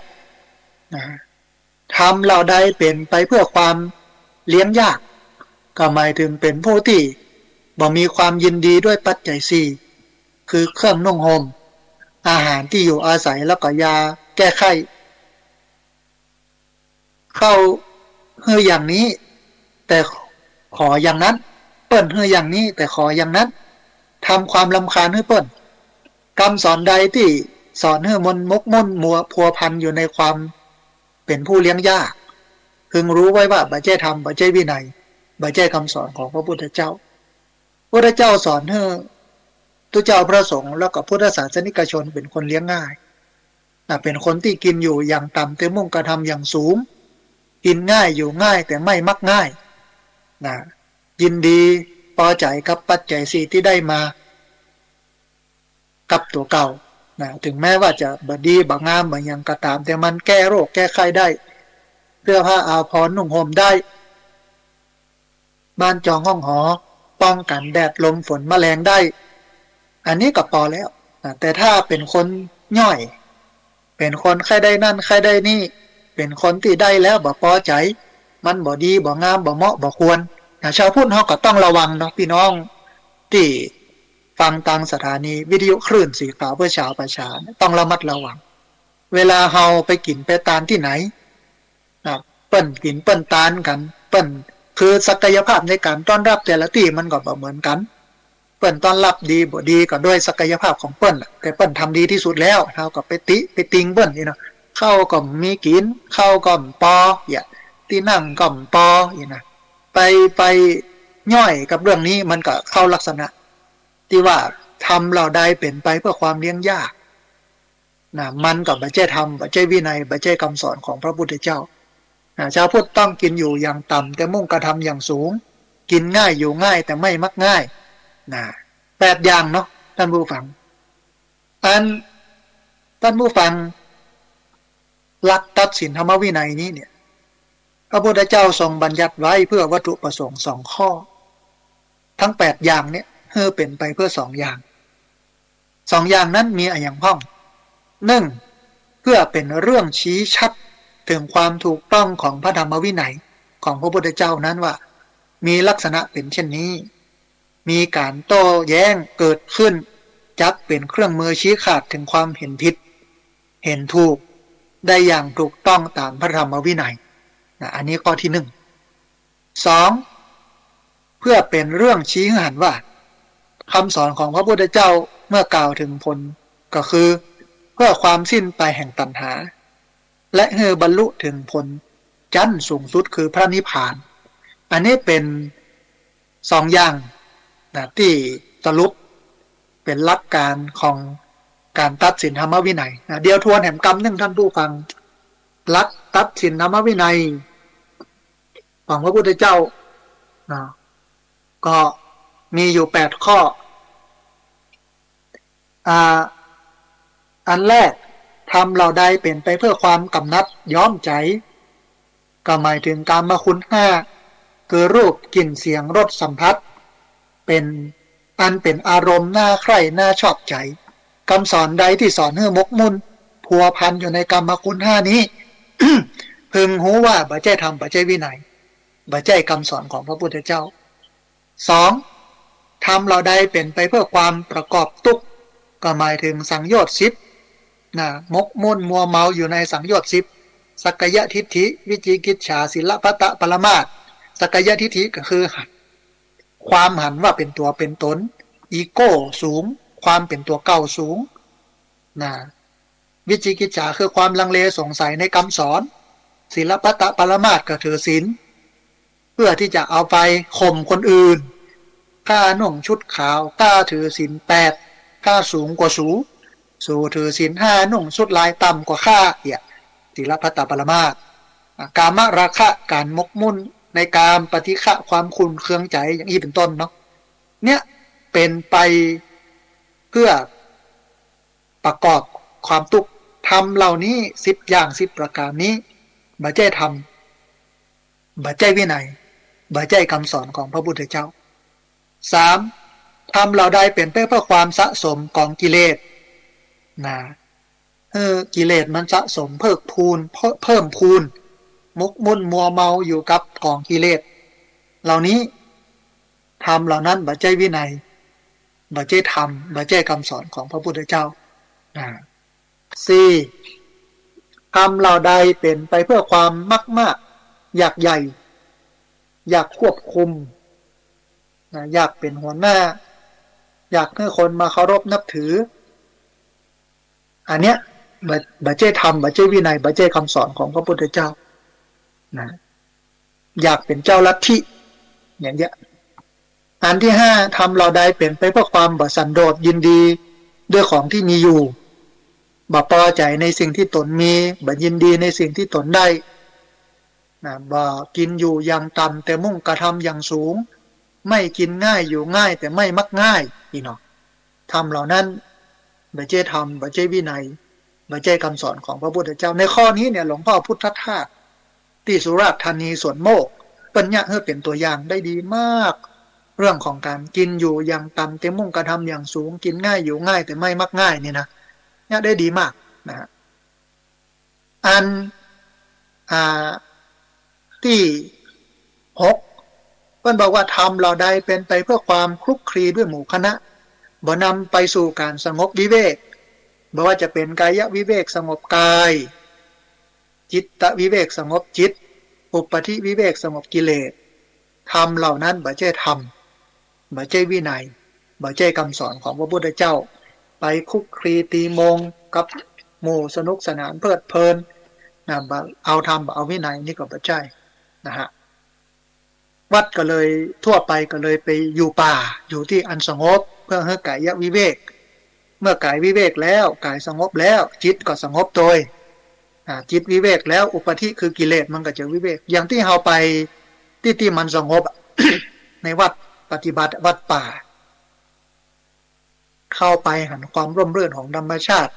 นะฮะ ธรรมเหล่าใดเป๋นไปเพื่อความเลี้ยงยาก ก็หมายถึงเป๋นผู้ตี้บ่มีความยินดีด้วยปัจจัยสี่ คือเครื่องนุ่งห่ม อาหารตี้อยู่อาศัย แล้วก็ยาแก้ไข้ เค้าหื้ออย่างนี้ แต่ขออย่างนั้น เปิ้นหื้ออย่างนี้ แต่ขออย่างนั้น ทำความรำคาญหื้อเปิ้น กำสอนใดตี้สอนหื้อมนหมกมุ่นมัวพัวพันอยู่ในความเป๋นผู้เลี้ยงยาก พึงรู้ไว้ว่าบ่ใจ้ธรรม บ่ใจ้วินัย บ่ใจ้กำสอนของพระพุทธเจ้า พุทธเจ้าสอนหื้อ ตุ๊เจ้าพระสงฆ์แล้วก็พุทธศาสนิกชนเป๋นคนเลี้ยงง่ายนะ เป๋นคนตี้กิ๋นอยู่อย่างต่ำแต่มุ่งกระทำอย่างสูง กิ๋นง่ายอยู่ง่ายแต่ไม่มักง่ายนะ ยินดีปอใจ๋กับปัจจัยสี่ตี้ได้มากับตั๋วเก่านะ ถึงแม้ว่าจะบ่ดีบ่งามบ่หยังก็ต๋าม แต่มันแก้โรคแก้ไข้ได้ เสื้อผ้าอาภรณ์นุ่งห่มได้ บ้านจองห้องหอ ป้องกั๋นแดดลมฝนแมลงได้ อันนี้ก็ปอแล้วนะ แต่ถ้าเป๋นคนย่อย เป๋นคนใค่ได้นั่นใค่ได้นี่ เป๋นคนตี้ได้แล้วบ่ปอใจ๋ มันบ่ดีบ่งามบ่เหมาะบ่ควรนะ ชาวพุทธเฮาก็ต้องระวังเนาะ ปี้น้องตี้ฟังตางสถานีวิทยุคลื่นสีขาวเพื่อชาวประชาเนี่ย ต้องระมัดระวัง เวลาเฮาไปกิ๋นไปตานตี้ไหน นะ เปิ้นกิ๋นเปิ้นตานกั๋น เปิ้น คือศักยภาพในก๋านต้อนรับแต่ละตี้มันก็บ่เหมือนกั๋น เปิ้นต้อนรับดีบ่ดีก็ด้วยศักยภาพของเปิ้นแหละ แต่เปิ้นทำดีตี้สุดแล้ว เฮาก็ไปติไปติงเปิ้นอี้เนาะ ข้าวก็บ่มีกิ๋น ข้าวก็บ่ปอ เยียะ ตี้นั่งก็บ่ปอ อี้นะ ไป ไปย่อยกับเรื่องนี้ มันก็เข้าลักษณะตี้ว่าธรรมเหล่าใดเป๋นไปเพื่อความเลี้ยงยาก นะ มันก็บ่ใจ้ธรรม บ่ใจ้วินัย บ่ใจ้กำสอนของพระพุทธเจ้านะ ชาวพุทธต้องกิ๋นอยู่อย่างต่ำแต่มุ่งกระทำอย่างสูง กิ๋นง่ายอยู่ง่ายแต่ไม่มักง่ายนะ แปดอย่างเนาะท่านผู้ฟัง อันท่านผู้ฟัง หลักตัดสินธรรมวินัยนี้เนี่ย พระพุทธเจ้าทรงบัญญัติไว้เพื่อวัตถุประสงค์สองข้อ ทั้งแปดอย่างเนี่ย หื้อเป๋นไปเพื่อสองอย่าง สองอย่างนั้นมีอะหยังพ่อง นึ่ง เพื่อเป๋นเรื่องชี้ชัดถึงความถูกต้องของพระธรรมวินัยของพระพุทธเจ้านั้นว่า มีลักษณะเป๋นเช่นนี้ มีก๋านโต้แย้งเกิดขึ้น จักเป๋นเครื่องมือชี้ขาดถึงความเห็นผิด เห็นถูก ได้อย่างถูกต้องต๋ามพระธรรมวินัยนะ อันนี้ข้อตี้นึ่ง สอง เพื่อเป๋นเรื่องชี้หื้อหันว่า คำสอนของพระพุทธเจ้าเมื่อกล่าวถึงผลก็คือ เพื่อความสิ้นไปแห่งตัณหา และหื้อบรรลุถึงผลจั้นสูงสุดคือพระนิพพาน อันนี้เป๋นสองอย่างนะ ตี้สรุปเป๋นหลักก๋านของก๋านตัดสินธรรมวินัยนะ เดี๋ยวทวนแหมกำนึ่งท่านผู้ฟัง หลักตัดสินธรรมวินัย ของพระพุทธเจ้านะ ก็มีอยู่แปดข้อ อ่า อันแรก ธรรมเหล่าใดเป๋นไปเพื่อความกำหนัดย้อมใจ๋ ก็หมายถึงกามคุณห้า คือรูป กลิ่น เสียง รส สัมผัส เป๋น อันเป๋นอารมณ์น่าใคร่น่าชอบใจ๋ กำสอนใดตี้สอนหื้อหมกมุ่น พัวพันอยู่ในกามคุณห้านี้ พึงฮู้ว่าบ่ใจ้ธรรม บ่ใจ้วินัย บ่ใจ้กำสอนของพระพุทธเจ้า สอง ธรรมเหล่าใดเป๋นไปเพื่อความประกอบตุ๊กข์ ก็หมายถึงสังโยชน์สิบ นะ หมกมุ่นมัวเมาอยู่ในสังโยชน์สิบ สักกายทิฏฐิ วิจิกิจฉา ศีลพัตตปรามาส สักกายทิฏฐิก็คือ ความหันว่าเป๋นตั๋วเป๋นต๋น อีโก้สูง ความเป๋นตั๋วเก่าสูง นะ วิจิกิจฉาคือความลังเลสงสัยในกำสอน ศีลพัตตปรามาสก็ถือศีล เพื่อที่จะเอาไปข่มคนอื่น ข้านุ่งชุดขาว ข้าถือศีลแปด ข้าสูงกว่าสู สูถือศีลห้า นุ่งชุดลายต่ำกว่าข้า เนี่ย ศีลพัตตปรามาส อ่ะ กามราคะ ก๋านหมกมุ่นในกาม ปฏิฆะ ความขุ่นเคืองใจ๋ อย่างอี้เป๋นต้นเนาะ เนี่ย เป๋นไปเพื่อประกอบความตุ๊กข์ ธรรมเหล่านี้สิบอย่างสิบประก๋านนี้ บ่ใจ้ธรรม บ่ใจ้วินัย บ่ใจ้กำสอนของพระพุทธเจ้า สาม ธรรมเหล่าใดเป๋นไปเพื่อความสะสมของกิเลส นะ เออ กิเลสมันสะสมเพิ่มพูน เพิ่ม เพิ่มพูน หมกมุ่นมัวเมาอยู่กับกองกิเลสเหล่านี้ ธรรมเหล่านั้นบ่ใจ้วินัย บ่ใจ้ธรรม บ่ใจ้กำสอนของพระพุทธเจ้า นะ สี่ ธรรมเหล่าใดเป๋นไปเพื่อความมักมาก อยากใหญ่ อยากควบคุม นะ อยากเป๋นหัวหน้า อยากหื้อคนมาเคารพนับถือ อันเนี้ย บ่ บ่ใจ้ธรรม บ่ใจ้วินัย บ่ใจ้กำสอนของพระพุทธเจ้า นะ อยากเป๋นเจ้าลัทธิ อย่างเนี้ย อันตี้ห้า ธรรมเหล่าใดเป๋นไปเพื่อความบ่สันโดษยินดีด้วยของตี้มีอยู่ บ่ปอใจ๋ในสิ่งตี้ต๋นมี บ่ยินดีในสิ่งตี้ต๋นได้ นะ บ่กิ๋นอยู่อย่างต่ำ แต่มุ่งกระทำอย่างสูง ไม่กิ๋นง่ายอยู่ง่าย แต่ไม่มักง่าย นี่เนาะ ธรรมเหล่านั้น บ่ใจ้ธรรม บ่ใจ้วินัย บ่ใจ้กำสอนของพระพุทธเจ้า ในข้อนี้เนี่ย หลวงพ่อพุทธทาส ตี้สุราษฎร์ธานีสวนโมกข์ เปิ้นยะหื้อเป๋นตั๋วอย่างได้ดีมาก เรื่องของก๋านกิ๋นอยู่อย่างต่ำ แต่มุ่งกระทำอย่างสูง กิ๋นง่ายอยู่ง่าย แต่ไม่มักง่าย นี่นะ ยะได้ดีมาก นะฮะ อัน อ่า ตี้หก เปิ้นบอกว่าธรรมเหล่าใดเป๋นไปเพื่อความคลุกคลีด้วยหมู่คณะ บ่นำไปสู่ก๋านสงบวิเวก บ่ว่าจะเป๋นกายวิเวกสงบกาย จิตตวิเวกสงบจิต อุปธิวิเวกสงบกิเลส ธรรมเหล่านั้นบ่ใจ้ธรรม บ่ใจ้วินัย บ่ใจ้กำสอนของพระพุทธเจ้า ไปคลุกคลีตีมงกับหมู่สนุกสนานเพลิดเพลิน นะ บ่เอาธรรม บ่เอาวินัย นี่ก็บ่ใจ้ นะฮะ วัดก็เลย ทั่วไปก็เลยไปอยู่ป่า อยู่ตี้อันสงบ เพื่อหื้อกายวิเวก เมื่อกายวิเวกแล้ว กายสงบแล้ว จิตก็สงบโตย อ่า จิตวิเวกแล้ว อุปธิคือกิเลสมันก็จะวิเวก อย่างตี้เฮาไปตี้ ตี้มันสงบอะ ในวัดปฏิบัติวัดป่า เข้าไปหันความร่มรื่นของธรรมชาติ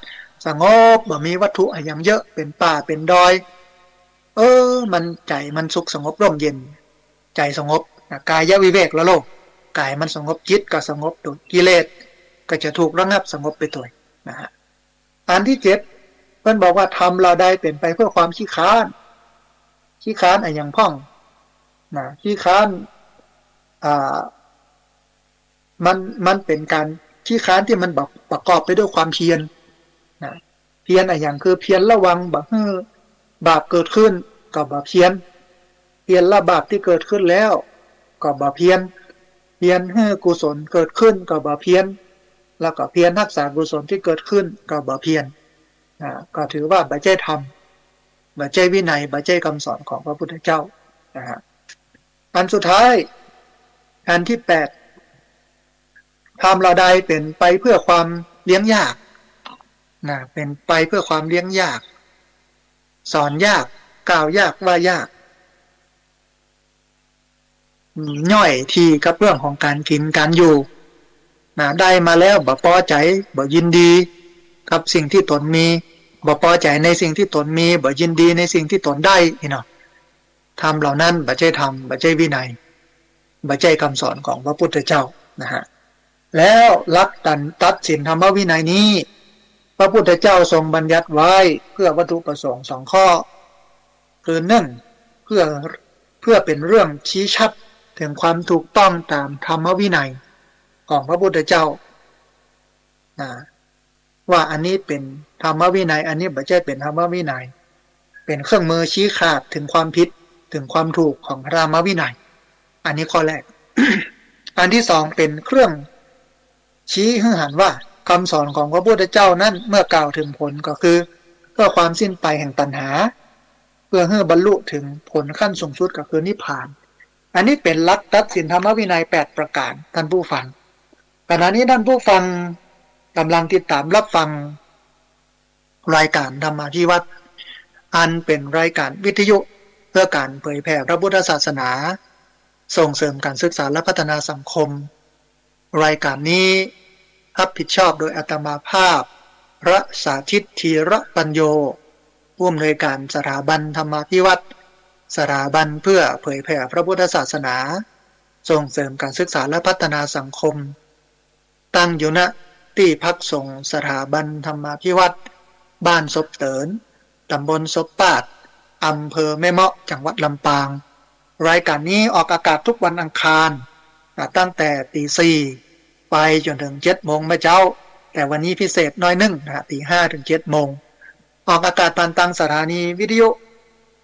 สงบ บ่มีวัตถุอะหยังเยอะ เป๋นป่าเป๋นดอย เออ มันใจ๋มันสุขสงบร่มเย็น ใจ๋สงบ นะ กายวิเวกแล้วโลก กายมันสงบ จิตก็สงบโตย กิเลสก็จะถูกระงับสงบไปโตย นะฮะ อันตี้เจ็ด เปิ้นบอกว่าธรรมเหล่าใดเป๋นไปเพื่อความขี้คร้าน ขี้คร้านอะหยังพ่อง นะ ขี้คร้าน อ่า มัน มันเป๋นก๋านขี้คร้านตี้มันประ ประกอบไปด้วยความเพียร นะ เพียรอะหยัง คือเพียรระวังบ่หื้อบาปเกิดขึ้น ก็บ่เพียร เพียรละบาปตี้เกิดขึ้นแล้ว ก็บ่เพียร เพียรหื้อกุศลเกิดขึ้น ก็บ่เพียร แล้วก็เพียรฮักษากุศลตี้เกิดขึ้น ก็บ่เพียร อ่า ก็ถือว่าบ่ใจ้ธรรม บ่ใจ้วินัย บ่ใจ้กำสอนของพระพุทธเจ้า นะฮะ อันสุดท้าย อันตี้แปด ธรรมเหล่าใดเป๋นไปเพื่อความเลี้ยงยาก นะ เป๋นไปเพื่อความเลี้ยงยาก สอนยาก กล่าวยาก ว่ายาก อืม ย่อยถี่กับเรื่องของก๋านกิ๋นก๋านอยู่ นะ ได้มาแล้วบ่ปอใจ๋ บ่ยินดีกับสิ่งตี้ตนมี บ่ปอใจ๋ในสิ่งตี้ตนมี บ่ยินดีในสิ่งตี้ตนได้ นี่เนาะ ธรรมเหล่านั้นบ่ใจ้ธรรม บ่ใจ้วินัย บ่ใจ้กำสอนของพระพุทธเจ้า นะฮะ แล้วหลักตัดสินธรรมวินัยนี้ พระพุทธเจ้าทรงบัญญัติไว้เพื่อวัตถุประสงค์สองข้อ คือหนึ่ง เพื่อ เพื่อเป็นเรื่องชี้ชัดถึงความถูกต้องตามธรรมวินัยของพระพุทธเจ้า นะ ว่าอันนี้เป๋นธรรมวินัย อันนี้บ่ใจ้เป๋นธรรมวินัย เป๋นเครื่องมือชี้ขาดถึงความผิด ถึงความถูกของพระธรรมวินัย อันนี้ข้อแรก อันที่สองเป๋นเครื่อง ชี้หื้อหันว่ากำสอนของพระพุทธเจ้านั้นเมื่อกล่าวถึงผลก็คือ เพื่อความสิ้นไปแห่งตัณหา เพื่อหื้อบรรลุถึงผลขั้นสูงสุดก็คือนิพพาน อันนี้เป๋นหลักตัดสินธรรมวินัยแปดประก๋าน ท่านผู้ฟัง ขณะนี้ท่านผู้ฟังก่ำลังติดต๋ามฮับฟัง รายก๋านธรรมาภิวัฒน์ อันเป๋นรายก๋านวิทยุเพื่อก๋านเผยแผ่พระพุทธศาสนา ส่งเสริมก๋านศึกษาและพัฒนาสังคม รายก๋านนี้ฮับผิดชอบโดยอาตมาภาพ พระสาธิต ธีระปัญโญ ผู้อำนวยก๋านสถาบันธรรมาภิวัฒน์ สถาบันเพื่อเผยแผ่พระพุทธศาสนา ส่งเสริมก๋านศึกษาและพัฒนาสังคม ตั้งอยู่ ณ ตี้พักสงฆ์สถาบันธรรมาภิวัฒน์ บ้านศพเติน ต๋ำบลศพปาด อำเภอแม่เมาะ จังหวัดลำปาง รายก๋านนี้ออกอากาศทุกวันอังคาร นะ ตั้งแต่ตีสี่ไปจ๋นเถิงเจ็ดโมงเมื่อเจ๊า แต่วันนี้พิเศษหน้อยนึ่งนะ ตีห้าเถิงเจ็ดโมง ออกอากาศผ่านตางสถานีวิทยุ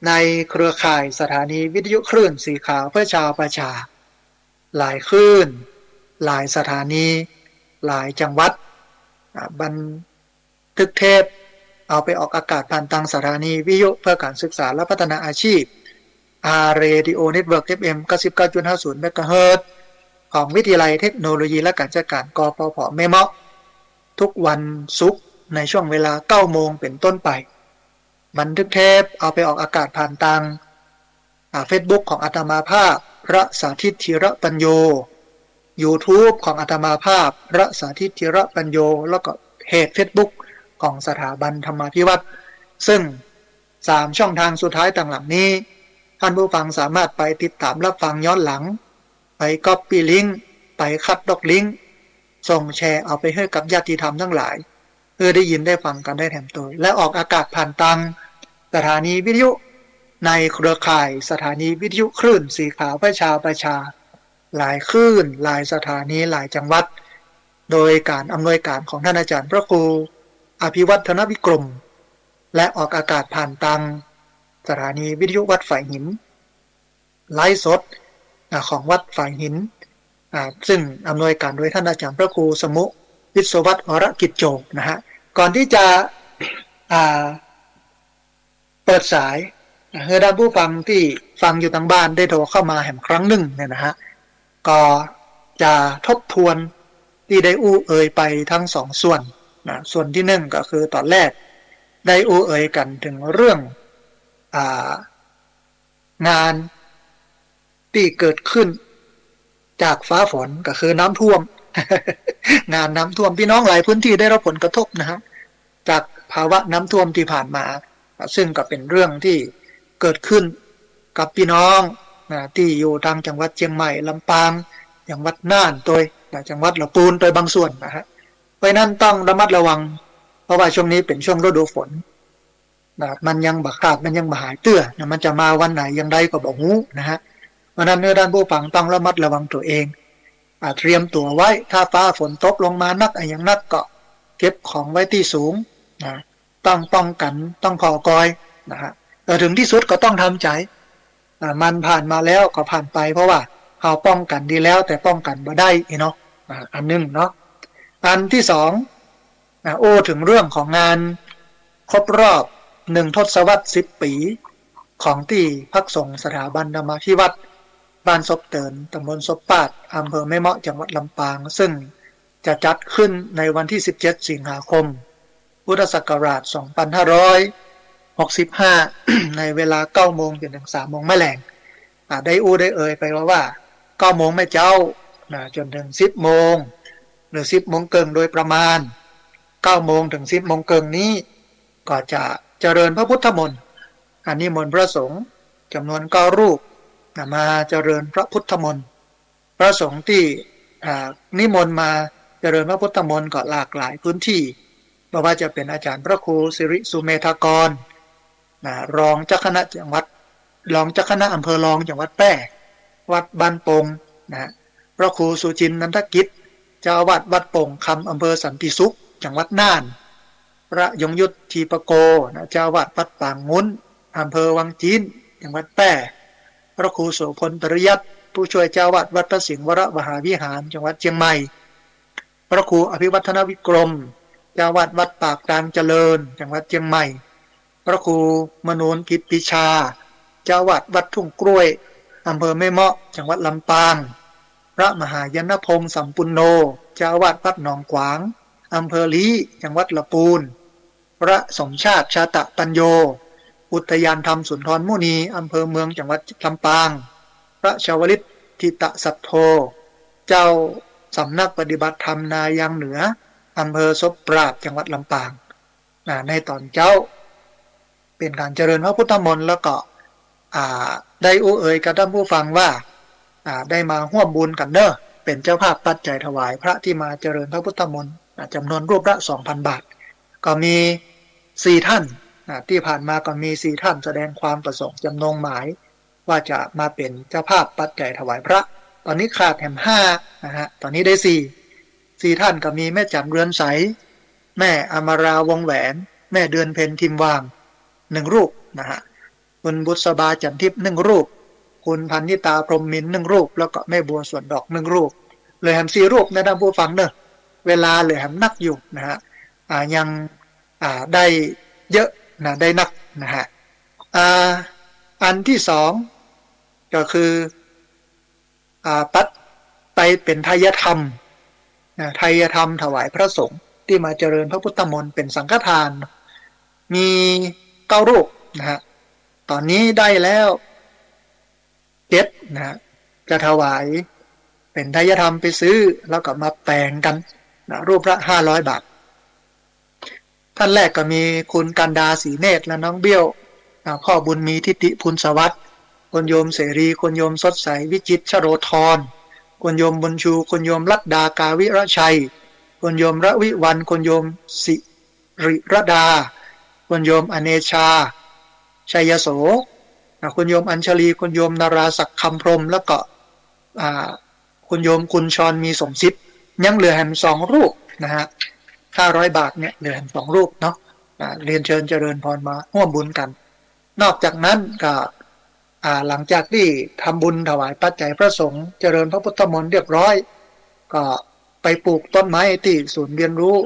ในเครือข่ายสถานีวิทยุคลื่นสีขาวเพื่อชาวประชา หลายคลื่น หลายสถานี หลายจังหวัด อ่า บัน ทึกเทปเอาไปออกอากาศผ่านตางสถานีวิทยุเพื่อก๋านศึกษาและพัฒนาอาชีพ อาร์ Radio Network เอฟ เอ็ม เก้าสิบเก้าจุดห้าศูนย์ เมกะเฮิรตซ์ ของวิทยาลัยเทคโนโลยีและก๋านจัดก๋าน ก ป พ แม่เมาะ ทุกวันศุกร์ในช่วงเวลาเก้าโมงเป๋นต้นไป บันทึกเทปเอาไปออกอากาศผ่านตาง อ่า Facebook ของอาตมาภาพ พระสาธิต ธีระปัญโญ YouTube ของอาตมาภาพ พระสาธิต ธีระปัญโญ แล้วก็เพจ Facebook ของสถาบันธรรมาภิวัฒน์ ซึ่งสามช่องทางสุดท้ายตางหลังนี้ ท่านผู้ฟังสามารถไปติดต๋ามฮับฟังย้อนหลัง ไป copy link ไปคัดลอก link ส่งแชร์เอาไปหื้อกับญาติธรรมตังหลาย เปื้อได้ยินได้ฟังกั๋นได้แถมโตย และออกอากาศผ่านตางสถานีวิทยุในเครือข่ายสถานีวิทยุคลื่นสีขาวเพื่อชาวประชา หลายคลื่น หลายสถานี หลายจังหวัด โดยก๋านอำนวยก๋านของท่านอาจารย์พระครูอภิวัฒนวิกรม และออกอากาศผ่านตางสถานีวิทยุวัดฝายหิน ไลฟ์สด อ่า ของวัดฝายหิน อ่า ซึ่งอำนวยก๋านโดยท่านอาจารย์พระครูสมุ วิศวัตร วรกิจโจ นะฮะ ก่อนตี้จะ อ่า เปิดสาย นะ หื้อท่านผู้ฟังตี้ฟังอยู่ตางบ้านได้โทรเข้ามาแหมครั้งนึ่งเนี่ยนะฮะ ก็จะทบทวนตี้ได้อู้เอ่ยไปตึงสองส่วน นะ ส่วนตี้นึ่งก็คือต๋อนแรกได้อู้เอ่ยกั๋นเถิงเรื่อง อ่า งานตี้เกิดขึ้นจากฟ้าฝนก็คือน้ำท่วม งานน้ำท่วม พี่น้องหลายพื้นที่ได้รับผลกระทบนะฮะ จากภาวะน้ำท่วมตี้ผ่านมา ซึ่งก็เป๋นเรื่องตี้เกิดขึ้นกับพี่น้องนะ ตี้อยู่ตางจังหวัดเจียงใหม่ ลำปาง จังหวัดน่านโตยนะ จังหวัดละปูนโตยบางส่วนนะฮะ เพราะฉะนั้นต้องระมัดระวัง เพราะว่าช่วงนี้เป๋นช่วงฤดูฝน นะ มันยังบ่ขาด มันยังบ่หายเตื้อ นะ มันจะมาวันไหนอย่างใดก็บ่ฮู้นะฮะ เพราะฉะนั้นเน่อท่านผู้ฟังต้องระมัดระวังตั๋วเอง อ่า เตรียมตั๋วไว้ ถ้าฟ้าฝนตกลงมานักอะหยังนักก็เก็บของไว้ตี้สูง นะ ต้องป้องกั๋น ต้องผ่อกอย นะฮะ แต่เถิงตี้สุดก็ต้องทำใจ๋ อ่า มันผ่านมาแล้วก็ผ่านไป เพราะว่าเฮาป้องกั๋นดีแล้ว แต่ป้องกั๋นบ่ได้อี้เนาะ อ่า อันนึ่งเนาะ อันตี้สอง อ่า อู้เถิงเรื่องของงานครบรอบหนึ่งทศวรรษสิบปี๋ ของตี้พักสงฆ์สถาบันธรรมาภิวัฒน์ บ้านศพเติน ต๋ำบลศพปาด อำเภอแม่เมาะ จังหวัดลำปาง ซึ่งจะจัดขึ้นในวันตี้สิบเจ็ดสิงหาคม พุทธศักราชสองพันห้าร้อยหกสิบห้า ในเวลาเก้าโมงจ๋นเถิงสามโมงแม่แลง อ่า ได้อู้ได้เอ่ยไปว่า ว่าเก้าโมงแม่เจ๊า นะ จ๋นเถิงสิบโมง หรือสิบโมงเกิ่งโดยประมาณ เก้าโมงเถิงสิบโมงเกิ่งนี้ ก็จะเจริญพระพุทธมนต์ อ่า นิมนต์พระสงฆ์จ๋ำนวนเก้ารูป นะ มาเจริญพระพุทธมนต์ พระสงฆ์ตี้ อ่า นิมนต์มาเจริญพระพุทธมนต์ก็หลากหลายพื้นที่ บ่ว่าจะเป๋นอาจ๋ารย์พระครูสิริสุเมธากร นะ รองเจ้าคณะจังหวัด รองเจ้าคณะอำเภอรองจังหวัดแพร่ วัดบ้านโป่ง นะ พระครูสุจินต์ นันทกิจ เจ้าอาวาสวัดโป่งคำ อำเภอสันติสุข จังหวัดน่าน พระยงยุทธ ทีปโก นะ เจ้าอาวาสวัดปางงุ้น อำเภอวังจีน จังหวัดแพร่ พระครูโสภณ ปริยัติ ผู้ช่วยเจ้าอาวาสวัดพระสิงห์วรมหาวิหาร จังหวัดเชียงใหม่ พระครูอภิวัฒนวิกรม เจ้าอาวาสวัดปากตางเจริญ จังหวัดเชียงใหม่ พระครูมนูนกิตติชา เจ้าอาวาสวัดทุ่งกล้วย อำเภอแม่เมาะ จังหวัดลำปาง พระมหายนพงษ์ สัมปุณโณ เจ้าอาวาสวัดหนองขวาง อำเภอลี้ จังหวัดละปูน พระสมชาติ ชาตะปัญโญ อุทยานธรรมสุนทรมุนี อำเภอเมือง จังหวัดลำปาง พระชวลิต ทิตะสัทโธ เจ้าสำนักปฏิบัติธรรมนายางเหนือ อำเภอศพปราบ จังหวัดลำปาง นะ ในต๋อนเจ๊า เป๋นก๋านเจริญพระพุทธมนต์ แล้วก็ อ่า ได้อู้เอ่ยกับต้านผู้ฟังว่า อ่า ได้มาฮ่วมบุญกั๋นเน่อ เป๋นเจ้าภาพปัจจัยถวายพระตี้มาเจริญพระพุทธมนต์ อ่า จ๋ำนวนรูปละสองพันบาท ก็มีสี่ท่าน อ่า ตี้ผ่านมาก็มีสี่ท่านแสดงความประสงค์จ๋ำนงหมาย ว่าจะมาเป๋นเจ้าภาพปัจจัยถวายพระ ต๋อนนี้ขาดแหมห้านะฮะ ต๋อนนี้ได้สี่ สี่ท่านก็มีแม่จั๋นเรือนใส แม่อมราวงศ์แหวน แม่เดือนเพ็ญทิมวาง หนึ่งรูปนะฮะ คุณบุษบาจันทิพย์หนึ่งรูป คุณพันนิตาพรหมมินทร์หนึ่งรูป แล้วก็แม่บัวสวนดอกหนึ่งรูป เหลือแหมสี่รูปนะต้านผู้ฟังเน่อ เวลาเหลือแหมนักอยู่นะฮะ อ่า ยัง อ่า ได้เยอะนะ ได้นักนะฮะ อ่า อันตี้สองก็คือ อ่า ปัจจัยเป๋นไทยธรรมนะ ไทยธรรมถวายพระสงฆ์ตี้มาเจริญพระพุทธมนต์เป๋นสังฆทาน มีเก้ารูปนะฮะ ต๋อนนี้ได้แล้วเจ็ดนะฮะ จะถวายเป๋นไทยธรรมไปซื้อ แล้วก็มาแป๋งกั๋นนะ รูปละห้าร้อยบาท ท่านแรกก็มีคุณกันดา ศรีเนตร และน้องเบี้ยว อ่า พ่อบุญมี ทิติพูนสวัสดิ์ คุณโยมเสรี คุณโยมสดใส วิจิตร ชโรธร คุณโยมบุญชู คุณโยมรัตดา กาวิรชัย คุณโยมรวิวัลย์ คุณโยมสิริรดา คุณโยมอเนชา ชัยโส อ่า คุณโยมอัญชลี คุณโยมนราศักดิ์ คำพรหม แล้วก็ อ่า คุณโยมกุญชร มีสมสิทธิ์ ยังเหลือแหมสองรูปนะฮะ ห้าร้อยบาทเนี่ยเหลือแหมสองรูปเนาะ อ่า เรียนเชิญเจริญพรมาฮ่วมบุญกั๋น นอกจากนั้นก็ อ่า หลังจากตี้ทำบุญถวายปัจจัยพระสงฆ์ เจริญพระพุทธมนต์เรียบร้อย ก็ไปปลูกต้นไม้ตี้ศูนย์เรียนรู้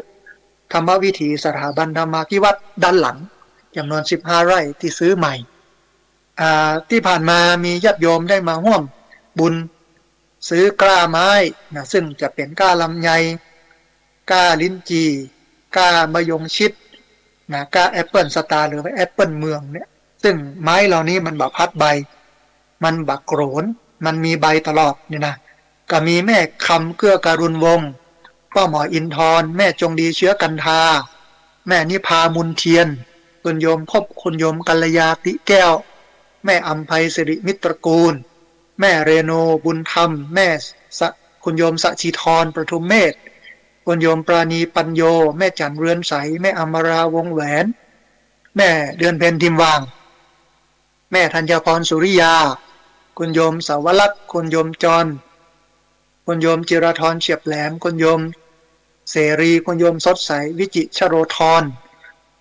ธรรมวิถีสถาบันธรรมาภิวัฒน์ด้านหลัง จ๋ำนวนสิบห้าไร่ตี้ซื้อใหม่ อ่า ตี้ผ่านมามีญาติโยมได้มาฮ่วมบุญ ซื้อกล้าไม้นะ ซึ่งจะเป๋นกล้าลำไย กล้าลิ้นจี่ กล้ามะยงชิดนะ กล้าแอปเปิ้ลสตาร์ หรือว่าแอปเปิ้ลเมืองเนี่ย ซึ่งไม้เหล่านี้มันบ่พัดใบ มันบ่โกรน มันมีใบตลอดเนี่ยนะ ก็มีแม่คำ เกื้อการุณวงศ์ ป้อหมออินทร แม่จงดี เชื้อกันทา แม่นิพา มูลเทียน คุณโยมพบ คุณโยมกัลยา ติแก้ว แม่อำไพ สิริมิตรกูล แม่เรโน บุญธรรม แม่สะ คุณโยมสะชีทร ประทุมเมธ คุณโยมปราณี ปัญโญ แม่จั๋นเรือนใส แม่อมรา วงศ์แหวน แม่เดือนเพ็ญ ทิมวาง แม่ธัญพร สุริยา คุณโยมสาวลักษณ์ คุณโยมจร คุณโยมจิราธร เฉียบแหลม คุณโยมเสรี คุณโยมสดใส วิจิตร ชโรธร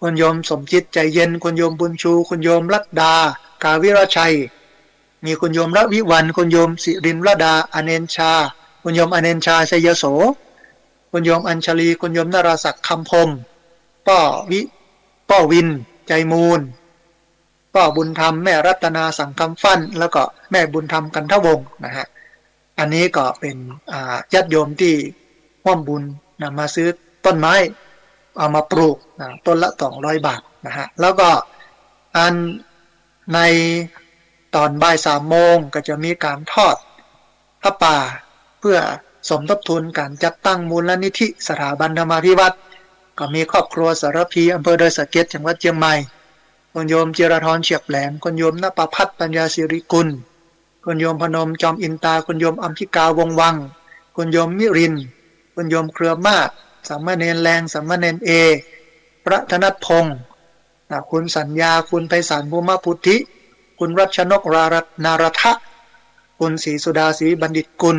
คุณโยมสมจิต ใจเย็น คุณโยมบุญชู คุณโยมรัตดา กาวิรชัย มีคุณโยมรวิวัลย์ คุณโยมสิรินรดา อเนนชา คุณโยมอเนนชา ชัยโส คุณโยมอัญชลี คุณโยมนราศักดิ์ คำพรหม ป้อวิ ป้อวิน ใจมูล ป้อบุญธรรม แม่รัตนา สังคำฟั่น แล้วก็แม่บุญธรรม กันทวงศ์ นะฮะ อันนี้ก็เป๋น อ่า ญาติโยมตี้ฮ่วมบุญนะ มาซื้อต้นไม้ เอามาปลูกนะ ต้นละสองร้อยบาทนะฮะ แล้วก็อันในต๋อนบ่ายสามโมงก็จะมีก๋านทอดผ้าป่า เพื่อสมทบทุนก๋านจัดตั้งมูลนิธิสถาบันธรรมาภิวัฒน์ ก็มีครอบครัวสารภี อำเภอดอยสะเก็ด จังหวัดเชียงใหม่ คุณโยมจิราธร เฉียบแหลม คุณโยมนภพัฒน์ ปัญญาสิริกุล คุณโยมพนม จอมอินตา คุณโยมอัมพิกา วงศ์วัง คุณโยมมิรินทร์ คุณโยมเครือมาศ สามเณรแรง สามเณรเอ พระธนัทพงษ์ อ่า คุณสัญญา คุณไพศาล ภูมะปุทธิ คุณรัชนก รารัตน์ นารัฐะ คุณศรีสุดา ศรีบัณฑิตกุล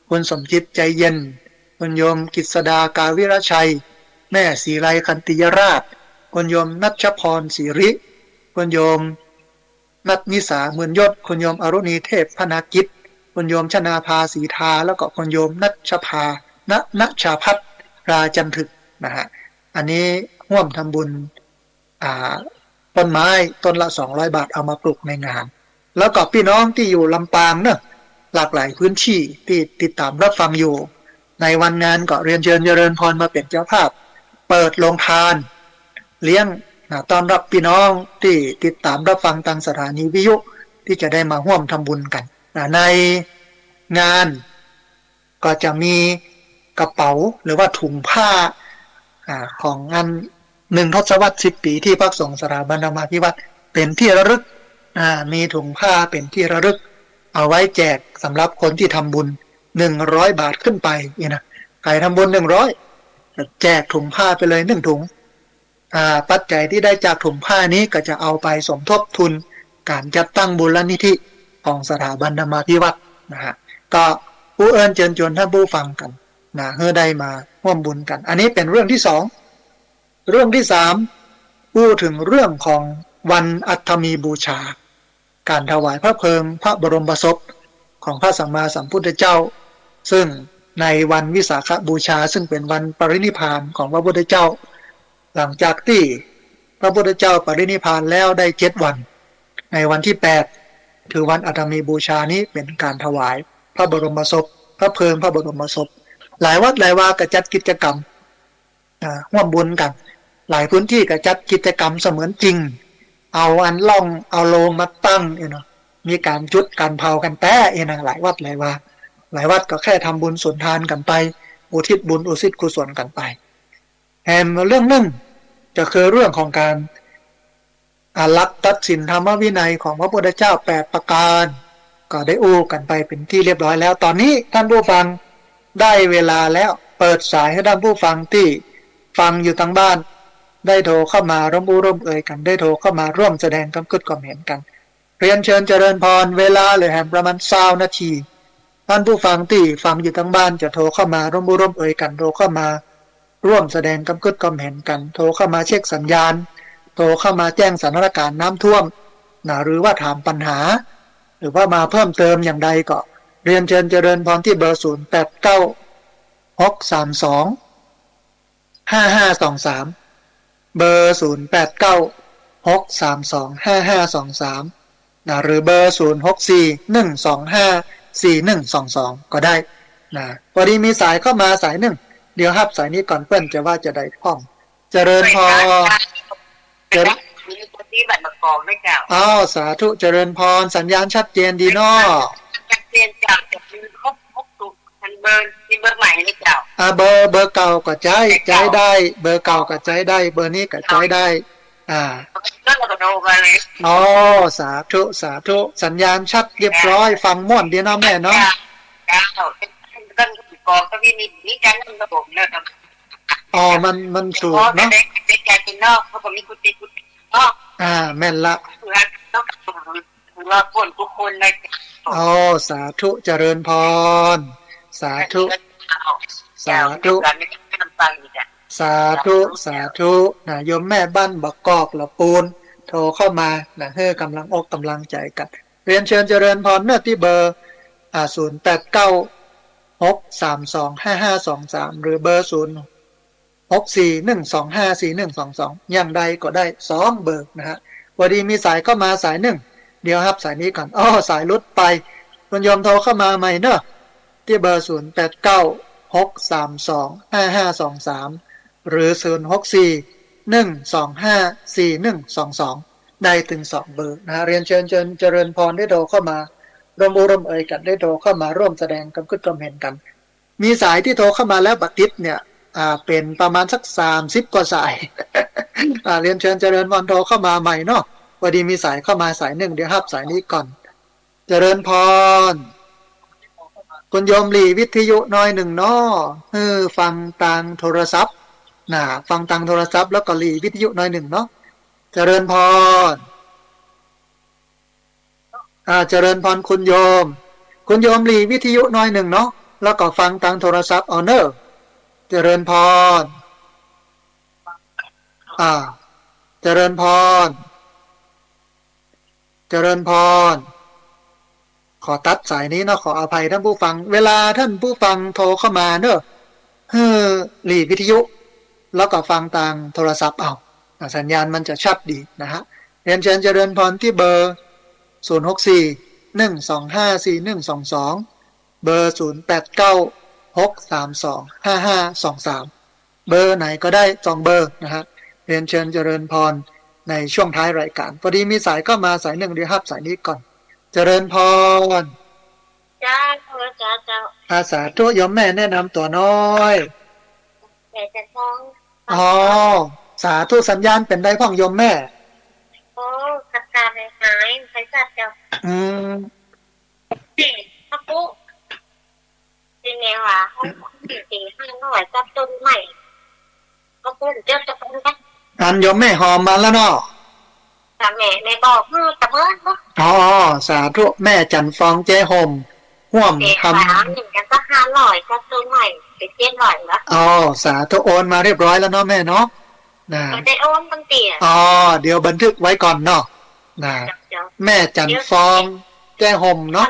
คุณสมจิต ใจเย็น คุณโยมกฤษดา กาวิรชัย แม่ศรีไล ขันติยราช คุณโยมนัชพร ศรีริ คุณโยม นัทนิสา หมื่นยศ คุณโยมอรุณี เทพพนากิจ คุณโยมชนาภา ศรีทา แล้วก็คุณโยมนัชภา ณ ณชาพัฒน์ ราจันทึก นะฮะ อันนี้ฮ่วมทำบุญ อ่า ต้นไม้ต้นละสองร้อยบาท เอามาปลูกในงาน แล้วก็ปี้น้องตี้อยู่ลำปางเนอะ หลากหลายพื้นตี้ตี้ติดต๋ามรับฟังอยู่ ในวันงานก็เรียนเจิญเจริญพรมาเป๋นเจ้าภาพ เปิดโฮงตาน เลี้ยง นะ ต้อนรับปี้น้องตี้ติดต๋ามรับฟังตางสถานีวิทยุ ตี้จะได้มาฮ่วมทำบุญกั๋น นะ ในงานก็จะมีกระเป๋าหรือว่าถุงผ้า อ่า ของอันหนึ่งทศวรรษสิบปี๋ตี้พรรคสงฆ์สถาบันธรรมาภิวัฒน์เป๋นตี้ระลึก อ่า มีถุงผ้าเป๋นตี้ระลึก เอาไว้แจกสำหรับคนตี้ทำบุญหนึ่งร้อยบาทขึ้นไปนี่นะ ใผทำบุญหนึ่งร้อย แจกถุงผ้าไปเลยหนึ่งถุง อ่า ปัจจัยตี้ได้จากถุงผ้านี้ก็จะเอาไปสมทบทุนก๋านจัดตั้งมูลนิธิของสถาบันธรรมาภิวัฒน์นะฮะ ก็อู้เอิ้นเจิญจวนต้านผู้ฟังกั๋นนะ หื้อได้มาฮ่วมบุญกั๋น อันนี้เป๋นเรื่องตี้สอง เรื่องตี้สาม อู้เถิงเรื่องของวันอัฐมีบูชา ก๋านถวายพระเพลิงพระบรมศพของพระสัมมาสัมพุทธเจ้า ซึ่งในวันวิสาขบูชา ซึ่งเป๋นวันปรินิพพานของพระพุทธเจ้า หลังจากตี้พระพุทธเจ้าปรินิพพานแล้วได้เจ็ดวัน ในวันตี้แปด คือวันอัฐมีบูชานี้เป๋นก๋านถวายพระบรมศพ พระเพลิงพระบรมศพ หลายวัดหลายวาก็จัดกิจกรรม อ่า ฮ่วมบุญกั๋น หลายพื้นตี้ก็จัดกิจกรรมเสมือนจริง เอาอันหล้อง เอาโฮงมาตั้งเนี่ยเนาะ มีก๋านจุดก๋านเผากั๋นแต๊เนี่ยนะ หลายวัดหลายวา หลายวัดก็แค่ทำบุญสุนทานกั๋นไป อุทิศบุญอุทิศกุศลกั๋นไป แหมเรื่องนึ่งก็คือเรื่องของก๋าน อ่า หลักตัดสินธรรมวินัยของพระพุทธเจ้าแปดประก๋าน ก็ได้อู้กั๋นไปเป๋นตี้เรียบร้อยแล้ว ต๋อนนี้ต้านผู้ฟังได้เวลาแล้ว เปิดสายหื้อต้านผู้ฟังตี้ฟังอยู่ตางบ้าน ได้โทรเข้ามาร่วมอู้ร่วมเอยกั๋น ได้โทรเข้ามาร่วมแสดงความกึ๊ดความเห็นกั๋น เรียนเจิญเจริญพร เวลาเหลือแหมประมาณซาวนาที ต้านผู้ฟังตี้ฟังอยู่ตางบ้านจะโทรเข้ามาร่วมอู้ร่วมเอยกั๋น โทรเข้ามาร่วมแสดงความกึ๊ดความเห็นกั๋น โทรเข้ามาเช็คสัญญาณ โทรเข้ามาแจ้งสถานก๋ารณ์น้ำท่วมนะ หรือว่าถามปัญหา หรือว่ามาเพิ่มเติมอย่างใดก็เรียนเจิญเจริญพรตี้เบอร์ศูนย์แปดเก้า หกสามสอง ห้าห้าสองสาม เบอร์ศูนย์แปดเก้า หกสามสอง ห้าห้าสองสาม นะ หรือเบอร์ศูนย์หกสี่ หนึ่งสองห้า สี่หนึ่งสองสอง ก็ได้นะ พอดีมีสายเข้ามาสายนึ่ง เดี๋ยวฮับสายนี้ก่อน เปิ้นจะว่าจะใดพ่อง เจริญพร เจริญ มีคนที่บัตรประกอบด้วยเจ้า อ้าว สาธุ เจริญพร สัญญาณชัดเจนดีเนาะ ชัดเจนเจ้า จะมีครบ ครบทุก อันเบอร์ มีเบอร์ใหม่ไหมเจ้า อ่า เบอร์ เบอร์เก่าก็ใจ๊ ใจ๊เก่า ใจ๊ได้ เบอร์เก่าก็ใจ๊ได้ เบอร์นี้ก็ใจ๊ได้ อ่า แล้วเราก็โทรมาเลย อ๋อ สาธุ สาธุ สัญญาณชัดเรียบร้อย ฟังม่วนดีเนาะแม่เนาะ เจ้า เจ้า ต้องกองก็มี มี มีการนำระบบนะครับ อ๋อ มัน มันสูงเนาะ อ๋อ แต่ใน ในใจเป็นนอก เขาก็มีกุฏิ กุฏินอก อ่า แม่นละ คือว่าต้อง รอดพ้นทุกคนนะเจ้า อ๋อ สาธุ เจริญพร สาธุ เจ้า สาธุ เจ้า ลูกหลานไม่ต้องฟังอีกอะ สาธุ สาธุ สาธุ นะ โยมแม่บ้านบางกอกละปูน โทรเข้ามานะ หื้อกำลังอกกำลังใจ๋กั๋น เรียนเจิญเจริญพรเนาะ ตี้เบอร์ อ่า ศูนย์แปดเก้า หกสามสอง ห้าห้าสองสาม หรือเบอร์ ศูนย์หกสี่ หนึ่งสองห้า สี่หนึ่งสองสอง อย่างใดก็ได้สองเบอร์นะฮะ พอดีมีสายเข้ามาสายนึ่ง เดี๋ยวฮับสายนี้ก่อน อ้อ สายหลุดไป คุณโยมโทรเข้ามาใหม่เนาะ ตี้เบอร์ ศูนย์แปดเก้า หกสามสอง ห้าห้าสองสาม หรือ ศูนย์หกสี่ หนึ่งสองห้า สี่หนึ่งสองสอง ได้เถิงสองเบอร์นะฮะ เรียนเจิญ เจิญ เจริญพร ได้โทรเข้ามาร่วมอู้ร่วมเอยกั๋น ได้โทรเข้ามาร่วมแสดงความกึ๊ดความเห็นกั๋น มีสายตี้โทรเข้ามาแล้วบ่ติดเนี่ย อ่า เป๋นประมาณสักสามสิบกว่าสาย อ่า เรียนเจิญเจริญพร โทรเข้ามาใหม่เนาะ พอดีมีสายเข้ามาสายนึ่ง เดี๋ยวฮับสายนี้ก่อน เจริญพร คุณโยมหลีวิทยุหน้อยนึ่งเนาะ หื้อฟังตางโทรศัพท์ น่ะ ฟังตางโทรศัพท์แล้วก็หลีวิทยุหน้อยนึ่งเนาะ เจริญพร อ่า เจริญพรคุณโยม คุณโยมหลีวิทยุหน้อยนึ่งเนาะ แล้วก็ฟังตางโทรศัพท์เอาเน่อ เจริญพร อ่า เจริญพร เจริญพร ขอตัดสายนี้เนาะ ขออภัยท่านผู้ฟัง เวลาท่านผู้ฟังโทรเข้ามาเน่อ หื้อหลีวิทยุ แล้วก็ฟังตางโทรศัพท์เอา อ่า สัญญาณมันจะชัดดีนะฮะ เรียนเชิญเจริญพรที่เบอร์ ศูนย์หกสี่ หนึ่งสองห้า สี่หนึ่งสองสอง เบอร์ ศูนย์แปดเก้า หกสามสอง ห้าห้าสองสาม เบอร์ไหนก็ได้สองเบอร์นะฮะ เรียนเชิญเจริญพรในช่วงท้ายรายการ พอดีมีสายเข้ามาสายนึ่ง เดี๋ยวฮับสายนี้ก่อน เจริญพร เจ้า เจ้า เจ้า อ่า สาธุ โยมแม่แนะนำตั๋วน้อย แม่จันทร์ฟอง อ๋อ สาธุ สัญญาณเป๋นใดพ่องโยมแม่ โอ้ ขัดขาดหายหาย ไปจัดเจ้า อืม นี่ พระปุ๊ ที่แม่ว่า เขาสี่ห้าร้อยกับต้นไม้ ก็พูดเจ้าจะเป็นแบบ อันโยมแม่หอมมาแล้วเนาะ แต่แม่ แม่บอก เออ แต่เมื่อเนาะ อ๋อ สาธุ แม่จันทร์ฟอง เจ๊ห่ม ร่วม เจ๊ ทำ สามหนึ่งกันสักห้าร้อยกับต้นไม้ เป็นเจ็ดร้อยเหรอ อ๋อ สาธุ โอนมาเรียบร้อยแล้วเนาะแม่เนาะ น่ะ ก็ได้โอนตั้งแต่ อ๋อ เดี๋ยวบันทึกไว้ก่อนเนาะ น่ะ เจ้า แม่จันทร์ฟอง เจ๊ห่มเนาะ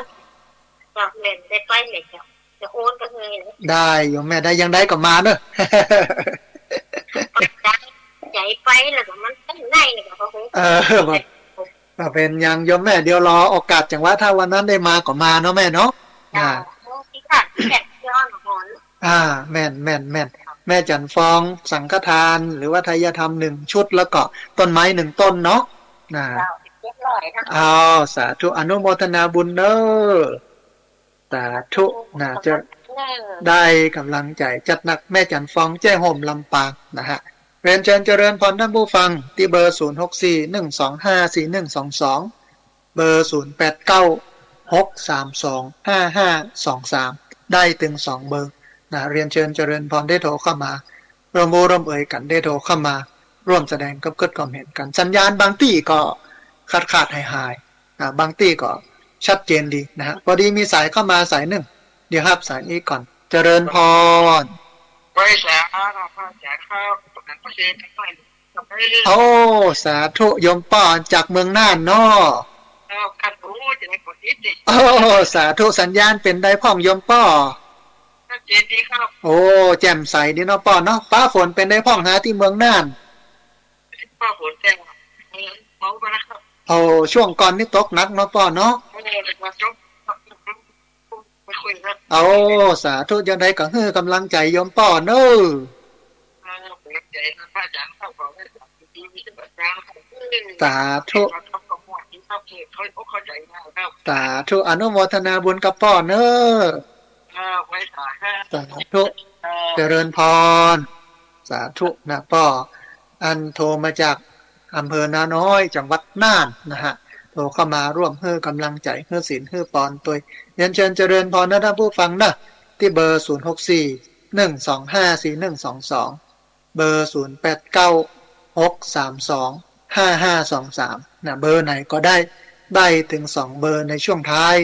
ก็แม่ได้ไปเลยเจ้า จะโอนไปเลย ได้โยมแม่ ได้ ยังได้ก็มาเนอะ ใจไปแล้วก็มันตั้งในแล้วก็ เออ บ่ บ่เป๋นหยังโยมแม่ เดี๋ยวรอโอกาสจังหวะ ถ้าวันนั้นได้มาก็มาเนาะแม่เนาะ เจ้า อ่า โอ้ ที่ขาดที่แตกที่อ่อนหอน อ่า แม่น แม่น แม่น แม่จันทร์ฟอง สังฆทาน หรือว่าไทยธรรมหนึ่งชุด แล้วก็ต้นไม้หนึ่งต้นเนาะ น่ะ เจ้า เจ็ดร้อยนะ อ้าว สาธุ อนุโมทนาบุญเนอะ สาธุ น่าจะได้กำลังใจ๋จัดหนัก แม่จันทร์ฟอง เจ๊ห่ม ลำปางนะฮะ เรียนเชิญเจริญพรท่านผู้ฟังที่เบอร์ ศูนย์หกสี่ หนึ่งสองห้า สี่หนึ่งสองสอง เบอร์ ศูนย์แปดเก้า หกสามสอง ห้าห้าสองสาม ได้ตึงสองเบอร์นะ เรียนเชิญเจริญพรได้โทรเข้ามา ร่วมอู้ร่วมเอ่ยกั๋นได้โทรเข้ามา ร่วมแสดงความคิดความเห็นกั๋น สัญญาณบางตี้ก็ขาดขาดหายหาย อ่า บางตี้ก็ชัดเจนดีนะฮะ พอดีมีสายเข้ามาสายนึ่ง เดี๋ยวฮับสายนี้ก่อน เจริญพร ไหว้สาพระอาจารย์ครับ โอ้ สาธุ โยมป้อจากเมืองน่านเนาะ ครับ ครับ โอ้ จะได้กดอิดดิ โอ้ สาธุ สัญญาณเป๋นใดพ่องโยมป้อ ชัดเจนดีครับ โอ้ แจ่มใสดีเนาะป้อเนาะ ฟ้าฝนเป๋นใดพ่องฮะตี้เมืองน่าน ฟ้าฝนแจ้ง เบาไปนะครับ โอ้ ช่วงก่อนนี่ตกหนักเนาะป้อเนาะ โอ้ เดี๋ยวมาจบ ไม่คุยครับ โอ้ สาธุ ยังใดก็หื้อกำลังใจ๋โยมป้อเนอะ อ่า กำลังใจ๋นะพระอาจารย์ครับ ขอให้สาธุ สาธุ สาธุ อนุโมทนาบุญกับป้อเนอะ อ่า ไหว้สาครับ สาธุ อ่า เจริญพร สาธุนะป้อ อันโทรมาจากอำเภอนาน้อย จังหวัดน่านนะฮะ โทรเข้ามาร่วมหื้อกำลังใจ๋ หื้อศีล หื้อปอนตวย เรียนเชิญเจริญพรนะท่านผู้ฟังนะ ตี้เบอร์ ศูนย์หกสี่ หนึ่งสองห้า สี่หนึ่งสองสอง เบอร์ ศูนย์แปดเก้า หกสามสอง ห้าห้าสองสาม นะ เบอร์ไหนก็ได้ ได้ตึงสองเบอร์ในช่วงท้าย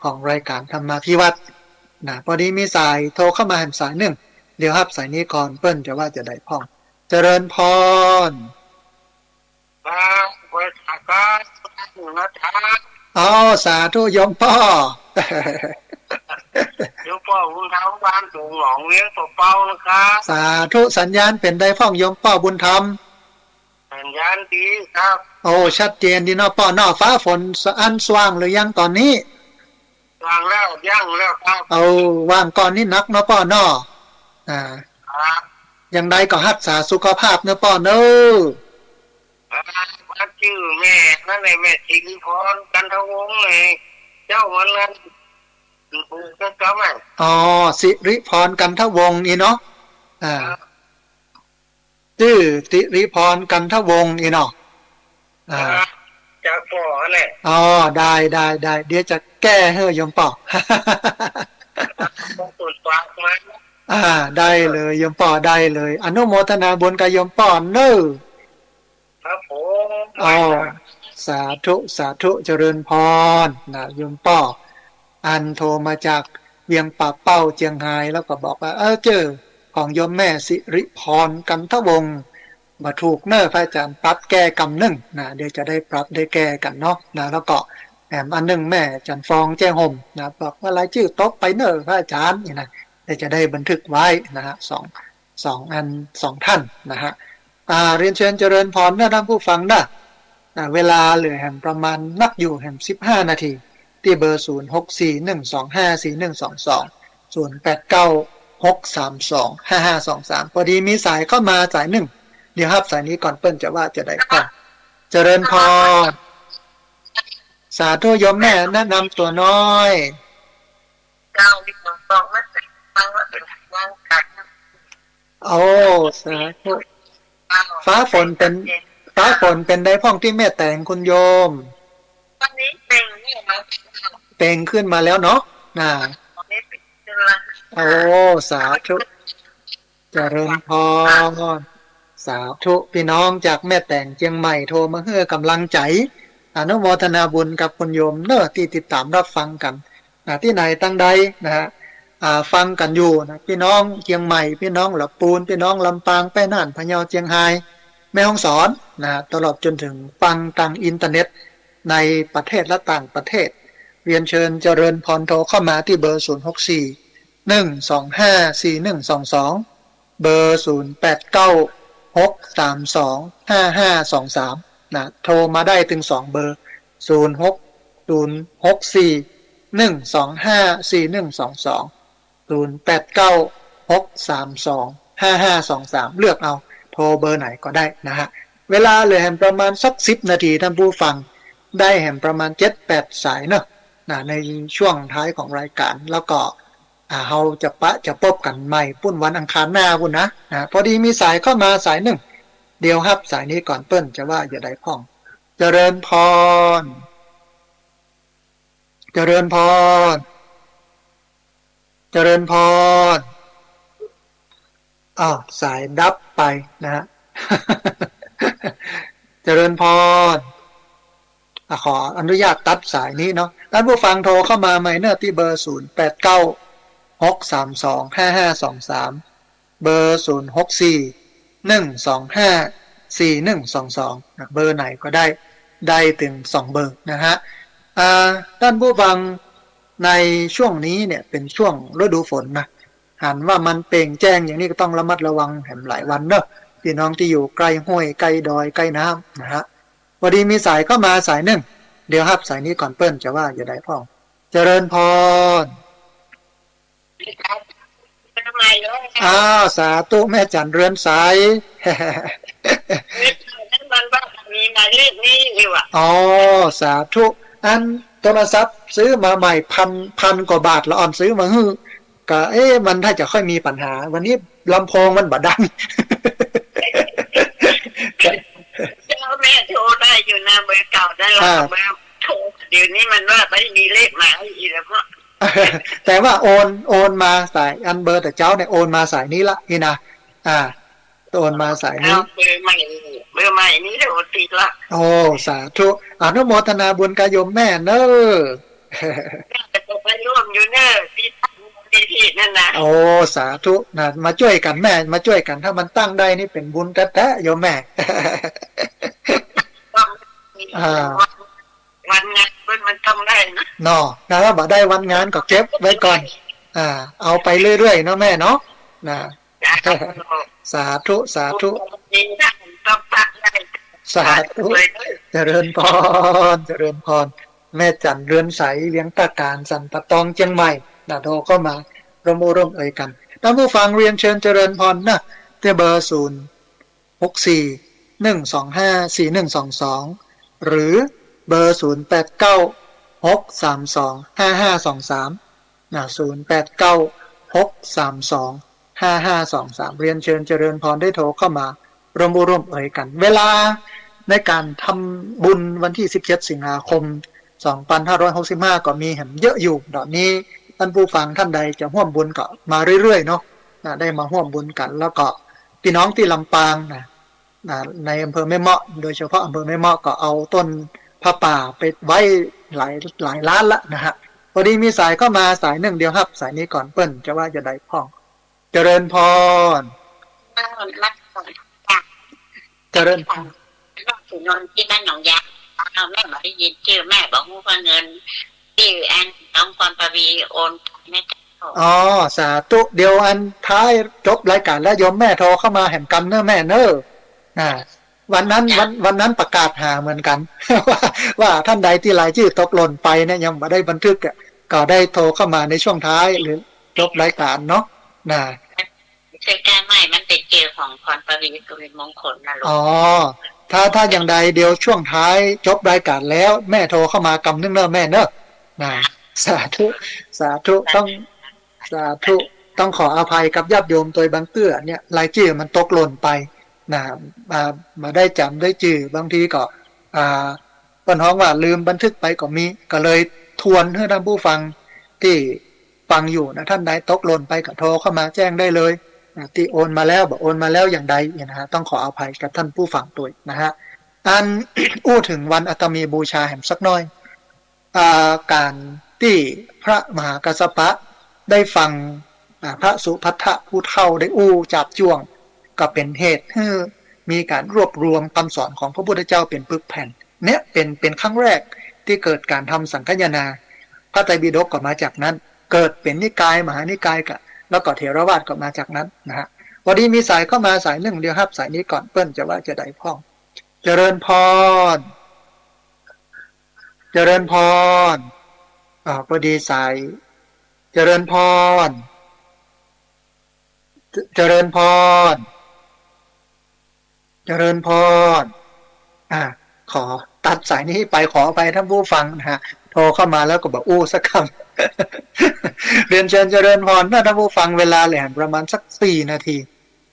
ของรายการธรรมาภิวัตน์นะ พอดีมีสายโทรเข้ามาแหมสายนึ่ง เดี๋ยวฮับสายนี้ก่อน เปิ้นจะว่าจะใดพ่อง เจริญพร ครับ ไหว้สาครับ นะจ๊ะ อ๋อ สาธุโยมป้อ โยมป้อบุญธรรม บ้านสูงหนองเวียงปะเป้านะครับ สาธุ สัญญาณเป๋นใดพ่องโยมป้อบุญธรรม สัญญาณดีครับ โอ้ ชัดเจนดีเนาะป้อเนาะ ฟ้าฝนสะอั้นสว่างหรือยังต๋อนนี้ ว่างแล้ว ยังแล้วครับ เอา ว่างก่อนนี่หนักเนาะป้อเนาะ อ่า ครับ ยังใดก็ฮักษาสุขภาพเนาะป้อเนาะ อ่า ว่าจื้อแม่นั่นแหละ แม่สิริพร กันทวงศ์ไง เจ้าวันนั้น ก็กำไง อ๋อ สิริพร กันทวงศ์นี่เนาะ อ่า ครับ จื้อสิริพร กันทวงศ์นี่เนาะ อ่า ครับ จากป้อแหละ อ๋อ ได้ ได้ ได้ เดี๋ยวจะแก้หื้อโยมป้อ ต้องตรวจสอบมา อ่า ได้เลยโยมป้อ ได้เลย อนุโมทนาบุญกับโยมป้อเน่อ ครับผม อ้าว สาธุ สาธุ เจริญพรนะโยมป้อ อันโทรมาจากเวียงป่าเป้าเจียงฮาย แล้วก็บอกว่า เออ เจอของโยมแม่สิริพร กันทวงศ์ บ่ถูกเน่อพระอาจารย์ ปรับแก้กำนึ่งนะ เดี๋ยวจะได้ปรับได้แก้กันเนาะนะ แล้วก็แหมอันนึ่งแม่จันทร์ฟองแจ้ห่มนะ บอกว่ารายจื้อตกไปเน่อพระอาจารย์นี่นะ เดี๋ยวจะได้บันทึกไว้นะฮะ สอง สองอัน สองท่านนะฮะ อ่า เรียนเชิญเจริญพรนะท่านผู้ฟังนะ อ่า เวลาเหลือแหมประมาณนักอยู่แหมสิบห้านาที ตี้เบอร์ ศูนย์หกสี่หนึ่งสองห้าสี่หนึ่งสองสอง ศูนย์แปดเก้าหกสามสองห้าห้าสองสาม พอดีมีสายเข้ามาสายนึ่ง เดี๋ยวฮับสายนี้ก่อน เปิ้นจะว่าจะใดพ่อง เจริญพร สาธุโยมแม่ แนะนำตั๋วน้อย เก้า ฟังว่าเป็นวางกัน โอ้ สาธุ ฟ้าฝนเป๋น ฟ้าฝนเป๋นใดพ่องตี้แม่แตงคุณโยม วันนี้เป๋งเนี่ยนะ เป๋งขึ้นมาแล้วเนาะ น่ะ วันนี้เป๋งขึ้นละ โอ้ สาธุ เจริญพร สาธุ พี่น้องจากแม่แตงเจียงใหม่โทรมาหื้อกำลังใจ๋ อนุโมทนาบุญกับคุณโยมเน่อตี้ติดต๋ามรับฟังกั๋น นะ ตี้ไหนตังใดนะฮะ อ่า ฟังกั๋นอยู่นะ พี่น้องเจียงใหม่ พี่น้องละปูน พี่น้องลำปาง แป้น่าน พะเยา เจียงฮาย แม่ฮ่องสอนนะฮะ ตลอดจนเถิงฟังตางอินเทอร์เน็ตในประเทศและต่างประเทศ เรียนเชิญเจริญพรโทรเข้ามาตี้เบอร์ ศูนย์หกสี่หนึ่งสองห้าสี่หนึ่งสองสอง เบอร์ ศูนย์แปดเก้าหกสามสองห้าห้าสองสาม นะ โทรมาได้ตึงสองเบอร์ ศูนย์หก ศูนย์หกสี่หนึ่งสองห้าสี่หนึ่งสองสอง ศูนย์แปดเก้าหกสามสองห้าห้าสองสาม เลือกเอา โทรเบอร์ไหนก็ได้นะฮะ เวลาเหลือแหมประมาณสักสิบนาที ท่านผู้ฟัง ได้แหมประมาณเจ็ดแปดสายเนาะ นะ ในช่วงท้ายของรายการ แล้วก็ อ่า เฮาจะปะจะปบกั๋นใหม่ปุ้นวันอังคารหน้าปุ้นนะ นะ พอดีมีสายเข้ามาสายนึ่ง เดี๋ยวฮับสายนี้ก่อน เปิ้นจะว่าจะใดพ่อง เจริญพร เจริญพร เจริญพร อ้าว สายดับไปนะฮะ เจริญพร อ่ะ ขออนุญาตตัดสายนี้เนาะ ท่านผู้ฟังโทรเข้ามาใหม่เน่อตี้เบอร์ ศูนย์แปดเก้าหกสามสองห้าห้าสองสาม เบอร์ ศูนย์หกสี่หนึ่งสองห้าสี่หนึ่งสองสอง นะ เบอร์ไหนก็ได้ ได้ตึงสองเบอร์นะฮะ อ่า ท่านผู้ฟัง ในช่วงนี้เนี่ยเป๋นช่วงฤดูฝนนะ หันว่ามันเป่งแจ้งอย่างนี้ก็ต้องระมัดระวังแหมหลายวันเนาะ พี่น้องตี้อยู่ใก้ห้วย ใก้ดอย ใก้น้ำนะฮะ พอดีมีสายเข้ามาสายนึ่ง เดี๋ยวฮับสายนี้ก่อน เปิ้นจะว่าจะใดพ่อง เจริญพร อ้าว สาธุ แม่จันเรือนใส มันว่ามีหมายเลขนี้อยู่อะ อ๋อ สาธุ อันโทรศัพท์ซื้อมาใหม่พัน พันกว่าบาท ละอ่อนซื้อมาหื้อ ก็ เอ๊ะ มันถ้าจะค่อยมีปัญหา วันนี้ลำโพงมันบ่ดัง เจ้าแม่โทรได้อยู่นะ เบอร์เก่าได้ละ อ่า เบอร์โทร เดี๋ยวนี้มันว่าไม่มีเลขหมายอีกแล้วก็ แต่ว่าโอน โอนมาสาย อันเบอร์แต่เจ๊าเนี่ยโอนมาสายนี้ละนี่นะ อ่า โอนมาสายนี้ เอาเบอร์ใหม่ เบอร์ใหม่นี้เดี๋ยวติดละ โอ้ สาธุ อนุโมทนาบุญกับโยมแม่เน่อ จะไปร่วมอยู่เน่อ ที่ ที่นั่นนะ โอ้ สาธุนะ มาจ้วยกั๋นแม่ มาจ้วยกั๋น ถ้ามันตั้งได้นี่เป๋นบุญแต๊ๆ โยมแม่ อ่า วันงานเปิ้นมันต้องได้นะ เนาะ ถ้าบ่ได้วันงานก็เก็บไว้ก่อน อ่า เอาไปเรื่อยๆ เนาะแม่เนาะ นะ จ้ะ สาธุ สาธุ ต้องตั้งได้ สาธุ เจริญพร เจริญพร แม่จันเรือนใส เวียงตาการ สันป่าตอง เจียงใหม่ นะ โทรเข้ามาร่วมอู้ร่วมเอ่ยกั๋น ท่านผู้ฟังเรียนเชิญเจริญพรนะ ตี้เบอร์ ศูนย์หกสี่หนึ่งสองห้าสี่หนึ่งสองสอง หรือเบอร์ ศูนย์แปดเก้าหกสามสองห้าห้าสองสาม นะ ศูนย์แปดเก้าหกสามสองห้าห้าสองสาม เรียนเชิญเจริญพรได้โทรเข้ามาร่วมอู้ร่วมเอ่ยกั๋น เวลาในก๋านทำบุญวันตี้สิบเจ็ดสิงหาคมสองปันห้าร้อยหกสิบห้า ก็มีแหมเยอะอยู่ ดอกนี้ท่านผู้ฟังท่านใดจะฮ่วมบุญก็มาเรื่อยๆ เนาะ นะ ได้มาฮ่วมบุญกั๋น แล้วก็ปี้น้องตี้ลำปางนะ นะ ในอำเภอแม่เมาะ โดยเฉพาะอำเภอแม่เมาะก็เอาต้นผ้าป่าไปไว้หลาย หลายล้านละนะฮะ พอดีมีสายเข้ามาสายนึ่ง เดี๋ยวฮับสายนี้ก่อน เปิ้นจะว่าจะใดพ่อง เจริญพร เจริญพร นนท์ ตี้บ้านหนองยาง เอา แม่บ่ได้ยินจื้อ แม่บ่ฮู้ว่าเงินตี้อันน้องพรปวีโอนไปแม่เจ้า อ๋อ สาธุ เดี๋ยวอันท้ายจบรายก๋านแล้วโยมแม่โทรเข้ามาแหมกำเน้อแม่เน้อ อ่า วันนั้น วัน วันนั้นประกาศหาเหมือนกั๋น ว่า ว่าต้านใดตี้รายจื้อตกหล่นไปเนี่ยยังบ่ได้บันทึกอะ ก็ได้โทรเข้ามาในช่วงท้ายหรือจบรายก๋านเนาะ นะ เสื้อกล้ามใหม่มันไปเจอของพรปวี กวินมงคลนะลูก อ๋อ ถ้า ถ้าอย่างใดเดี๋ยวช่วงท้ายจบรายก๋านแล้ว แม่โทรเข้ามากำนึ่งเน้อแม่เน้อ นะ สาธุ สาธุ ต้อง สาธุ ต้องขออภัยกับญาติโยมตวยบางเตื้อเนี่ย รายจื้อมันตกหล่นไป นะ อ่า บ่ได้จ๋ำได้จื้อ บางทีก็ อ่า เปิ้นฮ้องว่าลืมบันทึกไปก็มี ก็เลยทวนหื้อต้านผู้ฟังตี้ฟังอยู่นะ ต้านใดตกหล่นไปก็โทรเข้ามาแจ้งได้เลยนะ ตี้โอนมาแล้ว บ่โอนมาแล้วอย่างใดเนี่ยนะฮะ ต้องขออภัยกับต้านผู้ฟังตวยนะฮะ อัน อู้เถิงวันอัตตมีบูชาแหมสักหน้อย อ่า ก๋านตี้พระมหากัสสปะได้ฟัง อ่า พระสุภัททะผู้เฒ่าได้อู้จาบจ้วง ก็เป๋นเหตุหื้อมีก๋านรวบรวมกำสอนของพระพุทธเจ้าเป๋นปึกแผ่น เนี่ยเป๋น เป๋นครั้งแรกตี้เกิดก๋านทำสังคายนา พระไตรปิฎกก็มาจากนั้น เกิดเป๋นนิกายมหานิกายก็ แล้วก็เถรวาทก็มาจากนั้นนะฮะ พอดีมีสายเข้ามาสายนึ่ง เดี๋ยวฮับสายนี้ก่อน เปิ้นจะว่าจะใดพ่อง เจริญพร เจริญพร อ่า พอดีสาย เจริญพร เจ เจริญพร เจริญพร อ่า ขอตัดสายนี้ไป ขออภัยต้านผู้ฟังนะฮะ โทรเข้ามาแล้วก็บ่อู้สักกำ เรียนเชิญเจริญพรนะต้านผู้ฟัง เวลาเหลือแหมประมาณสักสี่นาที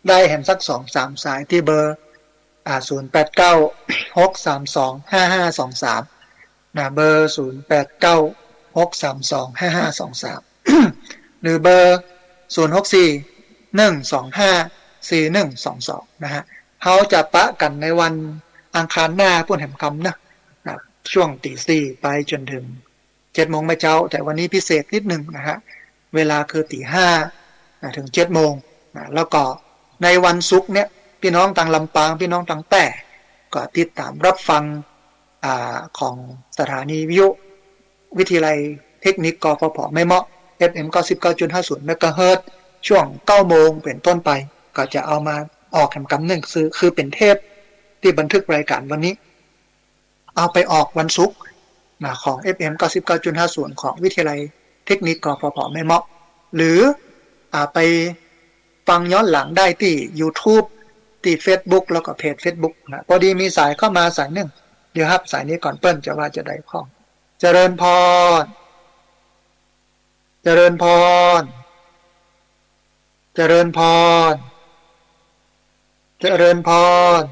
ได้แหมสักสองสามสายตี้เบอร์ อ่า ศูนย์แปดเก้า หกสามสอง ห้าห้าสองสาม นะ เบอร์ ศูนย์แปดเก้า หกสามสอง ห้าห้าสองสาม หรือเบอร์ ศูนย์หกสี่ หนึ่งสองห้า สี่หนึ่งสองสอง นะฮะ เฮาจะปะกั๋นในวันอังคารหน้าปู้นแหมกำนะ นะ ช่วงตีสี่ไปจ๋นเถิง เจ็ดโมงแม่เจ๊า แต่วันนี้พิเศษนิดนึ่งนะฮะ เวลาคือตีห้า นะ เถิงเจ็ดโมง นะ แล้วก็ในวันศุกร์เนี่ย ปี้น้องตางลำปาง ปี้น้องตางแป้ ก็ติดต๋ามฮับฟัง อ่า ของสถานีวิทยุวิทยาลัยเทคนิค กฟผ แม่เมาะ เอฟเอ็ม เก้าสิบเก้าจุดห้าศูนย์ เมกะเฮิรตซ์ ช่วงเก้าโมงเป๋นต้นไป ก็จะเอามาออกแหมกำนึ่ง คือ คือเป๋นเทปตี้บันทึกรายก๋านวันนี้ เอาไปออกวันศุกร์นะ ของ เอฟเอ็ม เก้าสิบเก้าจุดห้าศูนย์ ของวิทยาลัยเทคนิค กฟผ แม่เมาะ หรือ อ่า ไปฟังย้อนหลังได้ตี้ยูทูบ ตี้เฟซบุ๊ก แล้วก็เพจเฟซบุ๊กนะ พอดีมีสายเข้ามาสายนึ่ง เดี๋ยวฮับสายนี้ก่อน เปิ้นจะว่าจะใดพ่อง เจริญพร เจริญพร เจริญพร เจริญพร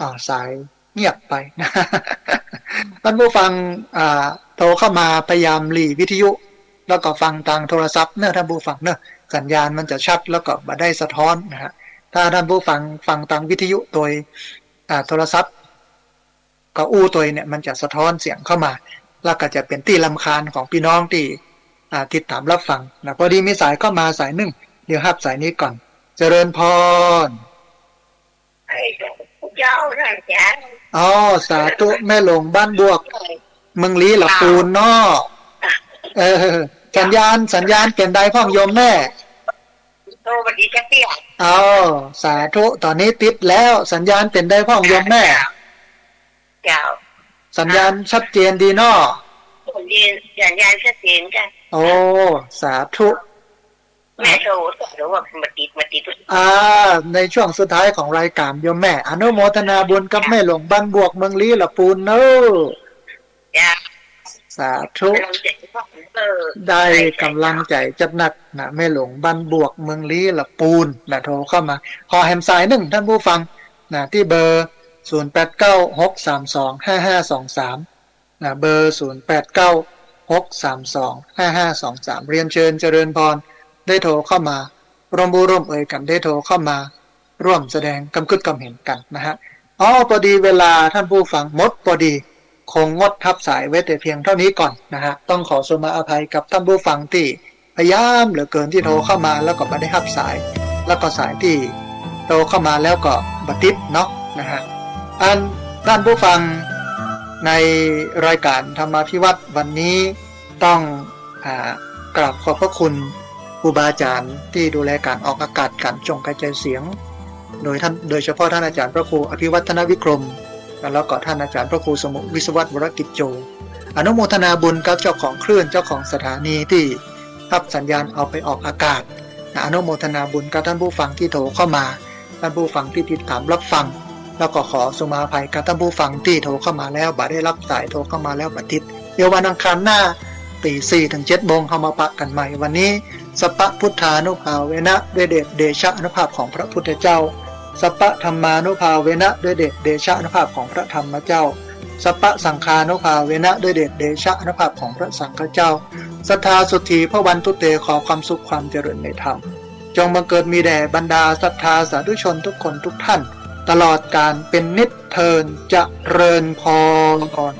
อ่า สายเงียบไปนะ ต้านผู้ฟัง อ่า โทรเข้ามาพยายามหลีวิทยุ แล้วก็ฟังตางโทรศัพท์เน้อต้านผู้ฟังเน้อ สัญญาณมันจะชัดแล้วก็บ่ได้สะท้อนนะฮะ ถ้าต้านผู้ฟังฟังตางวิทยุโดย อ่า โทรศัพท์ ก็อู้ตวยเนี่ยมันจะสะท้อนเสียงเข้ามา แล้วก็จะเป๋นตี้รำคาญของปี้น้องตี้ อ่า ติดต๋ามฮับฟังนะ พอดีมีสายเข้ามาสายนึ่ง เดี๋ยวฮับสายนี้ก่อน เจริญพร เอ้ย เจ้านะจ๊ะ อ๋อ สาธุ แม่หลวงบ้านบวก เมืองลี้ละปูนเนาะ เออ สัญญาณ สัญญาณเป๋นใดพ่องโยมแม่ โอ้ สวัสดีจ้ะเตี้ย อ๋อ สาธุ ต๋อนนี้ติดแล้ว สัญญาณเป๋นใดพ่องโยมแม่ เจ้า สัญญาณชัดเจนดีเนาะ สัญญาณ สัญญาณชัดเจนจ้ะ โอ้ สาธุ แม่โทรหรือว่ามาติด มาติด อ่า ในช่วงสุดท้ายของรายการโยมแม่ อนุโมทนาบุญกับแม่หลวงบ้านบวกเมืองลี้ละปูนเนอะ จ้ะ สาธุ กำลังใจ เออ ได้กำลังใจจัดหนักนะ แม่หลวงบ้านบวกเมืองลี้ละปูนนะ โทรเข้ามา ขอแหมสายนึ่งต้านผู้ฟังนะ ตี้เบอร์ ศูนย์แปดเก้า หกสามสอง ห้าห้าสองสาม นะ เบอร์ ศูนย์แปดเก้า หกสามสอง ห้าห้าสองสาม เรียนเชิญเจริญพร ได้โทรเข้ามา ร่วมอู้ร่วมเอยกั๋นได้โทรเข้ามาร่วมแสดงกำกึ๊ดกำเห็นกั๋นนะฮะ อ๋อ ปอดีเวลาท่านผู้ฟังหมดปอดี คงงดฮับสายไว้แต่เพียงเท่านี้ก่อนนะฮะ ต้องขอสุมาอภัยกับท่านผู้ฟังตี้พยายามเหลือเกินตี้โทรเข้ามาแล้วก็บ่ได้ฮับสาย แล้วก็สายตี้โทรเข้ามาแล้วก็บ่ติดเนาะนะฮะ อันท่านผู้ฟังในรายการธรรมาภิวัตน์วันนี้ต้อง อ่า กราบขอบพระคุณครูบาอาจ๋ารย์ตี้ดูแลก๋านออกอากาศก๋านจ่งกระจายเสียง โดยท่าน โดยเฉพาะท่านอาจ๋ารย์พระครูอภิวัฒนวิกรม แล้วก็ท่านอาจ๋ารย์พระครูสมุห์วิศวัตร วรกิจโจ อนุโมทนาบุญกับเจ้าของคลื่น เจ้าของสถานีตี้ฮับสัญญาณเอาไปออกอากาศนะ อนุโมทนาบุญกับท่านผู้ฟังตี้โทรเข้ามา ท่านผู้ฟังตี้ติดต๋ามฮับฟัง แล้วก็ขอสุมาอภัยกับท่านผู้ฟังตี้โทรเข้ามาแล้วบ่ได้ฮับสาย โทรเข้ามาแล้วบ่ติด เดี๋ยววันอังคารหน้า ตีสี่เถิงเจ็ดโมง เฮามาปะกั๋นใหม่ วันนี้ สัพพะพุทธานุภาเวนะ ด้วยเดชเดชะอานุภาพของพระพุทธเจ้า สัพพะธัมมานุภาเวนะ ด้วยเดชเดชะอานุภาพของพระธรรมเจ้า สัพพะสังฆานุภาเวนะ ด้วยเดชเดชะอานุภาพของพระสังฆเจ้า สัทธาสุธีภวันตุเต ขอความสุขความเจริญในธรรม จงบังเกิดมีแด่บรรดาศรัทธาสาธุชนทุกคนทุกท่าน ตลอดกาลเป็นนิจเทอญ เจริญพร